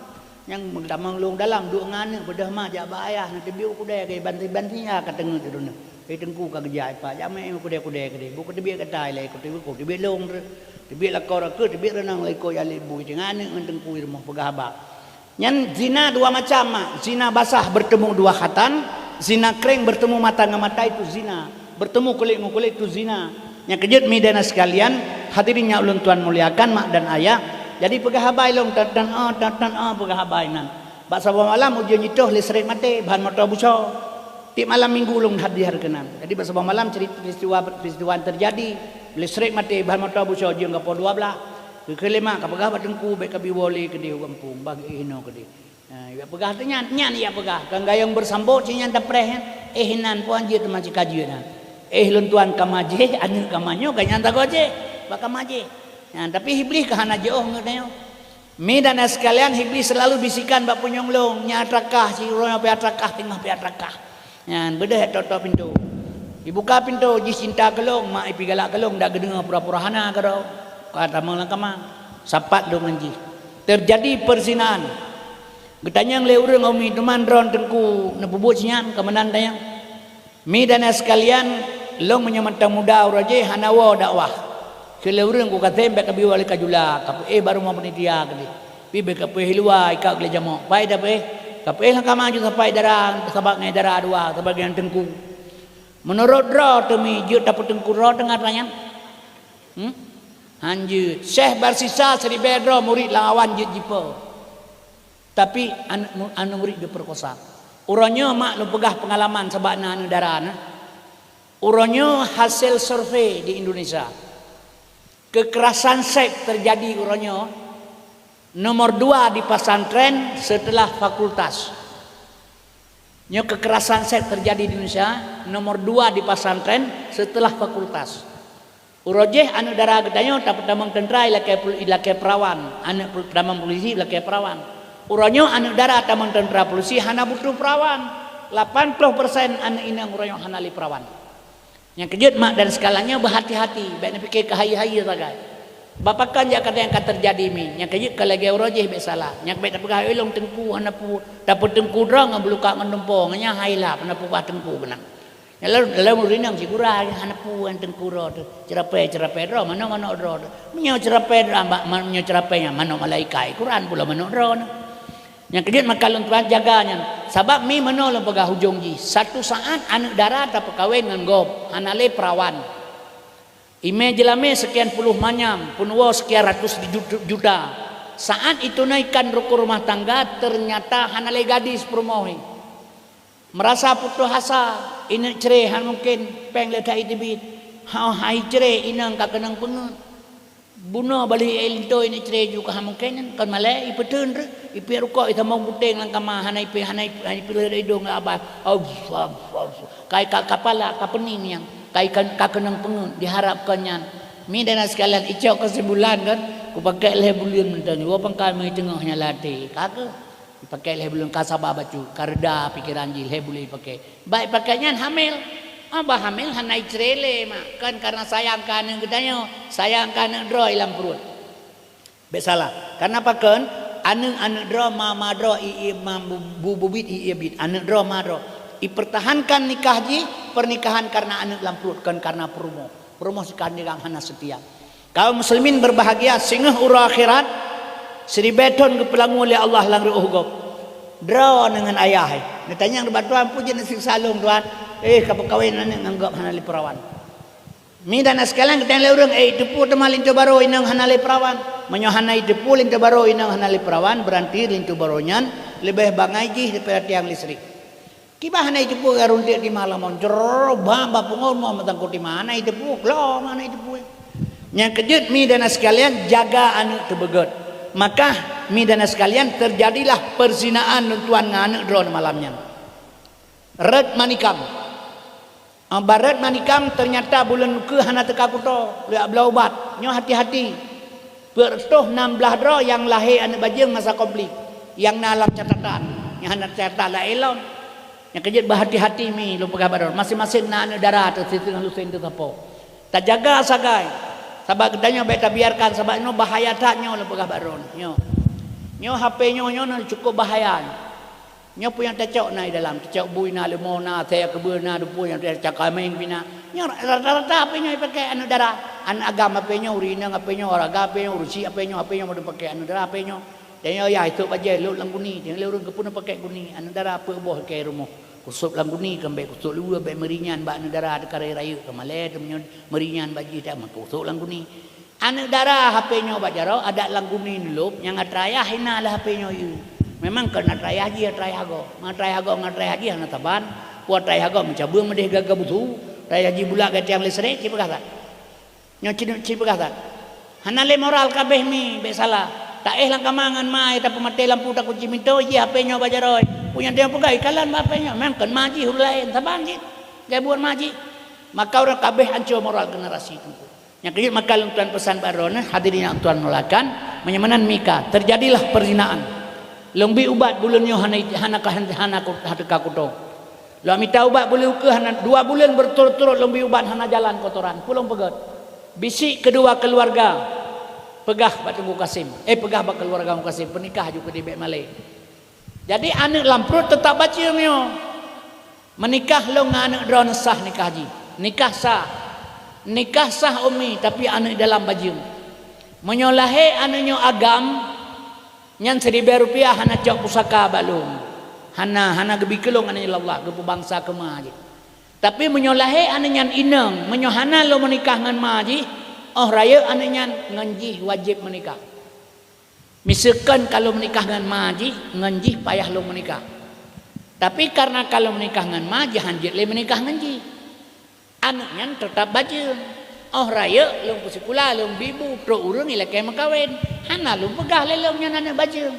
Nyang meutamong lôn dalam duek ngon aneuk, beudôh mak jak bak ayah, neuteubiet u keudè keu banti-banti, ya ka teungeut droeneuh. "Eh, Teungku ka geujak, Pak, jak meu'en u keudè-keudè keudeh. Bôh kuteubiet gata ilée, kuteubiet, kuteubiet lôn, teubiet lakoe rakeuet, teubiet reunang lé iko jak lé bu, teungoh aneuk ngon Teungku i rumoh peugah haba." Nyan zina dua macam, mak. Zina basah bertemu dua khatan, zina kering bertemu mata ngon mata itu zina. Bertemu kulét ngon kulét itu zina. Nyang keujeuet mi dan sekalian, hadirin nyang ulôn tuan muliakan, mak dan ayah. Jadi peugah haba ilôn tan-tan, oh, tan-tan, oh, peugah haba inan. Bak saboh malam ujeuen jitoh listrik maté, ban moto busoe. Tieb malam minggu lôn hadir keunan. Jadi bak saboh malam cerita peristiwa, peristiwa terjadi, listrik maté, ban moto busoe ujeuen ka poh dua blaih. Geukheun lé mak, ka peugah bak Teungku, bék ka biwoe lé keudeh u gampông, bah geuéh inoe keudeh. Ha, jak peugah tu nyan, nyan jak peugah. Kan gayong beusambot si nyan tapreh nyan. Eh, inan puan jeuet teuma si ka jeuet nyan. Eh, lôn tuan ka majéh, aneuk ka manyoe, ka nyan tagoe jéh. Bak ka majéh. Nyan, tapi Iblih ka hana jiôh ngon tanyoe. Mi dan sekalian, Iblih selalu bisikan bak punyueng lôn, "Nyan atrakah, si uroe nyoe pih atrakah, teungoh pih atrakah." Nyan beudeh tok-tok pintoe. Ibuka pintoe, jih cinta keu lôn, mak ipi galak keu lôn, dak geudeungoe pura-pura hana keudroe. Ka tamong lam kama. Sapat lôn ngon jih. Teujadi peurzinaan. Geutanyong lé ureuëng, "Umi, teuma droeneuh teungku neupeubuet sinyan?" Ka meunan tanyong. Mi dan sekalian, lôn meunyoe mantong muda uroe jih hana woe dakwah. Keu lé ureuëng ku kasem bék kabiwa lé kajula, kapeuéh bak rumoh panitia keudeh. Pi bék kapeuéh luwa, ika gleh jamok. Pai dapeuéh, kapeuéh lam kama ju sapai dara, sabab ngai dara dua, sabab nyang teungku. Meunurot droe teumi jeuet tapeuteungku droe teungoh nyan? Hmm? Hanjeuet. Syekh Barsisa siribée droe murit lam awan jeuet jipo. Tapi aneuk mu-, aneuk murit geupeurkosa. Uroe nyoe mak lôn peugah peungalaman sabab na aneuk dara na. Uroe nyoe hasil survei di Indonesia. Kekerasan seks terjadi uroe nyoe nomor dua di pesantren setelah fakultas. Nyoe kekerasan seks terjadi di Indonesia nomor dua di pesantren setelah fakultas. Uroe jih aneuk dara geutanyoe tapeutamong teuntra ilakée pul-, ilakée peurawan, aneuk pul-, tamong polisi ilakée peurawan. Uroe nyoe aneuk dara tamong teuntra polisi hana butuh peurawan. Lapan ploh persen aneuk inong uroe nyoe hana lé peurawan. Nyang keujeuet mak dan sekalian nyoe beuhati-hati, bék neupike keu hai-hai sagai. Bak pakon jak kadang ka teujadi mi, nyang keujeuet ka lagée uroe jih bék salah. Nyang bék tapeugah, "Eh, lôn teungku hana pu-, tapeuteungku droe ngon beuluka ngon dumpo, ngon nyan hai lap hana peugah teungku keunan." Nyang lalu, lalu ureuëng inong sigura hana pu ngon teungku droe teuh. Ceurapée-ceurapée droe, manok-manok droe teuh. Meunyoe ceurapée droe, ma-, meunyoe ceurapée nyan manok malaikat, Quran pula manok droe nyoe. Nyang keujeuet maka lôn tuan jaga nyan. Sabab mi meunoe lôn peugah ujong jih. Satu saat aneuk dara tapeukawen ngon gob, hana lé peurawan. Imé jeulamé sekian puluh manyam, peunuwoe sekian ratus ju-, juta. Saat itunaikan rukun rumah tangga, ternyata hana lé gadis peurumoh nyan. Meurasa putôh asa, ineuk cre hana mungken, péng le that iteubiet. Hao hai cre inong ka keunong peungeut. Bunoe bali linto ineuk cre ju ka hana mungken, kon malée ipeuteuntreuk, ipiep rukok, itamong buteng lam kama, hana ipe-, hana ipe-, hana ipeuleueh idong lé abah. Auf, auf, auf. Kai ka kapala, ka peuning nyang, kai ka, ka keunong peungeut, diharap kon nyan. Mi dan sekalian, icok keusimpulan kan, kupakek lhée buleuen mantong, woe pangkai meuteungoh nyang latée. Ka keuh. Ipakai lhée buleuen ka saba bacut, ka reda pikeran jih lhée buleuen ipakai. Bak ipakai nyan hamil. Ah, bah hamil hana icre lé mak. Kon karena sayang keu aneuk geutanyoe, sayang keu aneuk droe lam pruet. Bék salah. Karena pakon? Aneuk-aneuk droe, ma-ma droe, i-, i-, ma bu-, bu-, bubit, i-, i-, bit. Aneuk droe, ma droe. Ipertahankan nikah jih, pernikahan karena aneuk lam pruet, kon karena peurumoh. Peurumoh sikandang hana seutia. Kaum muslimin berbahagia, singoh uroe akhirat, siribée thon geupeulangue lé Allah lam reuôh gob. Droeneuh ngon ayah, eh. Neutanyong bak Tuhan, "Peue jeuet neusiksa lôn, Tuhan? Eh, ka peukawen aneuk ngon gob hana lé peurawan." Mi dan sekalian geutanyong lé ureuëng, "Eh, iteupeue teuma linto barô inong hana lé peurawan?" Meunyoe hana iteupeue linto barô inong hana lé peurawan, berarti linto barô nyan leubeh bangai jih daripada tiang listrik. Kiban hana jiteupeue ka runtiek timah lamon, jrrrr, bam, bak pungo rumoh meutangkot timah, hana jiteupeue, glom hana jiteupeue. Nyang keujeuet mi dan sekalian, jaga aneuk teubeugét. Maka mi dan sekalian, terjadilah perzinaan lôn tuan ngon aneuk droeneuh malam nyan. Rot manikam. Bak rot manikam, ternyata buleuen ukeue hana teuka kuto, lheueh bloe ubat. Nyoe hati-hati. Peuet reutôh nam blaih droe nyang lahé aneuk bajeueng masa konflik, nyang na lam catatan, nyang hana teucatat lam ilôn. Nyang keujeuet beuhati-hati mi lôn peugah bak droe, maséng-maséng na aneuk dara teuh, siteungoh lusen teuh sapo. Tajaga sagai, sabab geutanyoe bék tabiarkan, sabab nyoe bahaya that nyoe lôn peugah bak droe. Nyoe, nyoe H P nyoe, nyoe na cukup bahaya nyoe. Nyoe peue nyang tacok na i dalam, tacok bui na, leumo na, asèe keubeue na, dupeue nyang tacok kaméng pih na. Nyoe rata-rata H P nyoe ipakai aneuk dara. Aneuk agam H P nyoe, ureueng inong H P nyoe, ureueng agam H P nyoe, ureueng syiek H P nyoe, H P nyoe, model pakai aneuk dara H P nyoe. Dan nyoe yah, isôk bajèe lhôk lam guni, teuh lé ureueng keupeue na pakai guni, aneuk dara peuet boh keu rumoh. Kusôb lam guni, keu bék kusôb luweue, bék meurinyan bak aneuk dara teuka rayeuk-rayeuk, keu malèe teuh meunyoe meurinyan bak jih, dak meukusôb lam guni. Aneuk dara H P nyoe bak jaroe, adak lam guni neulôb, nyang atra yah hina lé H P nyoe yue. Memang kon atra yah jih, atra yah goe. Meunyoe atra yah goe ngon atra yah jih hana saban, peue atra yah goe meucabeue meudeh gaga busu, atra yah jih bulak gata nyang listrik, ci peugah that. Nyoe ci, ci peugah that. Hana lé moral kabeh mi, bék salah. Taéh lam kama ngon ma, tapeumaté lampu, takunci pintoe, jih H P nyoe bak jaroe. Peue nyang tanyoe peugah, ikalon bak H P nyoe. Memang kon ma jih, ureueng laén, saban jih. Geubuet ma jih. Maka ureueng kabeh anco moral generasi teungku. Nyang keujeuet maka lôn tuan peusan bak droeneuh, hadirin nyang tuan muliakan, meunyoe meunan mika, terjadilah perzinaan. Lôn bi ubat buleuen nyoe hana, hana ka, hana ku, hana teuka kuto. Lôn mita ubat beuleue keuh hana, dua buleuen beuturot-turot lôn bri ubat hana jalan kotoran. Peue lôn peugét? Bisi keudua keuluwarga, peugah bak Teungku Kasim, eh, peugah bak keuluwarga Teungku Kasim, peunikah ju keudeh, bék malée. Jadi, aneuëk lam pruet teutab bajeueng nyoe. Meunikah lôn ngon aneuëk droeneuh sah nikah jih. Nikah sah. Nikah sah, Umi, tapi aneuëk dalam bajeueng. Meunyoe lahé aneuëk nyoe agam, nyan siribée rupiah hana cok pusaka bak lôn. Hana, hana geubri keu lôn aneuëk nyoe lé Allah, geupeubansa keu ma jih. Tapi meunyoe lahé aneuëk nyan inong, meunyoe hana lôn meunikah ngon ma jih, óh rayeuk aneuëk nyan ngon jih wajéb meunikah. Miseue kon ka lôn meunikah ngon ma jih, ngon jih payah lôn meunikah. Tapi kareuna ka lôn meunikah ngon ma jih, han jeuet lé meunikah ngon jih. Aneuëk nyan teutab bajeueng. Óh rayeuk lôn peusikula, lôn bri bu, trok ureuëng ilakée meukawen. Hana lôn peugah lé lôn nyan aneuëk bajeueng.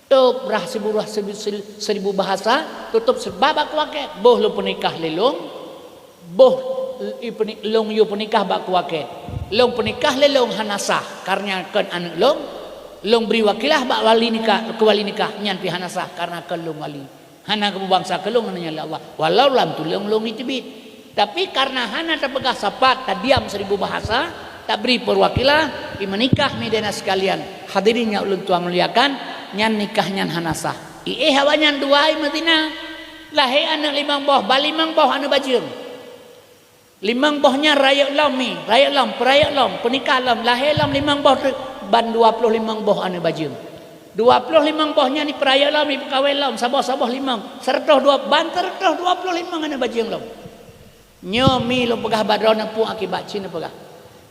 Tôb rhah sibu rhah sibu, sil-, seribu bahasa, tutôb seureubah bak kuakét. Boh lôn peunikah lé lôn, boh i peuni-, lôn yue peunikah bak kuakét. Lôn peunikah lé lôn hana sah, kareuna kon aneuëk lôn. Lôn bri wakilah bak wali nikah, keu wali nikah, nyan pih hana sah, kareuna kon lôn wali. Hana geupeubansa keu lôn aneuëk nyan lé Allah, walau lam tuleueng lôn iteubiet. Tapi kareuna hana tapeugah sapat, tadiam seribu bahasa, tabri peuwakilah, i meunikah, mi dan sekalian. Hadirin nyang ulôn tuan muliakan, nyan nikah nyan hana sah. Iéh awaknyan dua i meuzina. Lahé aneuëk limong boh, ban limong boh aneuëk bajeueng. Limong boh nyan rayeuk lom mi, rayeuk lom, peurayeuk lom, peunikah lom, lahé lom limong boh teuk, ban dua ploh limong boh aneuëk bajeueng. Dua ploh limong boh nyan ipeurayeuk lom, ipeukawen lom, saboh-saboh limong, seureutôh dua, ban seureutôh dua ploh limong aneuëk bajeueng lom. Nyoe mi lôn peugah bak droeneuh peue akibat cit neupeugah.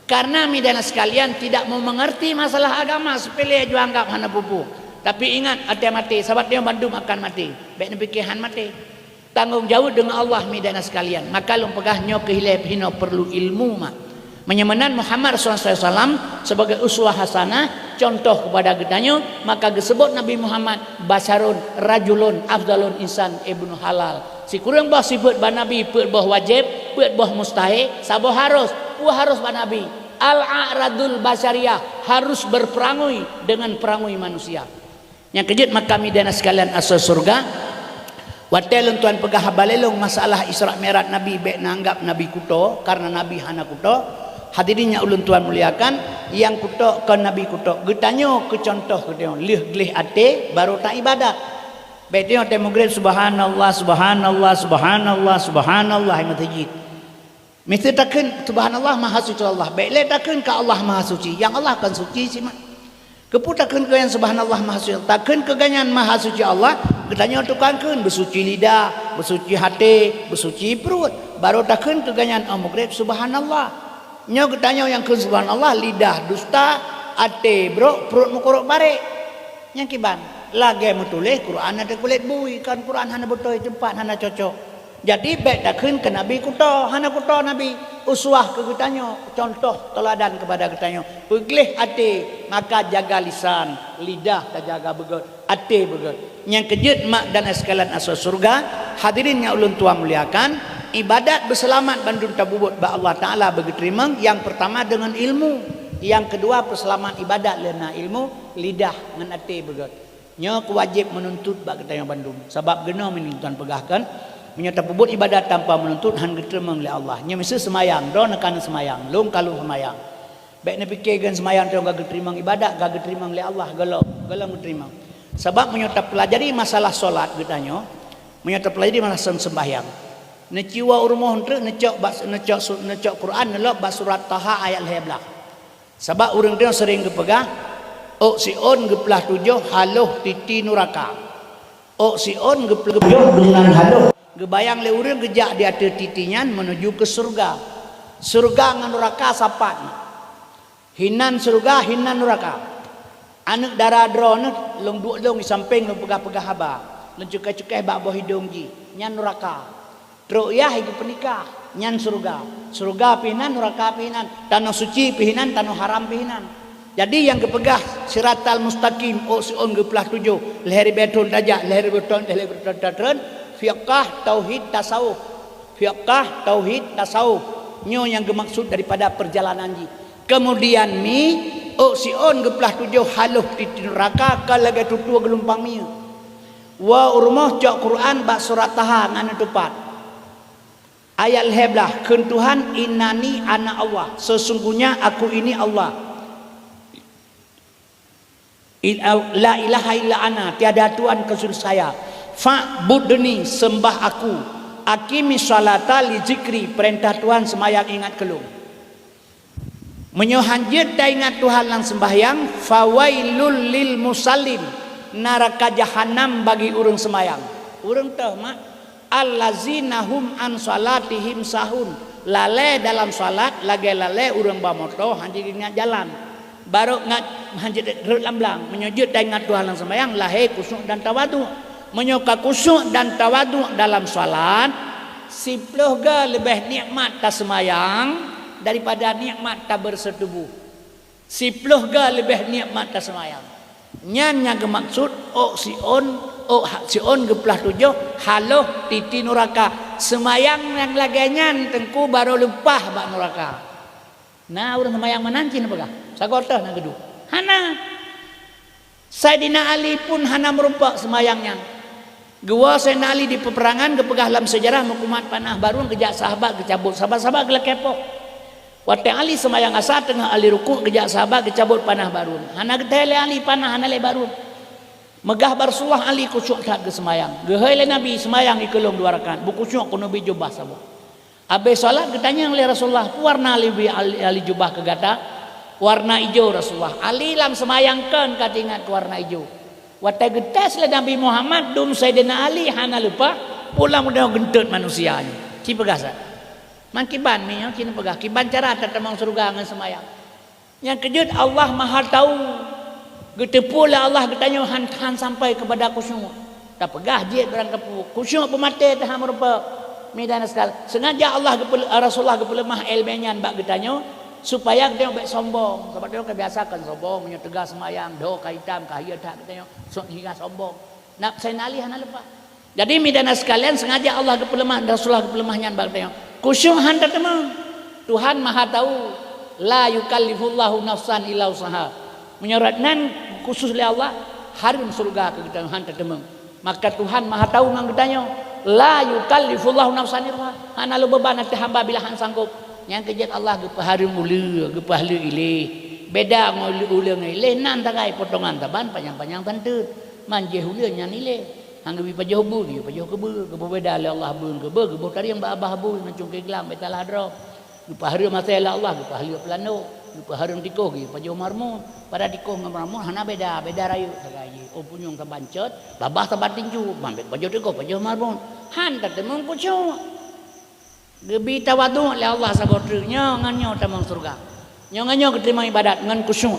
Karena mi dan sekalian tidak mau mengerti masalah agama, sepele aju anggap hana peue-peue. Tapi ingat, até maté, sabab nyoe bandum akan maté. Bék neupike han maté. Tanggong jaweueb deungon Allah mi dan sekalian. Maka lôn peugah nyoe keuh ilée pih hinoe perlu ilmu mak. Meunyoe meunan Muhammad sallallahu alaihi wasallam sebagai uswah hasanah, contoh kepada geutanyoe, maka geusebut Nabi Muhammad basyarun rajulun afdalun insan ibnu halal. Sikureueng boh sifeuet bak Nabi, peuet boh wajéb, peuet boh mustahé, saboh harus. Peue harus bak Nabi? Al-a'radul basyariyah, harus berperangui dengan perangui manusia. Nyang keujeuet maka mi dan sekalian asoe syeuruga, watée lôn tuan peugah haba lé lôn masalah Isra Mi'raj Nabi bék neuanggap Nabi kuto, karena Nabi hana kuto. Hadirin nyang ulôn tuan muliakan, nyang kuto kon Nabi kuto. Geutanyoe keu contoh geutanyoe, lheueh gleh até barô taibadat. Bék tanyoe tée meugreb, "Subhanallah, subhanallah, subhanallah, subhanallah," i meuseujid. Miseue takheun, "Subhanallah, Maha Suci Allah." Bék lé takheun keu Allah Maha Suci. Nyang Allah kon suci simat. Keupeue takheun keu nyan Subhanallah, Maha Suci Allah? Takheun keu gobnyan Maha Suci Allah, geutanyoe tukang kheun, beusuci lidah, beusuci até, beusuci pruet. Barô takheun keu gobnyan óh meugreb, "Subhanallah." Nyoe geutanyoe nyang kheun subhanallah, lidah dusta, até brok, pruet meukurok barek. Nyang kiban, lagée meutuléh Quran ateueh kulét bui, kan Quran hana beutôi teumpat, hana cocok. Jadi bék takheun keu Nabi kuto, hana kuto Nabi. Uswah keu geutanyoe, contoh teuladan keupada geutanyoe. Peugleh até, maka jaga lisan, lidah tajaga beugét. Até beugét. Nyang keujeuet mak dan sekalian asoe syeuruga, hadirin nyang ulôn tuan muliakan, ibadat beuseulamat bandum tapubuet bak Allah Taala beugeuteurimong, nyang peurtama deungon ilmu, nyang keudua peuseulamat ibadat lé na ilmu, lidah ngon até beugét. Nyoe keuwajéb meununtut bak geutanyoe bandum, sabab geunoe meunyoe tuan peugah kan, meunyoe tapubuet ibadat tanpa meununtut han geuteurimong lé Allah. Nyoe miseue seumayang, droeneuh ka neuseumayang, lôn ka lheueh seumayang. Bék neupike ngon seumayang tanyoe ka geuteurimong ibadat, ka geuteurimong lé Allah, gohlom, gohlom geuteurimong. Sabab meunyoe tapeulajari masalah solat geutanyoe, meunyoe tapeulajari masalah seumbahyang, neuciwoe u rumoh treuk neucok bak, neucok su-, neucok Quran neulok bak surat Taha ayat lhée blaih. Sabab ureuëng tanyoe seuring geupeugah, "Ôk siôn geuplah tujoh haloh titi nuraka." Ôk siôn geuplah tujoh deungon haloh. Geubayang lé ureuëng geujak di ateueh titi nyan meunuju keu syeuruga. Syeuruga ngon nuraka sapat. Hinan syeuruga, hinan nuraka. Aneuëk dara droeneuh lôn duek lôn di sampéng lôn peugah-peugah haba. Lôn cukéh-cukéh bak boh idong jih. Nyan nuraka. Trok yah i geupeunikah. Nyan syeuruga. Syeuruga pih nan, nuraka pih nan. Tanoh suci pih nan, tanoh haram pih nan. Jadi nyang geupeugah siratal mustaqim, ôk siôn geuplah tujoh, lhée ribée thon tajak, lhée ribée thon, lhée ribée thon tatreun, fiqah, tauhid, tasawuf. Fiqah, tauhid, tasawuf. Nyoe nyang geumaksud daripada peurjalanan jih. Keumudian mi, ôk siôn geuplah tujoh haloh titi nuraka ka lagée tutue geulumpang minyeuk. Woe u rumoh cok Quran bak surat Taha ngon neutupat. Ayat lhèe blah, kheun Tuhan, "Innani ana Allah, sesungguhnya aku ini Allah. Il-, la ilaha illa ana, tiada Tuhan kecuali saya. Fa'budni, sembah aku. Aqimis sholata li dzikri, peurintah Tuhan seumayang ingat keu Lôn." Meunyoe han jeuet taingat Tuhan lam seumbahyang, "Fawailul lil musallin, naraka jahanam bagi ureuëng seumayang." Ureuëng toh mak, "Allazina hum an salatihim sahun." Lalée dalam salat lagée lalée ureuëng ba moto han jeuet ingat jalan. Barô ngat han jeuet rhot lam blang. Meunyoe jeuet taingat Tuhan lam seumayang, lahé khusyuk dan tawaduk. Meunyoe ka khusyuk dan tawaduk dalam salat, siploh ga leubeh nikmat taseumayang daripada nikmat tabeureusoe tuboh. Siploh ga leubeh nikmat taseumayang. Nyan nyang geumaksud ôk siôn, ôk ha-, siôn geuplah tujoh haloh titi nuraka. Seumayang nyang lagée nyan teungku barô leupah bak nuraka. Na ureuëng seumayang meunan cit neupeugah, sagoe teuh na geuduek. Hana. Saidina Ali pun hana meurumpok seumayang nyan. Geuwoe Saidina Ali di peuperangan, geupeugah lam seujarah, meukumat panah barun, geujak sahabat geucabot, sahabat-sahabat geulakée poh. Watée Ali seumayang asa, teungoh Ali rukuk, geujak sahabat geucabot panah barun. Hana geuthée lé Ali panah, hana lé barun. Meugah bak Rasulullah, Ali khusyuk that geuseumayang. Geuhôi lé Nabi, "Seumayang i keu lôn dua rakaat." Beukhusyuk keuneubri jubah saboh. Abéh salat geutanyong lé Rasulullah, "Peue warna Ali, Ali, Ali jubah keu gata?" "Warna ijo, Rasulullah." Ali lam seumayang kon ka teuingat keu warna ijo. Watée geutés lé Nabi Muhammad dum Saidina Ali hana leupah, pulang udah geuntot manusia nyoe. Ci peugah sa. Man kiban mi nyoe ci neupeugah, kiban cara tatamong syeuruga ngon seumayang. Nyang keujeuet Allah Maha Tahu. Geuteupeue lé Allah geutanyoe han, han sampai keupada khusyuk. Tapeugah jeuet barang kapeue, khusyuk peumaté teuh han meurumpok. Midan sekal, sengaja Allah geupeu-, Rasulullah geupeuleumah iéleumé nyan bak geutanyoe, supaya geutanyoe bék sombong. Sabab tanyoe ka biasa kon sombong, meunyoe teuga seumayang, dho ka itam, ka hié that geutanyoe, sok hingga sombong. Nab Saidina Ali hana leupah. Jadi, midan sekalian, sengaja Allah geupeuleumah, Rasulullah geupeuleumah nyan bak geutanyoe. Khusyuk han tateumong. Tuhan Maha Tahu, "La yukallifullahu nafsan illa wus'aha." Meunyoe rot nan khusus lé Allah, hareuem syeuruga keu geutanyoe han tateumong. Maka Tuhan Maha Tahu ngon geutanyoe, "La yukallifullahu nafsan illa wus'aha." Hana lôn beuban ateueh hamba bila han sanggob. Nyang keujeuet Allah geupeuhareuem uleue, geupeuhareuem iléh. Beda ngon uleue, uleue ngon iléh, nan tagai potongan saban panyang-panyang tanteut. Man jéh uleue nyan iléh. Han geubri pajoh bui, geuyue pajoh keubeue, geupeubeda lé Allah bui ngon keubeue, geuboh tarieng bak babah bui ngon cungké glam, bék talah droe. Geupeuhareuem asèe lé Allah, geupeuhareuem peulandôk, geupeuhareuem tikoh, geuyue pajoh marmut. Padahai tikoh ngon marmut hana beda, beda rayeuk sagai jih. Oh punyueng saban cot, babah saban tinju, man bék pajoh tikoh, pajoh marmut. Han tateumong khusyuk. Geubri tawaduk lé Allah saboh treuk, nyoe ngon nyoe tamong syeuruga. Nyoe ngon nyoe geuteurimong ibadat ngon khusyuk.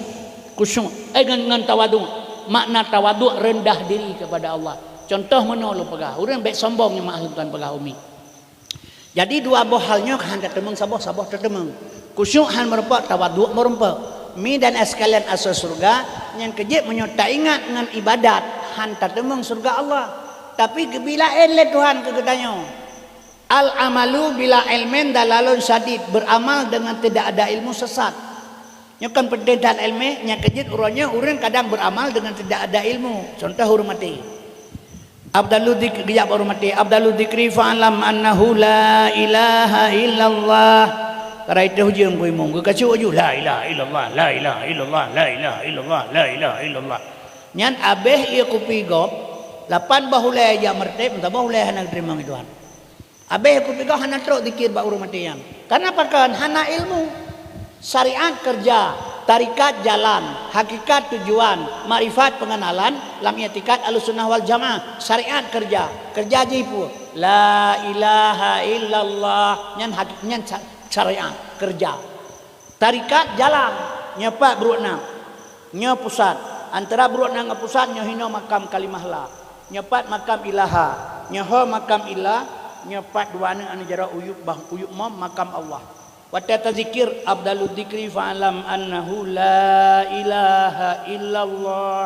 Khusyuk, eh, ngon, ngon tawaduk. Makna tawaduk, rendah diri kepada Allah. Contoh meunoe lôn peugah, ureuëng bék sombong nyoe mak lôn tuan peugah umi. Jadi dua boh hal nyoe han tateumong saboh, saboh tateumong. Khusyuk han meurumpok, tawaduk meurumpok. Mi dan es kalian asoe syeuruga, nyang keujeuet meunyoe taingat ngon ibadat, han tateumong syeuruga Allah. Tapi geubri laén lé Tuhan keu geutanyoe. Al-amalu bila ilmin dalalun syadid, beramal dengan tidak ada ilmu sesat. Nyoe kan peunteng that ilmu, nyang keujeuet uroe nyoe ureuëng kadang beramal dengan tidak ada ilmu. Contoh ureuëng maté. Afdalu dzikri, geujak bak ureuëng maté, "Afdalu dzikri fa'lam annahu la ilaha illallah." Karai teuh ujeuen ku imum, geukasôk aju, "La ilaha illallah, la ilaha illallah, la ilaha illallah, la ilaha illallah." Nyan abéh ié kupi gob, lapan boh ulée jak meureutéb, meusaboh ulée hana geuteurimong lé Tuhan. Abéh kupi gob hana trok zikir bak ureuëng maté nyan. Karena pakon? Hana ilmu. Syariat keureuja, tarekat jalan, hakikat tujuan, makrifat peungenalan, lam i'tikad Ahlussunnah wal Jamaah, syariat keureuja. Keureuja jih peue? La ilaha illallah. Nyan haki-, nyan sya-, syariat keureuja. Tarekat jalan, nyoe pat brôk na. Nyoe pusat. Antara brôk na ngon pusat, nyoe hinoe makam kalimah la. Nyoe pat makam ilaha. Nyoe ho makam illa. Nyoe pat dua aneuëk, aneuëk jaroe, uyueb bah, uyueb mom, makam Allah. Watée tazikir, afdalu dzikri fa'lam annahu la ilaha illallah.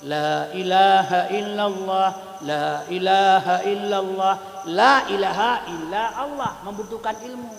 La ilaha illallah. La ilaha illallah. La ilaha illa Allah. Membutuhkan ilmu.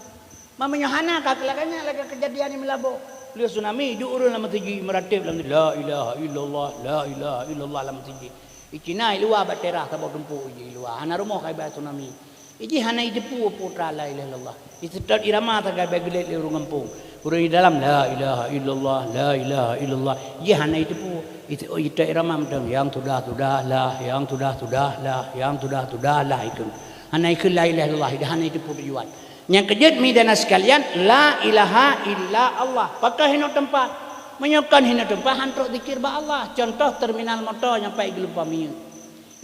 Meunyoe hana ka lagée nyan, lagée keujadian di Meulaboh. Lheueh tsunami, duek ureuëng lam meuseujid meuratéb lam, "La ilaha illallah, la ilaha illallah," lam meuseujid. Di Cina i luwa bak teras saboh tumpôk ijih i luwa, hana rumoh ka iba tsunami. Ijih hana iteupeue peue la ilaha illallah. Iseutôt irama sagai bak geulet lé ureuëng gampông. Ureuëng di dalam, "La ilaha illallah, la ilaha illallah." Ijih hana iteupeue. Ise-, oh, iseutôt irama mantong, "Yang sudah-sudah lah, yang sudah-sudah lah, yang sudah-sudah lah," ikheun. Hana ikheun la ilaha illallah, ida hana iteupeue tujuan. Nyang keujeuet, mi dan sekalian, la ilaha illa Allah. Pakon hinoe teumpat? Meunyoe kon hinoe teumpat, han trok zikir bak Allah. Contoh, terminal moto nyang pai geulumpa minyeuk.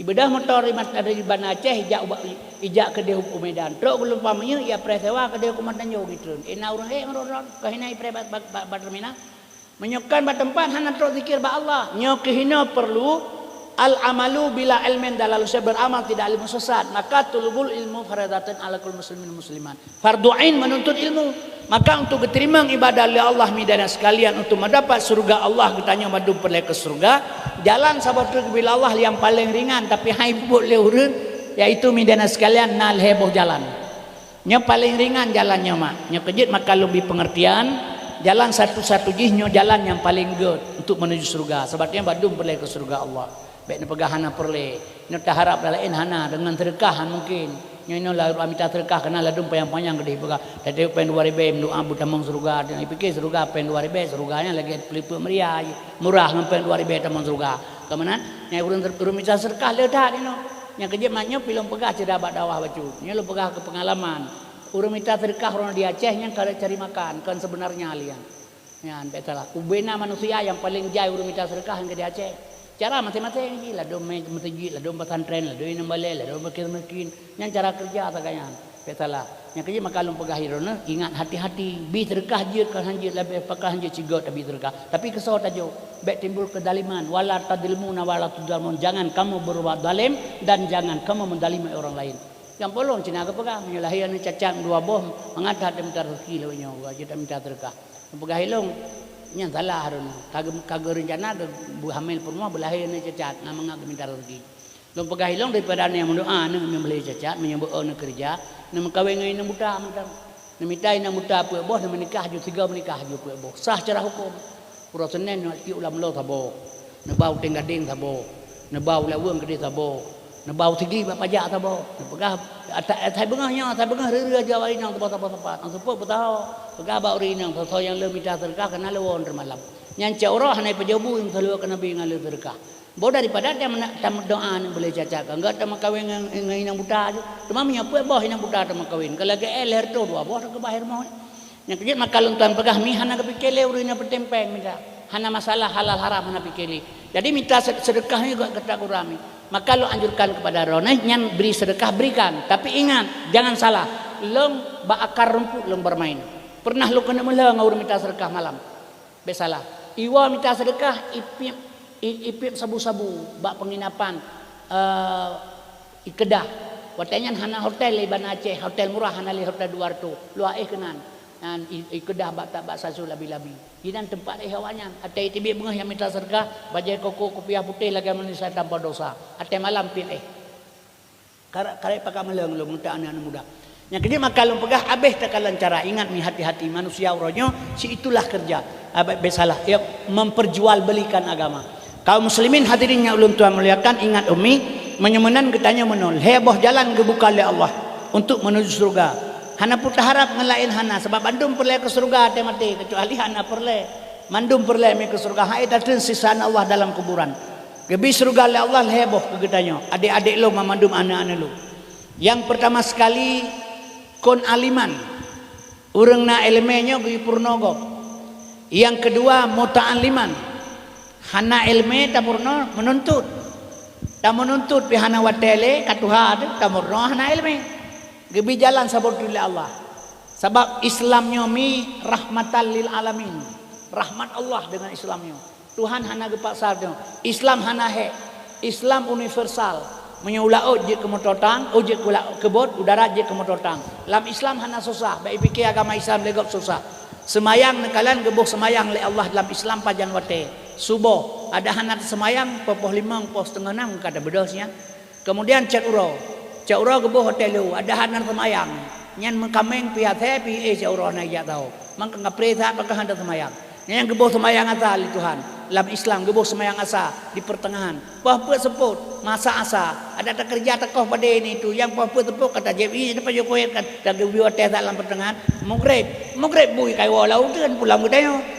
Ibeudôh moto dari Mas-, dari Banda Aceh, ijak ubak, ijak keudeh u Medan. Trok geulumpa minyeuk, ia preh sewa keudeh u Kumantanjong itreun. Ina ureuëng ék meurot-rot, kon hinoe ipreh bak, bak, bak, bak terminal. Meunyoe kon bak teumpat, hana trok zikir bak Allah. Nyoe keuh hinoe perlu, "Al-amalu bila ilmin dalalun," beramal tidak ilmu sesat. Maka tulubul ilmu faridatan ala kulli muslimin muslimat. Fardu ain menuntut ilmu. Maka untuk geuteurimong ibadah lé Allah, mi dan sekalian, untuk mendapat syurga Allah, geutanyoe mandum peureulée keu syurga, jalan saboh treuk bila Allah nyang paleng ringan, tapi hai buet lé ureuëng, yaitu, mi dan sekalian, na lhée boh jalan. Nyoe paleng ringan jalan nyoe, mak. Nyoe keujeuet maka lôn bri pengertian, jalan satu-satu jih nyoe jalan nyang paleng gét untuk menuju syurga. Sabab nyoe bandum peureulée keu syurga Allah. Bék neupeugah hana peureulée. Nyoe taharab laén hana, deungon seudeukah han mungken. Nyoe inoe lôn mita seudeukah, keunan ladum panyang-panyang keudeh peugah. Tateupeue péng dua ribée, meudoá beutamong syurga. Ipike syurga péng dua ribée, syurga nyan lagée peulipeuet meuria, murah ngon péng dua ribée tamong syurga. Keumanan? Nyan ureuëng, ureuëng mita seudeukah le that inoe. Nyang keujeuet mak nyoe pi lôn peugah cit bak dakwah bacut. Nyoe lôn peugah keu peungalaman. Ureuëng mita seudeukah uroe di Aceh nyan ka cari makan, kon seubeunarnya lian. Nyan bék salah. Ubena manusia nyang paleng jai ureuëng mita seudeukah nyang di Aceh. Cara maséng-maséng jih, ladom meuseujid, ladom pesantren, ladom inong balée, ladom fakir miskin. Nyan cara keureuja sagai nyan. Bék salah. Nyang keujeuet maka lôn peugah droeneuh, ingat hati-hati. Bri seudeukah jeuet kon han jeuet, leubeh pakon han jeuet sigoe tabri seudeukah. Tapi keusoe tajok, bék timbul keuzaliman. Wala tadzlimuna wala tudhlamun. Jangan kamu berbuat zalim dan jangan kamu menzalimi orang lain. Nyang polong cina geupeugah, meunyoe lahé aneuëk cacat dua boh, mangat that tamita rezeki lawét nyoe, geuh jeuet tamita seudeukah. Geupeugah ilong, nyan salah droeneuh. Ka geu-, ka geurencana geu-, beuhamil peurumoh beulahé aneuëk cacat, na mangat geumita rezeki. Lôn peugah ilong daripada aneuëk nyang meudoá aneuëk nyang beulahé cacat, meunyoe beu-o aneuëk keureuja, neumeukawen ngon inong buta mantong. Neumita inong buta peuet boh, neumeunikah ju sigoe meunikah ju peuet boh. Sah cara huköm. Uroe Senin nyoe tiep u Lamlo saboh, neuba u Teng Gadeng saboh, neuba u Laweueng keudeh saboh, neuba u Sigli bak pajak saboh. Neupeugah, asai, asai beungoh nyoe, asai beungoh reureu aja bak inong saboh-saboh teumpat. Nyang seupôt beutaho, peugah bak ureuëng inong, soe-soe nyang le mita seudeukah keunan lewon teumalam. Nyan cit uroe hana ipajoh bu nyang saluwa keu Nabi ngon le seudeukah. Boh daripada tameudoá aneuëk beulahé cacat, ka geuh tameukawen ngon, ngon inong buta ju. Teuma meunyoe peuet boh inong buta tameukawen, ka lagée éh lhée reutôh dua boh teukeubah rumoh. Nyang keujeuet maka lôn tuan peugah mi hana geupike lé ureuëng nyang peunteng péng mita. Hana masalah halal haram hana pike lé. Jadi mita se-, seudeukah nyoe gata gura mi. Maka lôn anjurkan kepada droeneuh nyan bri seudeukah berikan. Tapi ingat, jangan salah. Lôn bak akar rumput lôn bermain. Pernah lôn keuneuk meulo ngon ureuëng mita seudeukah malam. Bék salah. Iwoe mita seudeukah, ipiep, i-, ipiep sabu-sabu bak penginapan, eh, i keudah. Watée nyan hana hotel di Banda Aceh, hotel murah hana lé hotel dua reutôh. Luwa éh keunan. Nyan i, i keudah bak, bak sasu labi-labi. Inan teumpat éh awaknyan. Watée iteubiet beungoh nyang mita seudeukah, bajée koko kupiah putéh lagée manusia tanpa dosa. Watée malam piep éh. Karab, karab pakat meuleueng lôn meuta aneuëk-aneuëk muda. Nyang keujeuet maka lôn peugah habéh takalon cara. Ingat mi hati-hati manusia uroe nyoe, si itulah keureuja. Abéh bék salah, ia memperjualbelikan agama. Kaum muslimin hadirin nyang ulôn tuan muliakan, ingat ummi, meunyoe meunan geutanyoe meunoe, lhée boh jalan geubuka lé Allah untuk menuju syurga. Hana peue taharab ngon laén hana, sabab bandum peureulée keu syurga watée maté, keucuali hana peureulée. Mandum peureulée mi keu syurga, hai dateueng siksaan Allah dalam kuburan. Geubri syeuruga lé Allah lhée boh keu geutanyoe, adék-adék lôn banmandum aneuëk-aneuëk lôn. Nyang peurtama seukali, kon aliman. Ureuëng na iéleumé nyoe geuyue peurunoe gob. Nyang keudua, muta'alliman. Hana iéleumé tapeurunoe, meununtut. Tameununtut pih hana watée lé, ka tuha teuh, tameurunoe hana iéleumé. Geubri jalan saboh treuk lé Allah. Sabab Islam nyoe mi rahmatan lil alamin. Rahmat Allah deungon Islam nyoe. Tuhan hana geupaksa nyoe. Islam hana hék. Islam universal. Meunyoe u laôt jeuet keu moto tang, oh jeuet keu la-, keu bot, u darat jeuet keu moto tang. Lam Islam hana susah, bék ipike agama Islam lé gob susah. Seumayang neukalon geuboh seumayang lé Allah lam Islam pajan watée. Suboh, adak hana teuseumayang, poh limong, poh siteungoh nam ka tabeudôh siat. Keumudian cot uroe. Cot uroe geuboh watée lheueh, adak hana seumayang. Nyan meukaméng pih asée pih éh cot uroe hana jak saho. Maka kapreh that pakon hana seumayang. Nyan geuboh seumayang asa lé Tuhan. Lam Islam geuboh seumayang asa di peuteungahan. Poh peuet seupôt, masa asa. Adak takeureuja takoh padé ni tu. Nyang poh peuet seupôt ka tajép, ih, dapat jeuet kuhet kan. Tageubri watèe that lam peuteungahan. Maghrib. Maghrib bui ka iwoe lam uteuen, pulang geutanyoe.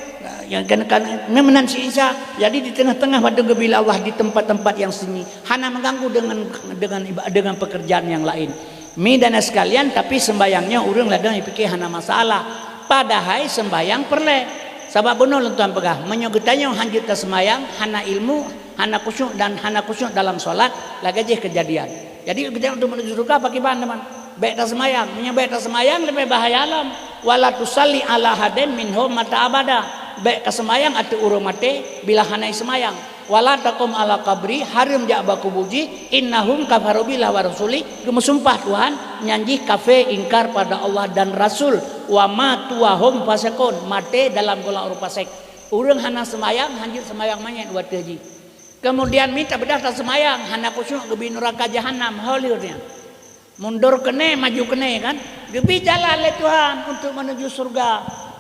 Nyang kan, kan, meunan si Isa. Jadi di teungoh-teungoh padum geubri lé Allah di teumpat-teumpat nyang sunyi. Hana meuganggu deungon, deungon iba-, deungon peukeurjaan nyang laén. Mi dan sekalian, tapi seumbahyang nyoe ureuëng ladang jipike hana masalah. Padahai seumbahyang peureulée. Sabab bunoe lôn tuan peugah, meunyoe geutanyoe hanjeuet taseumbahyang, hana ilmu, hana khusyuk dan hana khusyuk dalam salat, lagée jih keujadian. Jadi geutanyoe untuk menuju syurga pakiban teman. Bék taseumbahyang, meunyoe bék taseumbahyang leubeh bahaya lom. Wala tusalli ala hadem minhum mata abada. Bék kaseumbahyang ateueh ureuëng maté bila hana seumbahyang. Wala taqum ala qabri, hareuem jak bak kubu jih, innahum kafaru billah wa rasuli, geumeusumpah Tuhan, nyan jih kafé ingkar pada Allah dan Rasul, wa matu wa hum fasiqun, maté dalam gohlom ureuëng fasek. Ureuëng hana seumbahyang, hanjeuet seumbahyang manyét watée jih. Kemudian mita beudah taseumbahyang, hana khusyuk geubi nuraka jahanam, ho lheueh nyan. Mundur keunoe, maju keunoe kan. Geubi jalan lé Tuhan untuk menuju surga.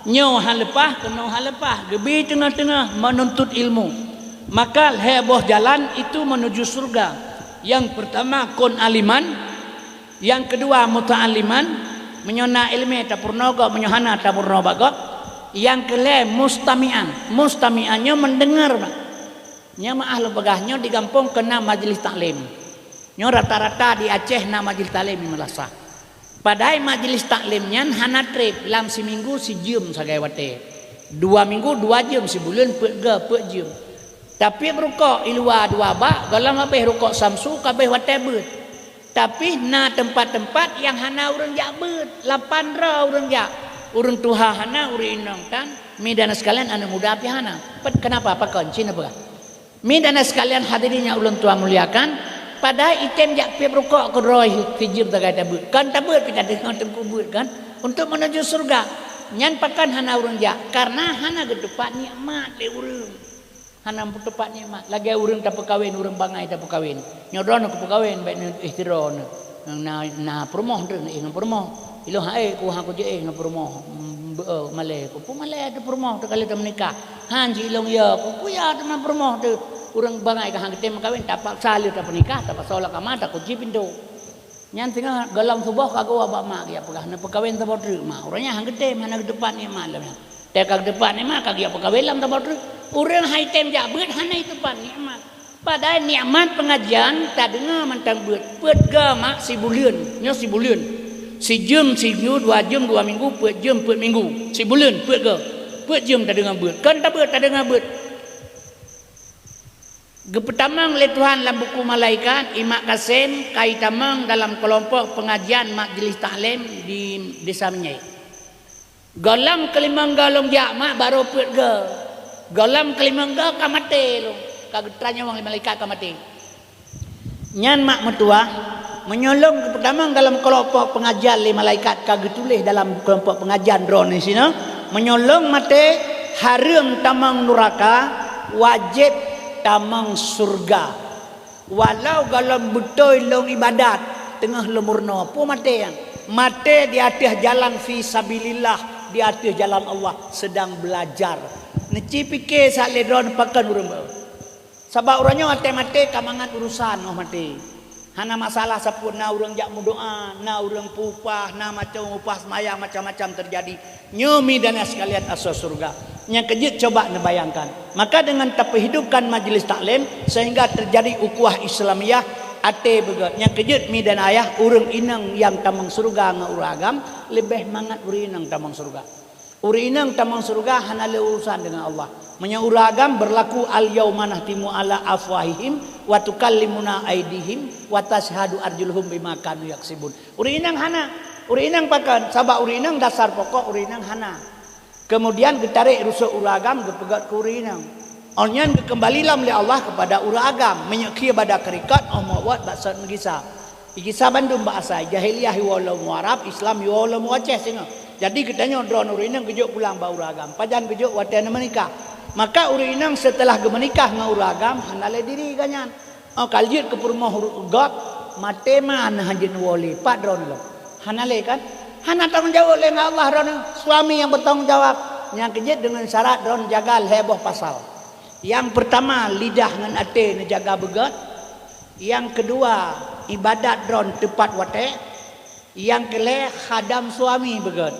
Nyoe han leupah, keunoe han leupah. Geubi teungoh-teungoh menuntut ilmu. Maka lhée boh jalan itu menuju surga. Yang pertama kun aliman, yang kedua muta'alliman, meunyoe na iéleumé tapeurunoe gob, meunyoe hana tapeurunoe bak gob. Yang keulhée mustami'an. Mustami'an nyoe mendengar, Pak. Nyoe meuah lôn peugah, nyoe di gampông keu na majlis taklim. Nyoe rata-rata di Aceh na majlis taklim di meulasah. Padahai majlis taklim nyan hana treb, lam siminggu sijeuem sagai watée. Dua minggu dua jeuem, sibuleuen peuet ga peuet jeuem. Tapi beurukok i luwa dua bak, gohlom habéh rukok samsu ka habéh watée beuet. Tapi na teumpat-teumpat nyang hana ureuëng jak beuet, lapan droe ureuëng jak. Ureuëng tuha hana, ureuëng inong tan, mi dan sekalian aneuëk muda pih hana. Pet-, kenapa? Pakon? Cina peugah. Mi dan sekalian hadirin nyang ulôn tuan muliakan, padahai item jak piep rukok keudroe sijeuem sagai tabeuet. Kan tabeuet pih tadeungoe teungku beuet kan, untuk menuju surga. Nyan pakon hana ureuëng jak? Karena hana geuteupat nikmat lé ureuëng. Hana geuteupat nikmat. Lagée ureuëng tapeukawen, ureuëng bangai tapeukawen. Nyoe droeneuh keupeukawen, bék neuihtiro neuh. Na, na peurumoh teuh, neuéh ngon peurumoh. Ilong hai ku, ha ku jeuéh ngon peurumoh. Beu malée ku, peue malée teuh peurumoh teuh ka lheueh tameunikah. Han ji ilong ya ku, peue ya teuma peurumoh teuh. Ureuëng bangai ka han geutem meukawen, tapaksa lheueh tapeunikah, tapaksa lam kama, takunci pintoe. Nyan singoh gohlom suboh ka geuwoe bak mak geujak peugah, "Neupeukawen saboh treuk, Mak." Ureuëng nyan han geutem, hana geuteupat nikmat lom nyan. Teuka geuteupat nikmat ka geujak peukawen lam saboh treuk. Ureuëng hai tem jak beuet hana geuteupat nikmat. Padahai nikmat pengajian tadeungoe mantong beuet. Peuet ga mak sibuleuen, nyoe sibuleuen. Sijeuem, sijeuem, dua jeuem, dua minggu, peuet jeuem, peuet minggu. Sibuleuen, peuet ga. Peuet jeuem tadeungoe beuet. Kon tabeuet, tadeungoe beuet. Geupeutamong lé Tuhan lam buku malaikat, Imak Kasem ka itamong dalam keulompok peungajian majlis taklim di Desa Meunyae. Gohlom keulimong goe lôn jak mak barô peuet goe. Gohlom keulimong goe ka maté lôn, ka geutanyong lé malaikat ka maté. Nyan mak meutuah, meunyoe lôn geupeutamong dalam keulompok peungajian lé malaikat ka geutuléh dalam keulompok peungajian droeneuh sinoe, meunyoe lôn maté hareuem tamong nuraka, wajéb tamong syeuruga. Walau gohlom beutôi lôn iébadat teungoh lôn meurunoe, peue maté nyan? Maté di ateueh jalan fi sabilillah, di ateueh jalan Allah, seudang beulajar. Neuci pike saat lé droeneuh pakon ureuëng beu. Sabab uroe nyoe watée maté ka mangat urusan óh maté. Hana masalah sapeue, na ureuëng jak meudoá, na ureuëng peupah, na macam upah seumayang, macam-macam teujadi. Nyoe mi dan sekalian asoe syeuruga. Nyang keujeuet coba neubayangkan. Maka dengan tapeuhidupkan majlis taklim sehingga teujadi ukhuwah Islamiyah, até beugét. Nyang keujeuet mi dan ayah, ureuëng inong nyang tamong syeuruga ngon ureuëng agam leubeh mangat ureuëng inong tamong syeuruga. Ureuëng inong tamong syeuruga hana lé urusan deungon Allah. Meunyoe ureuëng agam beurlaku, "Al-yauma nakhtimu ala afwahihim wa tukallimuna aidihim wa tasyhadu arjuluhum bima kanu yaksibun." Ureuëng inong hana. Ureuëng inong pakon? Sabab ureuëng inong dasar pokok ureuëng inong hana. Keumudian geutarek rusok ureuëng agam geupeugét keu ureuëng inong. Óh nyan geukeumbali lom lé Allah keupada ureuëng agam, meunyoe khie bada keurikot óh meuwot bak sot meugisa. Igisa bandum bak asai, jahiliyah iwoe lom u Arab, Islam iwoe lom u Aceh singoh. Jadi geutanyoe droeneuh ureuëng inong geujok pulang bak ureuëng agam. Pajan geujok? Watée neumeunikah. Maka ureuëng inong seuteulah geumeunikah ngon ureuëng agam hana lé diri geuh nyan. Oh, ka jeuet keu peurumoh ru-, gob, maté ma hana jeuet neuwoe lé, pat droeneuh lom? Hana lé kan? Hana tanggong jaweueb lé ngon Allah droeneuh, suami nyang beutanggung jawab. Nyang keujeuet deungon syarat droeneuh jaga lhée boh pasal. Nyang peurtama, lidah ngon até neujaga beugét. Nyang keudua, ibadat droe teupat watée. Nyang keulhée, khadam suami beugét.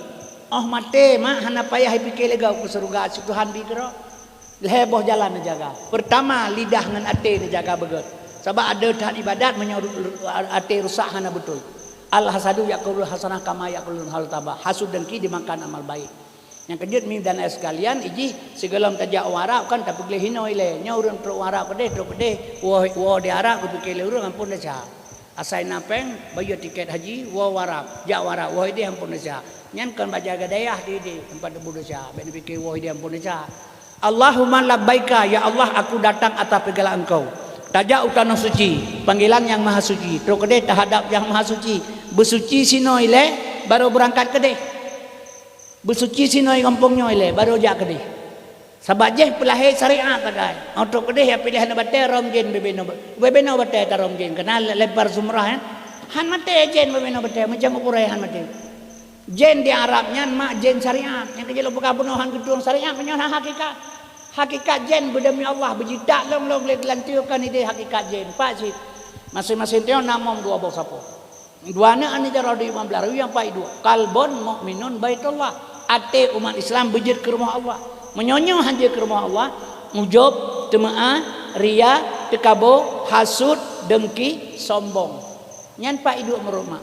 Óh maté mak hana payah jipike lé gob keu syeuruga, si Tuhan bi keudroe. Lhée boh jalan neujaga. Peurtama, lidah ngon até neujaga beugét. Sabab adoe that ibadat meunyoe ru-, ru-, até rusak hana beutôi. Al-hasadu ya'kulul hasanah kama ya'kulun hal taba. Hasut dengki dimakan amal baik. Nyang keujeuet mi dan ayah sekalian, ijih sigohlom tajak u Arab kan tapeugleh hinoe ilée. Nyoe ureuëng trok u Arab keudeh, trok keudeh, woe, woe di Arab geupike lé ureuëng amphon desya. Asai na péng, bayeue tiket haji, woe u Arab, jak u Arab, woe ideh amphon desya. Nyan kon bak jaga dayah di ideh, teumpat teubeuet desya, bék neupike woe ideh amphon desya. Allahumma labbaika, ya Allah, aku datang atas peugeulakan Engkau. Tajak u tanoh suci, panggilan Nyang Maha Suci. Trok keudeh tahadab Nyang Maha Suci. Beusuci sinoe ilée, barô beurangkat keudeh. Beusuci sinoe gampông nyoe ilée, barô jak keudeh. Sabab jih peulahé syariat sagai. Óh trok keudeh ya piléh na batée rom jén bubena, bubena batée tarom jén. Keunan le-, lempar jumrah, ya. Han maté jén bubena batée, macam geupurai han maté. Jén di Arab nyan mak jén syariat. Nyang keujeuet lôn peugah bunoe han geutueng syariat, meunyoe na hakikat. Hakikat jén beudemi Allah, beujitak lông-lông lé geulanteue kon ideh hakikat jén. Pak cit. Maséng-maséng tanyoe na mom dua boh sapoh. Dua aneuk aneuk jaroe di lima belas ribu nyang pai dua. Qalbun mukminun baitullah. Até umat Islam beujeuet keu rumoh Allah. Meunyoe nyoe han jeuet keu rumoh Allah, ujub, teumeu'ah, ria, teukabo, hasut, dengki, sombong. Nyan pai dua meurot mak.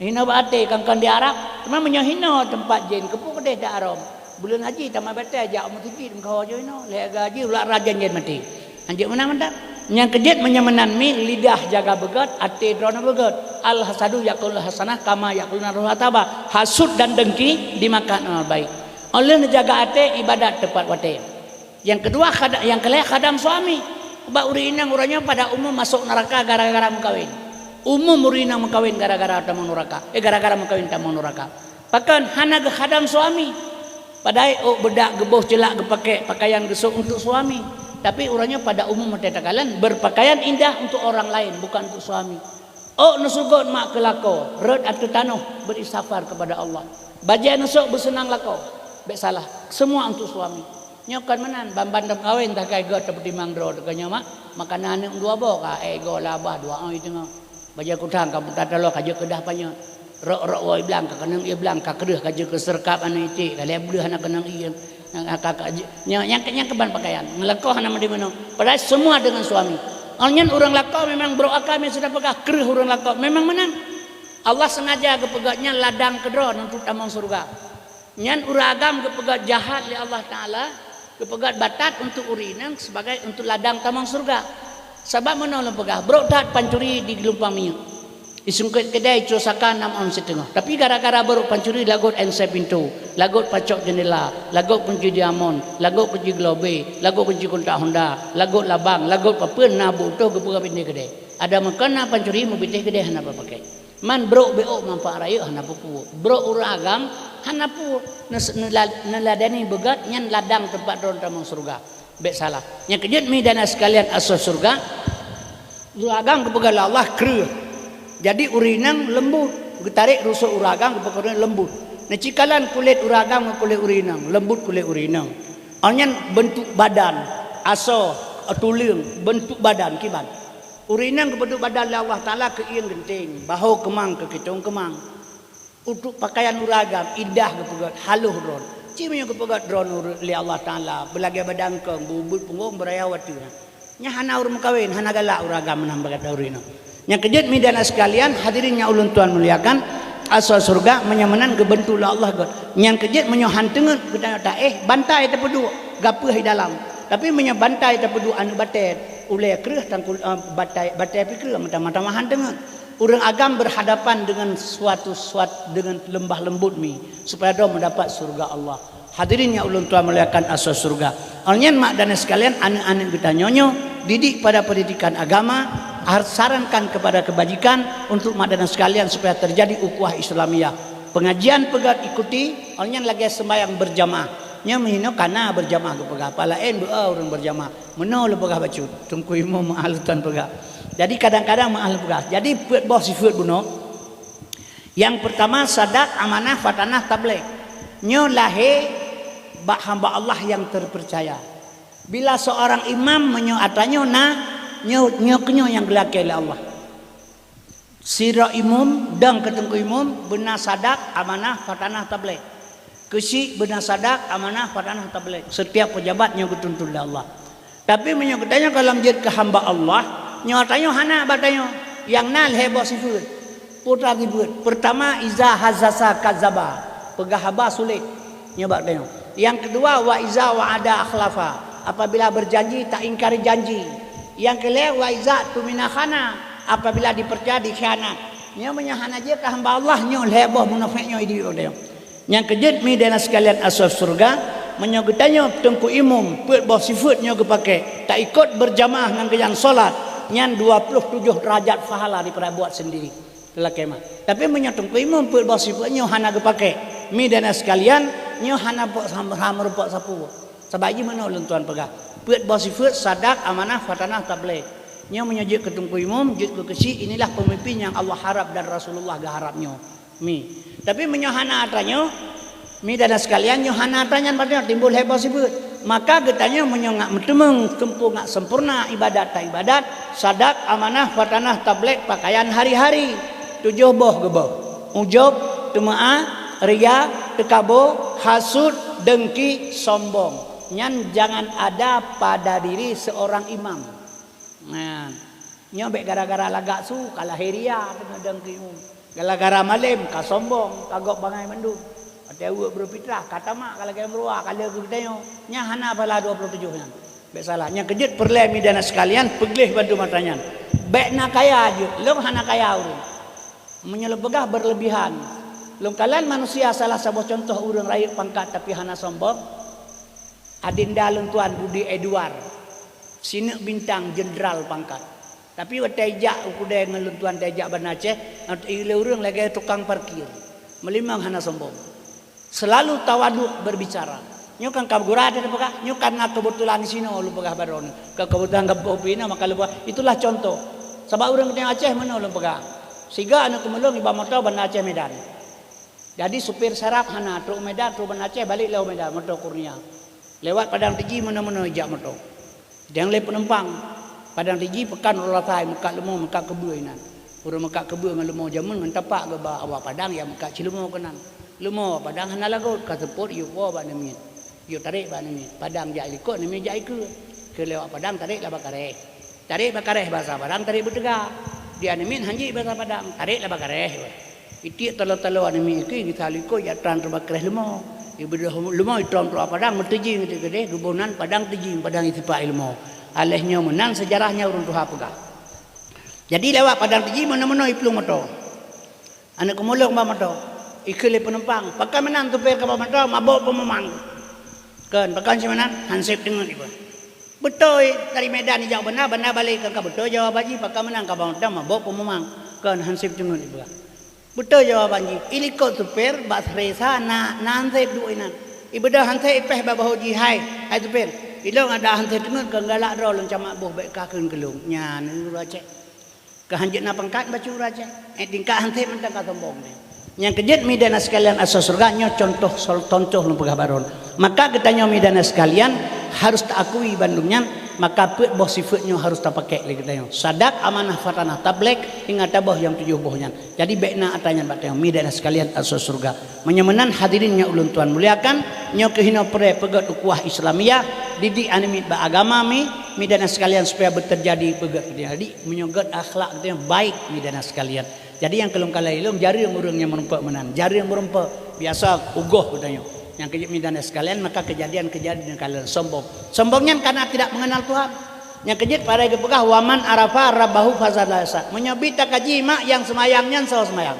Hinoe bak até kan-kan di Arab. Teuma meunyoe hinoe teumpat jén, keupeue keudeh dak haram. Buleuen haji tamah batée jak u meuseujid meukaho jih hinoe. Lhée gaji ulak rajan jén maté. Hanjeuet meunan mantong. Nyang keujeuet meunyoe meunan mi lidah jaga beugét, até droeneuh beugét. Al-hasadu ya'kulul hasanah kama ya'kulun narul hataba. Hasut dan dengki dimakan amal baik. Óh lheueh neujaga até, ibadat teupat watée. Nyang keudua, khada-, nyang keulhée khadam suami. Bak ureuëng inong uroe nyoe pada umum masôk neuraka gara-gara meukawen. Umum ureuëng inong meukawen gara-gara tamong neuraka. Eh, gara-gara meukawen tamong neuraka. Pakon hana geukhadam suami? Padahai ôk beudak geuboh ceulak geupakée pakaian geusôk untuk suami. Tapi uroe nyoe pada umum watée takalon, berpakaian indah untuk orang lain, bukan untuk suami. Ôk neusugôt mak keu lakoe, rot ateueh tanoh, beri safar kepada Allah. Bajée neusôk beuseunang lakoe, bék salah, semua untuk suami. Nyoe kon meunan, ban-ban teumeukawen takai göt tapeutimang droe teuka nyoe mak, makanan aneuk dua boh ka, eh, goe labah dua oi teungoh. Bajée kutang ka buta taloe ka jeuet keudah panyöt. Rok-rok woe blang ka keunong ié blang ka kreueh ka jeuet keu seureukat aneuk iték ka lhée bleueh hana keunong ié. Nyang, nyang, nyang, nyang keuban pakaian. Ngeulakoe hana meudeh meunoe. Padahai semua dengan suami. Awak nyan ureuëng lakoe memang brok aka meusudah peugah kreueh ureuëng lakoe. Memang meunan. Allah sengaja geupeugah nyan ladang keudroe untuk tamong syeuruga. Nyan ureuëng agam geupeugah jahat lé Allah Taala, geupeugah batat untuk ureuëng inong sebagai untuk ladang tamong syeuruga. Sabab meunoe lôn peugah, brok that pancuri di geulumpang minyeuk. Isungkét keudée icue saka nam ôn siteungoh. Tapi gara-gara barô pancuri lagot ensée pintoe, lagot pacok jeundela, lagot kunci diamond, lagot kunci globé, lagot kunci kontak Honda, lagot labang, lagot papeuen na butoh geupeugah binéh keudée. Ada meukeuna pancuri meubinéh keudée hana papaké. Man brok bék ôk manfaat rayeuk hana peue-peue. Brok ureuëng agam hana peue. Neus-, neula-, neuladani beugét nyan ladang teumpat droe tamong syeuruga. Bék salah. Nyang keujeuet mi dan sekalian asoe syeuruga. Ureuëng agam geupeugah lé Allah kreueh. Jadi ureuëng inong leumbut, geutarek rusok ureuëng agam geupeugah leumbut. Neucikalan kulét ureuëng agam ngon kulét ureuëng inong, leumbut kulét ureuëng inong. Awak nyan beuntuk badan, asoe, tuleueng, beuntuk badan kiban. Ureuëng inong geupeuduek badan lé Allah Taala keu ieng geunteng, bahô keumang keu kitong keumang. Untuk pakaian ureuëng agam indah geupeugét, haloh droe. Ci meunyoe geupeugét droe lé Allah Taala, beulagée badangkong, beubuet punggong, beuraya watée. Nyan hana ureuëng meukawen, hana galak ureuëng agam meunan bak gata ureuëng inong. Nyang keujeuet mi dan sekalian, hadirin nyang ulôn tuan muliakan, asoe syeuruga meunyoe meunan geubeuntuk lé Allah gét. Nyang keujeuet meunyoe han teungeut geutanyoe taéh, bantai tapeuduek, gapeueh di dalam. Tapi meunyoe bantai tapeuduek aneuk batée, ulée kreueh tangkul, eh, batée, batée pih kreueh meutamah-tamah han teungeut. Ureuëng agam berhadapan dengan suatu, suat-, dengan lembah lembut mi, supaya droe mendapat syurga Allah. Hadirin nyang ulôn tuan muliakan asoe syurga. Awak nyan mak dan sekalian, aneuk-aneuk geutanyoe nyoe didik pada pendidikan agama, har-, sarankan kepada kebajikan untuk mak dan sekalian supaya terjadi ukhuwah Islamiyah. Pengajian peugét ikuti, awak nyan lagée sembahyang berjamaah. Nyoe meuhinoe kana berjamaah geupeugah, palaén beu ureuëng berjamaah. Meunoe lôn peugah bacut, Teungku Imum meu'ah lôn tuan peugah. Jadi kadang-kadang meu'ah lôn peugah. Jadi peuet boh sifeuet bunoe. Nyang peurtama sadat, amanah, fatanah, tabligh. Nyoe lahé bak hamba Allah nyang terpercaya. Bila seorang imam meunyoe atra nyoe na, nyoe, nyoe keunyoe nyang geulakée lé Allah. Sidroe imum, dong keu teungku imum, beuna sadak, amanah, fatanah, tabligh. Keuchik beuna sadak, amanah, fatanah, tabligh. Setiap pejabat nyoe geutuntut lé Allah. Tapi meunyoe geutanyoe gohlom jeuet keu hamba Allah, nyoe tanyoe hana bak tanyoe. Nyang na lhée boh sifeuet. Peue teuma sifeuet? Peurtama, iza haddasa kadzaba. Peugah haba sulet. Nyoe bak tanyoe. Nyang keudua, wa iza wa'ada akhlafa. Apabila berjanji, tak ingkari janji. Nyang keulhée, wa iza tumina khana. Apabila dipercaya, dikhianat. Nyoe meunyoe hana jeuet keu hamba Allah, nyoe lhée boh munafék nyoe idéh bak tanyoe. Nyang keujeuet mi dan sekalian asoe syeuruga, meunyoe geutanyoe teungku imum peuet boh sifeuet nyoe geupaké, taikot beurjamaah ngon geuh nyan solat, nyan dua ploh tujoh deurajat pahala daripada buat sendiri. Lakée mah. Tapi meunyoe teungku imum peuet boh sifeuet nyoe hana geupaké, mi dan sekalian, nyoe hana pok sam-, hana meurumpok sapeue. Sabab jih meunoe lôn tuan peugah, peuet boh sifeuet, sadak, amanah, fatanah, tabligh. Nyoe meunyoe jeuet keu teungku imum, jeuet keu keuchik, inilah pemimpin nyang Allah harap dan Rasulullah geuharap nyoe. Mi. Tapi meunyoe hana atra nyoe, mi dan sekalian, nyoe hana atra nyan, berarti timbul lhée boh sifeuet. Maka geutanyoe meunyoe ngat meuteumeung, teumpo ngat sempurna ibadat taibadat, sadak, amanah, fatanah, tabligh, pakaian hari-hari, tujoh boh geuboh. Ujub, teumeu'ah, ria, teukabo, hasut, deungki, sombong. Nyan jangan ada pada diri seorang imam. Nah, nyoe bék gara-gara lagak su ka lahé ria teungoh dong keu imum. Gara-gara malém ka sombong, ka gob bangai mandum. Watée uweuek breuh pitrah ka tamak ka lagée meuruwa ka lheueh keu geutanyoe. Nyan hana pahala dua ploh tujoh nyan. Bék salah. Nyang keujeuet peureulée mi dan sekalian, peugleh bandum atra nyan. Bék na kaya jeuet, lôn hana kaya ureuëng. Meunyoe lôn peugah beureulebihan. Lôn kalon manusia salah saboh cuntoh ureuëng rayeuk pangkat tapi hana sombong. Adinda lôn tuan Budi Edward, sineuk bintang jeundral pangkat. Tapi watée ijak u keudée ngon lôn tuan teuh ijak Banda Aceh, ilée ureuëng lagée tukang parkir. Meulimong hana sombong. Selalu tawaduk berbicara. Nyoe kan ka gura teuh peugah, nyoe karena keubeutulan disinoe lôn peugah baroe nyoe. Keu keubeutulan ka boh pih na maka lôn peugah, itulah contoh. Sabab ureuëng geutanyoe Aceh meunoe lôn peugah. Siga aneuk keumulong iba moto Banda Aceh Medan. Jadi supir saraf hana, trok Medan, trok Banda Aceh, balek lewat Medan, moto Kurnia. Lewat Padang Tiji meunoe-meunoe ijak moto. Dang lé peunumpang. Padang Tiji peukan uroe Lasai, meukat leumo, meukat keubeue inan. Ureuëng meukat keubeue ngon leumo jameun ngon tapak geuba awak Padang nyang meukat cit leumo keunan. Leumo awak Padang hana lagot, ka seupôt yue po bak namiet. Yue tarek bak namiet. Padang jak likot, namiet jak ikeue. Keu lewat Padang tarek laba kareh. Tarek bak kareh basa Padang tarek beuteuga. Di aneuk miet hanjeuet basa Padang, tarek laba kareh weh. Itiek talo-talo aneuk miet keu gisa likot jak tran teuma kareh leumo. Ibeudôh leumo itron teuma Padang meuteujing teuh keudeh geuboh nan Padang teujing Padang isipak ileumo. Aléh nyoe meunan seujarah nyang ureuëng tuha peugah. Jadi lewat Padang Tiji meunoe-meunoe iplueng moto. Aneuk keumulong ba moto, ikheun lé peunumpang, "Pakon meunan supir ka ba moto mabök peumumang?" Kon, "Pakon si meunan?" "Hanseb teungeut iba." "Beutôi, dari Medan ijak Banda, Banda balek kon ka beutôi jawaban jih, pakon meunan ka ba moto mabök peumumang?" Kon, "Hanseb teungeut iba." Beutôi jawaban jih, ilikot supir bak seresa na, na hanseb duek inan. Ibeudôh hanseb ipéh bak bahô jih, "Hai, hai supir, ilong ada hanseb teungeut kon galak droe lôn camat boh bék kakheun keu lôn." Nyan ureuëng Aceh. Keu hanjeuet na pangkat bacut ureuëng Aceh. Eh, tingkat hanseb mantong ka sombong nyan. Nyang keujeuet mi dan sekalian asoe syeuruga nyoe contoh sol-, contoh lôn peugah baroe. Maka geutanyoe mi dan sekalian harus taakui bandum nyan, maka peuet boh sifeuet nyoe harus tapakék lé geutanyoe. Sadak, amanah, fatanah, tabligh, ingat tabah nyang tujoh boh nyan. Jadi bék na atra nyan bak tanyoe mi dan sekalian asoe syeuruga. Meunyoe meunan hadirin nyang ulôn tuan muliakan, nyoe keuh hinoe pré peugét ukhuwah Islamiyah, didik aneuk miet bak agama mi, mi dan sekalian supaya beuteujadi peugét geutanyoe. Jadi meunyoe gét akhlak geutanyoe baik mi dan sekalian. Jadi nyang keu lôn kalon ilong jareueng ureuëng nyang meurumpok meunan, jareueng meurumpok, biasa ugoh geutanyoe. Nyang keujeuet mi dan sekalian maka keujadian-keujadian nyang kalon sombong. Sombong nyan karena tidak mengenal Tuhan. Nyang keujeuet padahai geupeugah, "Wa man arafa rabbahu faza la yasa." Meunyoe bi takaji mak nyang seumayang nyan soe seumayang.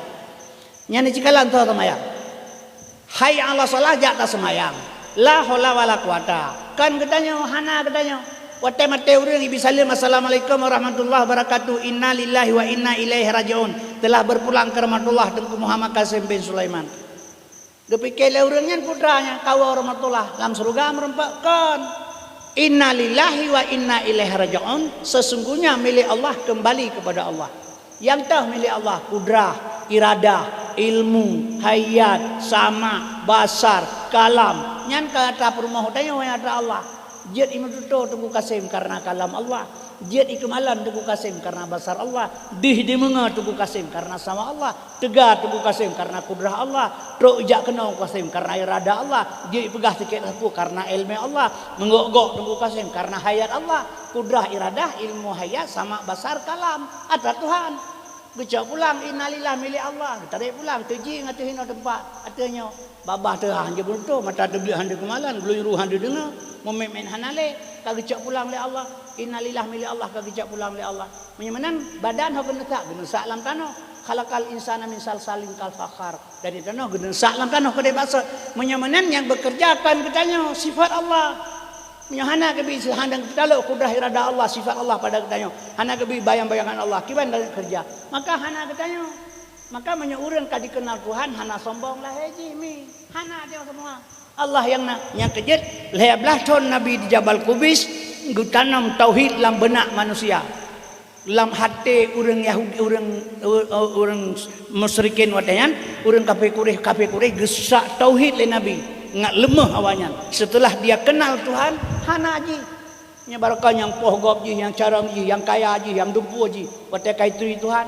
Nyan di cikalan soe seumayang. Hayya 'alas shalah jak taseumayang. La haula wala quwata. Kon geutanyoe, hana geutanyoe. Watée maté ureuëng ibi saleuem, "Assalamualaikum warahmatullahi wabarakatuh. Inna lillahi wa inna ilaihi raji'un." Telah berpulang ke rahmatullah Teungku Muhammad Kasim bin Sulaiman. Geupike lé ureuëng nyan putra nyan kawoe rahmatullah lam syeuruga meurumpok kon. Inna lillahi wa inna ilaihi raji'un. Sesungguhnya milik Allah kembali kepada Allah. Nyang teuh milék Allah, kudrah, iradah, ilmu, hayat, sama, basar, kalam. Nyan ka atra peurumoh tanyoe nyang atra Allah. Jeuet imeututoe Teungku Kasim karena kalam Allah. Jeuet ikeumalan Teungku Kasim karena basar Allah. Dih dimeungoe Teungku Kasim karena sama Allah. Teuga Teungku Kasim karena kudrah Allah. Trok ijak keunoe Teungku Kasim karena irada Allah. Jeuet ipeugah sikét sapeue karena ilmu Allah. Meugok-gok Teungku Kasim karena hayat Allah. Kudrah, iradah, ilmu, hayat, sama, basar, kalam. Atra Tuhan. Geucok pulang, innalillah milék Allah. Geutarek pulang, teuji ngon teuhinoe teumpat. Ateueh nyoe, babah teuhah han jeuet beuntoh, mata teubiet han jeuet keumalan, glui ruh han jeuet deungoe, mumiet hana lé, ka geucok pulang lé Allah. Innalillah milék Allah, ka geucok pulang lé Allah. Meunyoe meunan, badan ho geuneusak, geuneusak lam tanoh. Khalaqal insana min salsalin kal fakhar. Dari tanoh geuneusak lam tanoh keudeh baksot. Meunyoe meunan nyang bekerja kon geutanyoe, sifat Allah. Meunyoe hana geubri seuhandang geutalok kudrah irada Allah, sifat Allah pada geutanyoe, hana geubri bayang-bayangan Allah, kiban geukerja, maka hana geutanyoe. Maka meunyoe ureuëng ka dikeunal Tuhan, hana sombong lahé jih mi, hana dia semua. Allah nyang na. Nyang keujeuet, lhée blaih thon Nabi di Jabal Kubais, geutanom tauhid lam beunak manusia. Lam até ureuëng Yahudi, ureuëng, ureuëng musyrikin watée nyan, ureuëng kafé Quraisy, kafé Quraisy geusak tauhid lé Nabi, ngat leumoh awaknyan. Seuteulah dia keunal Tuhan, hana jih. Nyan barokah nyang poh gob jih, nyang carông jih, nyang kaya jih, nyang dumpeue jih. Watée ka ituri Tuhan,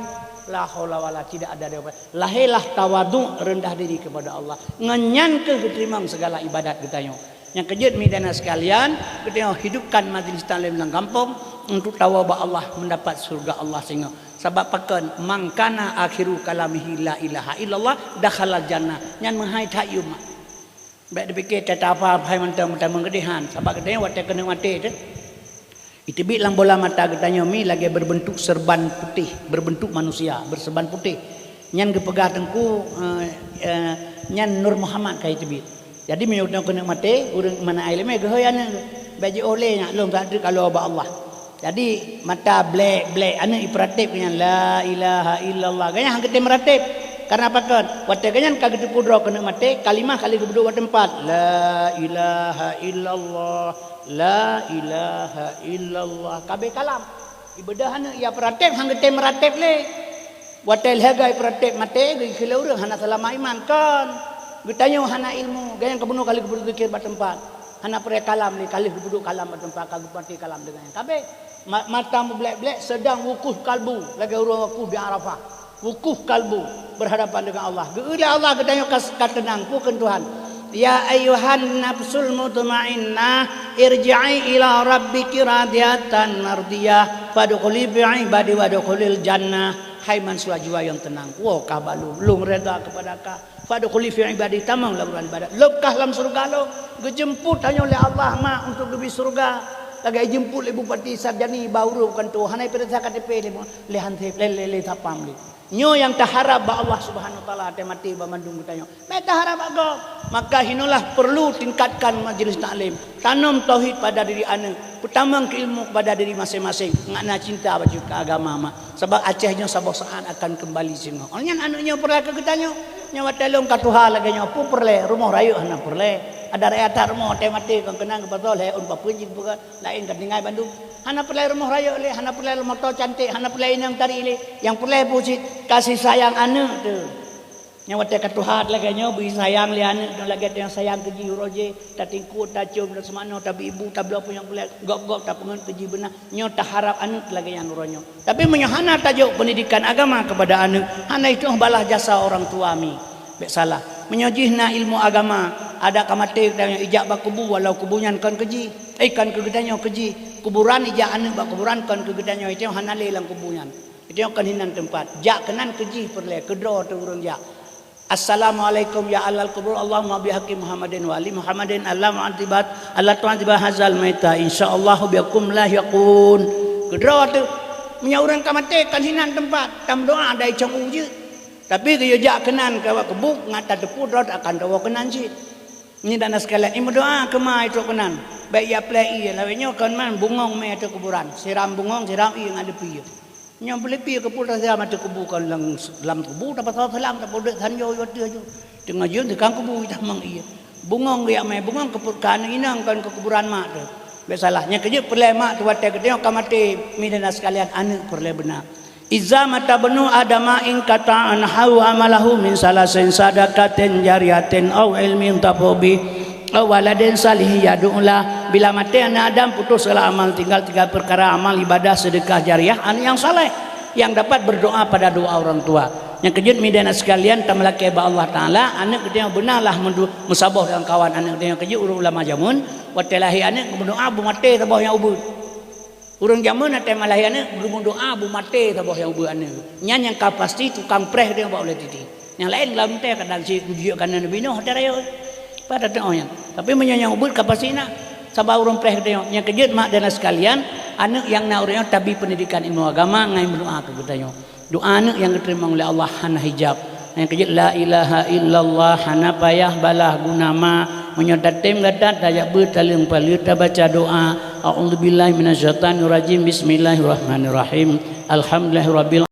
la haula wala, tidak ada daya upaya. Lahé lah tawadhu, rendah diri kepada Allah. Ngon nyan kheueh geuteurimong segala ibadat geutanyoe. Nyang keujeuet, mi dan sekalian, geutanyoe hidupkan majlis taklim lam gampông untuk tawoe bak Allah, mendapat syurga Allah singoh. Sabab pakon, "Man kana akhiru kalamihi la ilaha illallah, dakhalal jannah." Nyan meuhai that yum. Bék dipike tata apa hai mantong meutamong geudeh han, sabab geutanyoe watée keuneuk maté teuh. Iteubiet lam bola mata geutanyoe mi lagée berbentuk serban putih, berbentuk manusia, berserban putih. Nyan geupeugah teungku, eh, eh, nyan Nur Muhammad ka iteubiet. Jadi meunyoe geutanyoe keuneuk maté, ureuëng mana ai leumé geuhôi aneuëk geuh. Bék jiôh lé nyak lôn ka treuk kalo bak Allah. Jadi mata blek-blek aneuëk ipeuratéb keu nyan, la ilaha illallah. Gobnyan han geutem meuratéb. Karena pakon? Watée gobnyan ka geuteupeue droe keuneuk maté, kalimah ka lheueh geubeudôh bak teumpat. La ilaha illallah. La ilaha illallah. Ka abéh kalam. Ibeudôh aneuëk, ya peuratéb, han geutem meuratéb lé. Watée lhée goe peuratéb maté, geukheun lé ureuëng hana seulama iman. Kon. Geutanyoe hana ilmu, gobnyan ka bunoe ka lheueh geubeudôh zikir bak teumpat. Hana peureulée kalam lé, ka lheueh geubeudôh kalam bak teumpat, ka geupeuratéb kalam deungon nyan. Ka abéh. Ma-, mata meublek-blek, sedang wukuh kalbu, lagée ureuëng wukuh di Arafah. Wukuh kalbu, berhadapan dengan Allah. Geu-, lé Allah geutanyoe ka, ka teunang, peue kheun Tuhan. "Ya ayyuhan nafsul mutmainnah, irji'i ila rabbiki radiyatan mardiyah, fadkhuli fi ibadi wadkhulil jannah." Hai manusia jiwa nyang teunang, woe kah bak Lôn, Lôn reda kepada kah. "Fadkhuli fi ibadi", tamong lam ruang ibadat. Lôn kah lam syeuruga Lôn. Geujeumput tanyoe lé Allah mak untuk geubri syeuruga. Lagée jeumput lé bupati, sarjani, bak ureuëng kanto, hana ipeuriksa K T P lé, lé han, lé, lé, lé sapam lé. Nyoe nyang taharab bak Allah Subhanahu Wa Taala, watée maté banmandum geutanyoe. Bék taharab bak gob. Maka hinoelah perlu tingkatkan majlis taklim. Tanom tauhid pada diri aneuëk. Peutamong keu ilmu kepada diri maséng-maséng. Ngat na cinta bacut keu agama mak. Sabab Aceh nyoe saboh saát akan keumbali singoh. Oh nyan aneuëk nyoe peureulée keu geutanyoe. Nyoe watée lôn ka tuha lagée nyoe, peue peureulée, rumoh rayeuk hana peureulée. Adak rakyat that rumoh watée maté kon keunan geupasoe lhée ôn papeue jih geupeugah, laén ka tinggai bandum. Hana peureulée rumoh rayeuk lé, hana peureulée moto cantik, hana peureulée inong tari lé. Nyang peureulée bucit kasih sayang aneuëk teuh. Nyang watée ka tuha lagée nyoe, bri sayang lé aneuëk nyoe lagée nyang sayang keu jih uroe jih, tatingkot, tacom, taseumanoe, tabri ibu, tabloe punyueng kulét, gob-gob tapeungeut keu jih beuna. Nyoe taharab aneuëk lagée nyan uroe nyoe. Tapi meunyoe hana tajok pendidikan agama kepada aneuëk, hana itong balah jasa orang tua mi. Bék salah. Meunyoe jih na ilmu agama, adak ka maté geutanyoe ijak bak kubu, walau kubu nyan kon keu jih, eh, kon keu geutanyoe, keu jih. Kuburan ijak aneuëk bak kuburan kon keu geutanyoe, itong hana lé lam kubu nyan. Itong kon hinan teumpat. Jak keunan keu jih peureulée, keudroe teuh ureuëng jak. Assalamualaikum ya ahlal kubur, Allahumma bihaqqi Muhammadin wa ali Muhammadin, Allah mu'adzibat, Allah tu'adziba hazal maita, insyaallah biakum lahiqun. Keudroe teuh, meunyoe ureuëng ka maté kan hinan teumpat, tameudoa dai cong u jeuet. Tapi geuyue jak keunan ka bak kubu, ngat tateupeue droe akan tawoe keunan cit. Nyan dan sekalian, imeudoa keu ma trok keunan. Bék ya pleh ie, lawét nyoe kon man bungong mé ateueh kuburan. Siram bungong, siram ie ngat leupie. Nyoe peuleupie keu peue tasiram ateueh kubu, kon lam, lam kubu tapasoe seulang, tapeudeuek sanjoe u ateueh ju. Teungoh jeuem teukang kubu itamong ie. Bungong riak mé, bungong keu peue, keu aneuëk inong kon keu kuburan mak teuh. Bék salah, nyang keujeuet peureulée mak teuh watée geutanyoe ka maté, mi dan sekalian aneuëk peureulée beuna. Iza mata bnu adama inqata'a anhu amaluhu min salasin sadaqatin jariyatin au ilmin yuntafa'u bih au waladin salihin yad'u lah. Bila maté aneuk Adam, putus segala amal, tinggal tiga perkara: amal ibadah, sedekah jariah, aneuk nyang saleh, nyang dapat berdoa pada doa orang tua. Nyang keujeuet, mi dan sekalian, tameulakée bak Allah Taala, aneuk geutanyoe beuna lah meudu-, meusaboh deungon kawan aneuk geutanyoe. Keujeuet ureuëng ulama jameun, watée lahé aneuk, geumeudoa beumaté saboh nyang ubeuet. Ureuëng jameun watée malahé aneuk, geumeudoa beumaté saboh nyang ubeuet aneuk. Nyan nyang ka pasti tukang preh geutanyoe bak ulée titi. Nyang laén lam teuh kadang si kujeuet kana Nabi Nuh watée rayeuk. Pada teuh nyan. Tapi meunyoe nyang ubeuet ka pasti na. Saban ureuëng preh geutanyoe. Nyang keujeuet mak dan sekalian, aneuk nyang na ureuëng nyoe tabi pendidikan ilmu agama ngai meudoa keu geutanyoe. Doa aneuk nyang geuteurimong lé Allah hana hijab. Nyang keujeuet, "La ilaha illallah," hana payah balaih guna ma. Meunyoe tatem gata tajak beuet taleueng paleue tabaca doa, "A'udzubillahi minasyaitonirrajim, bismillahirrahmanirrahim. Alhamdulillahirabbil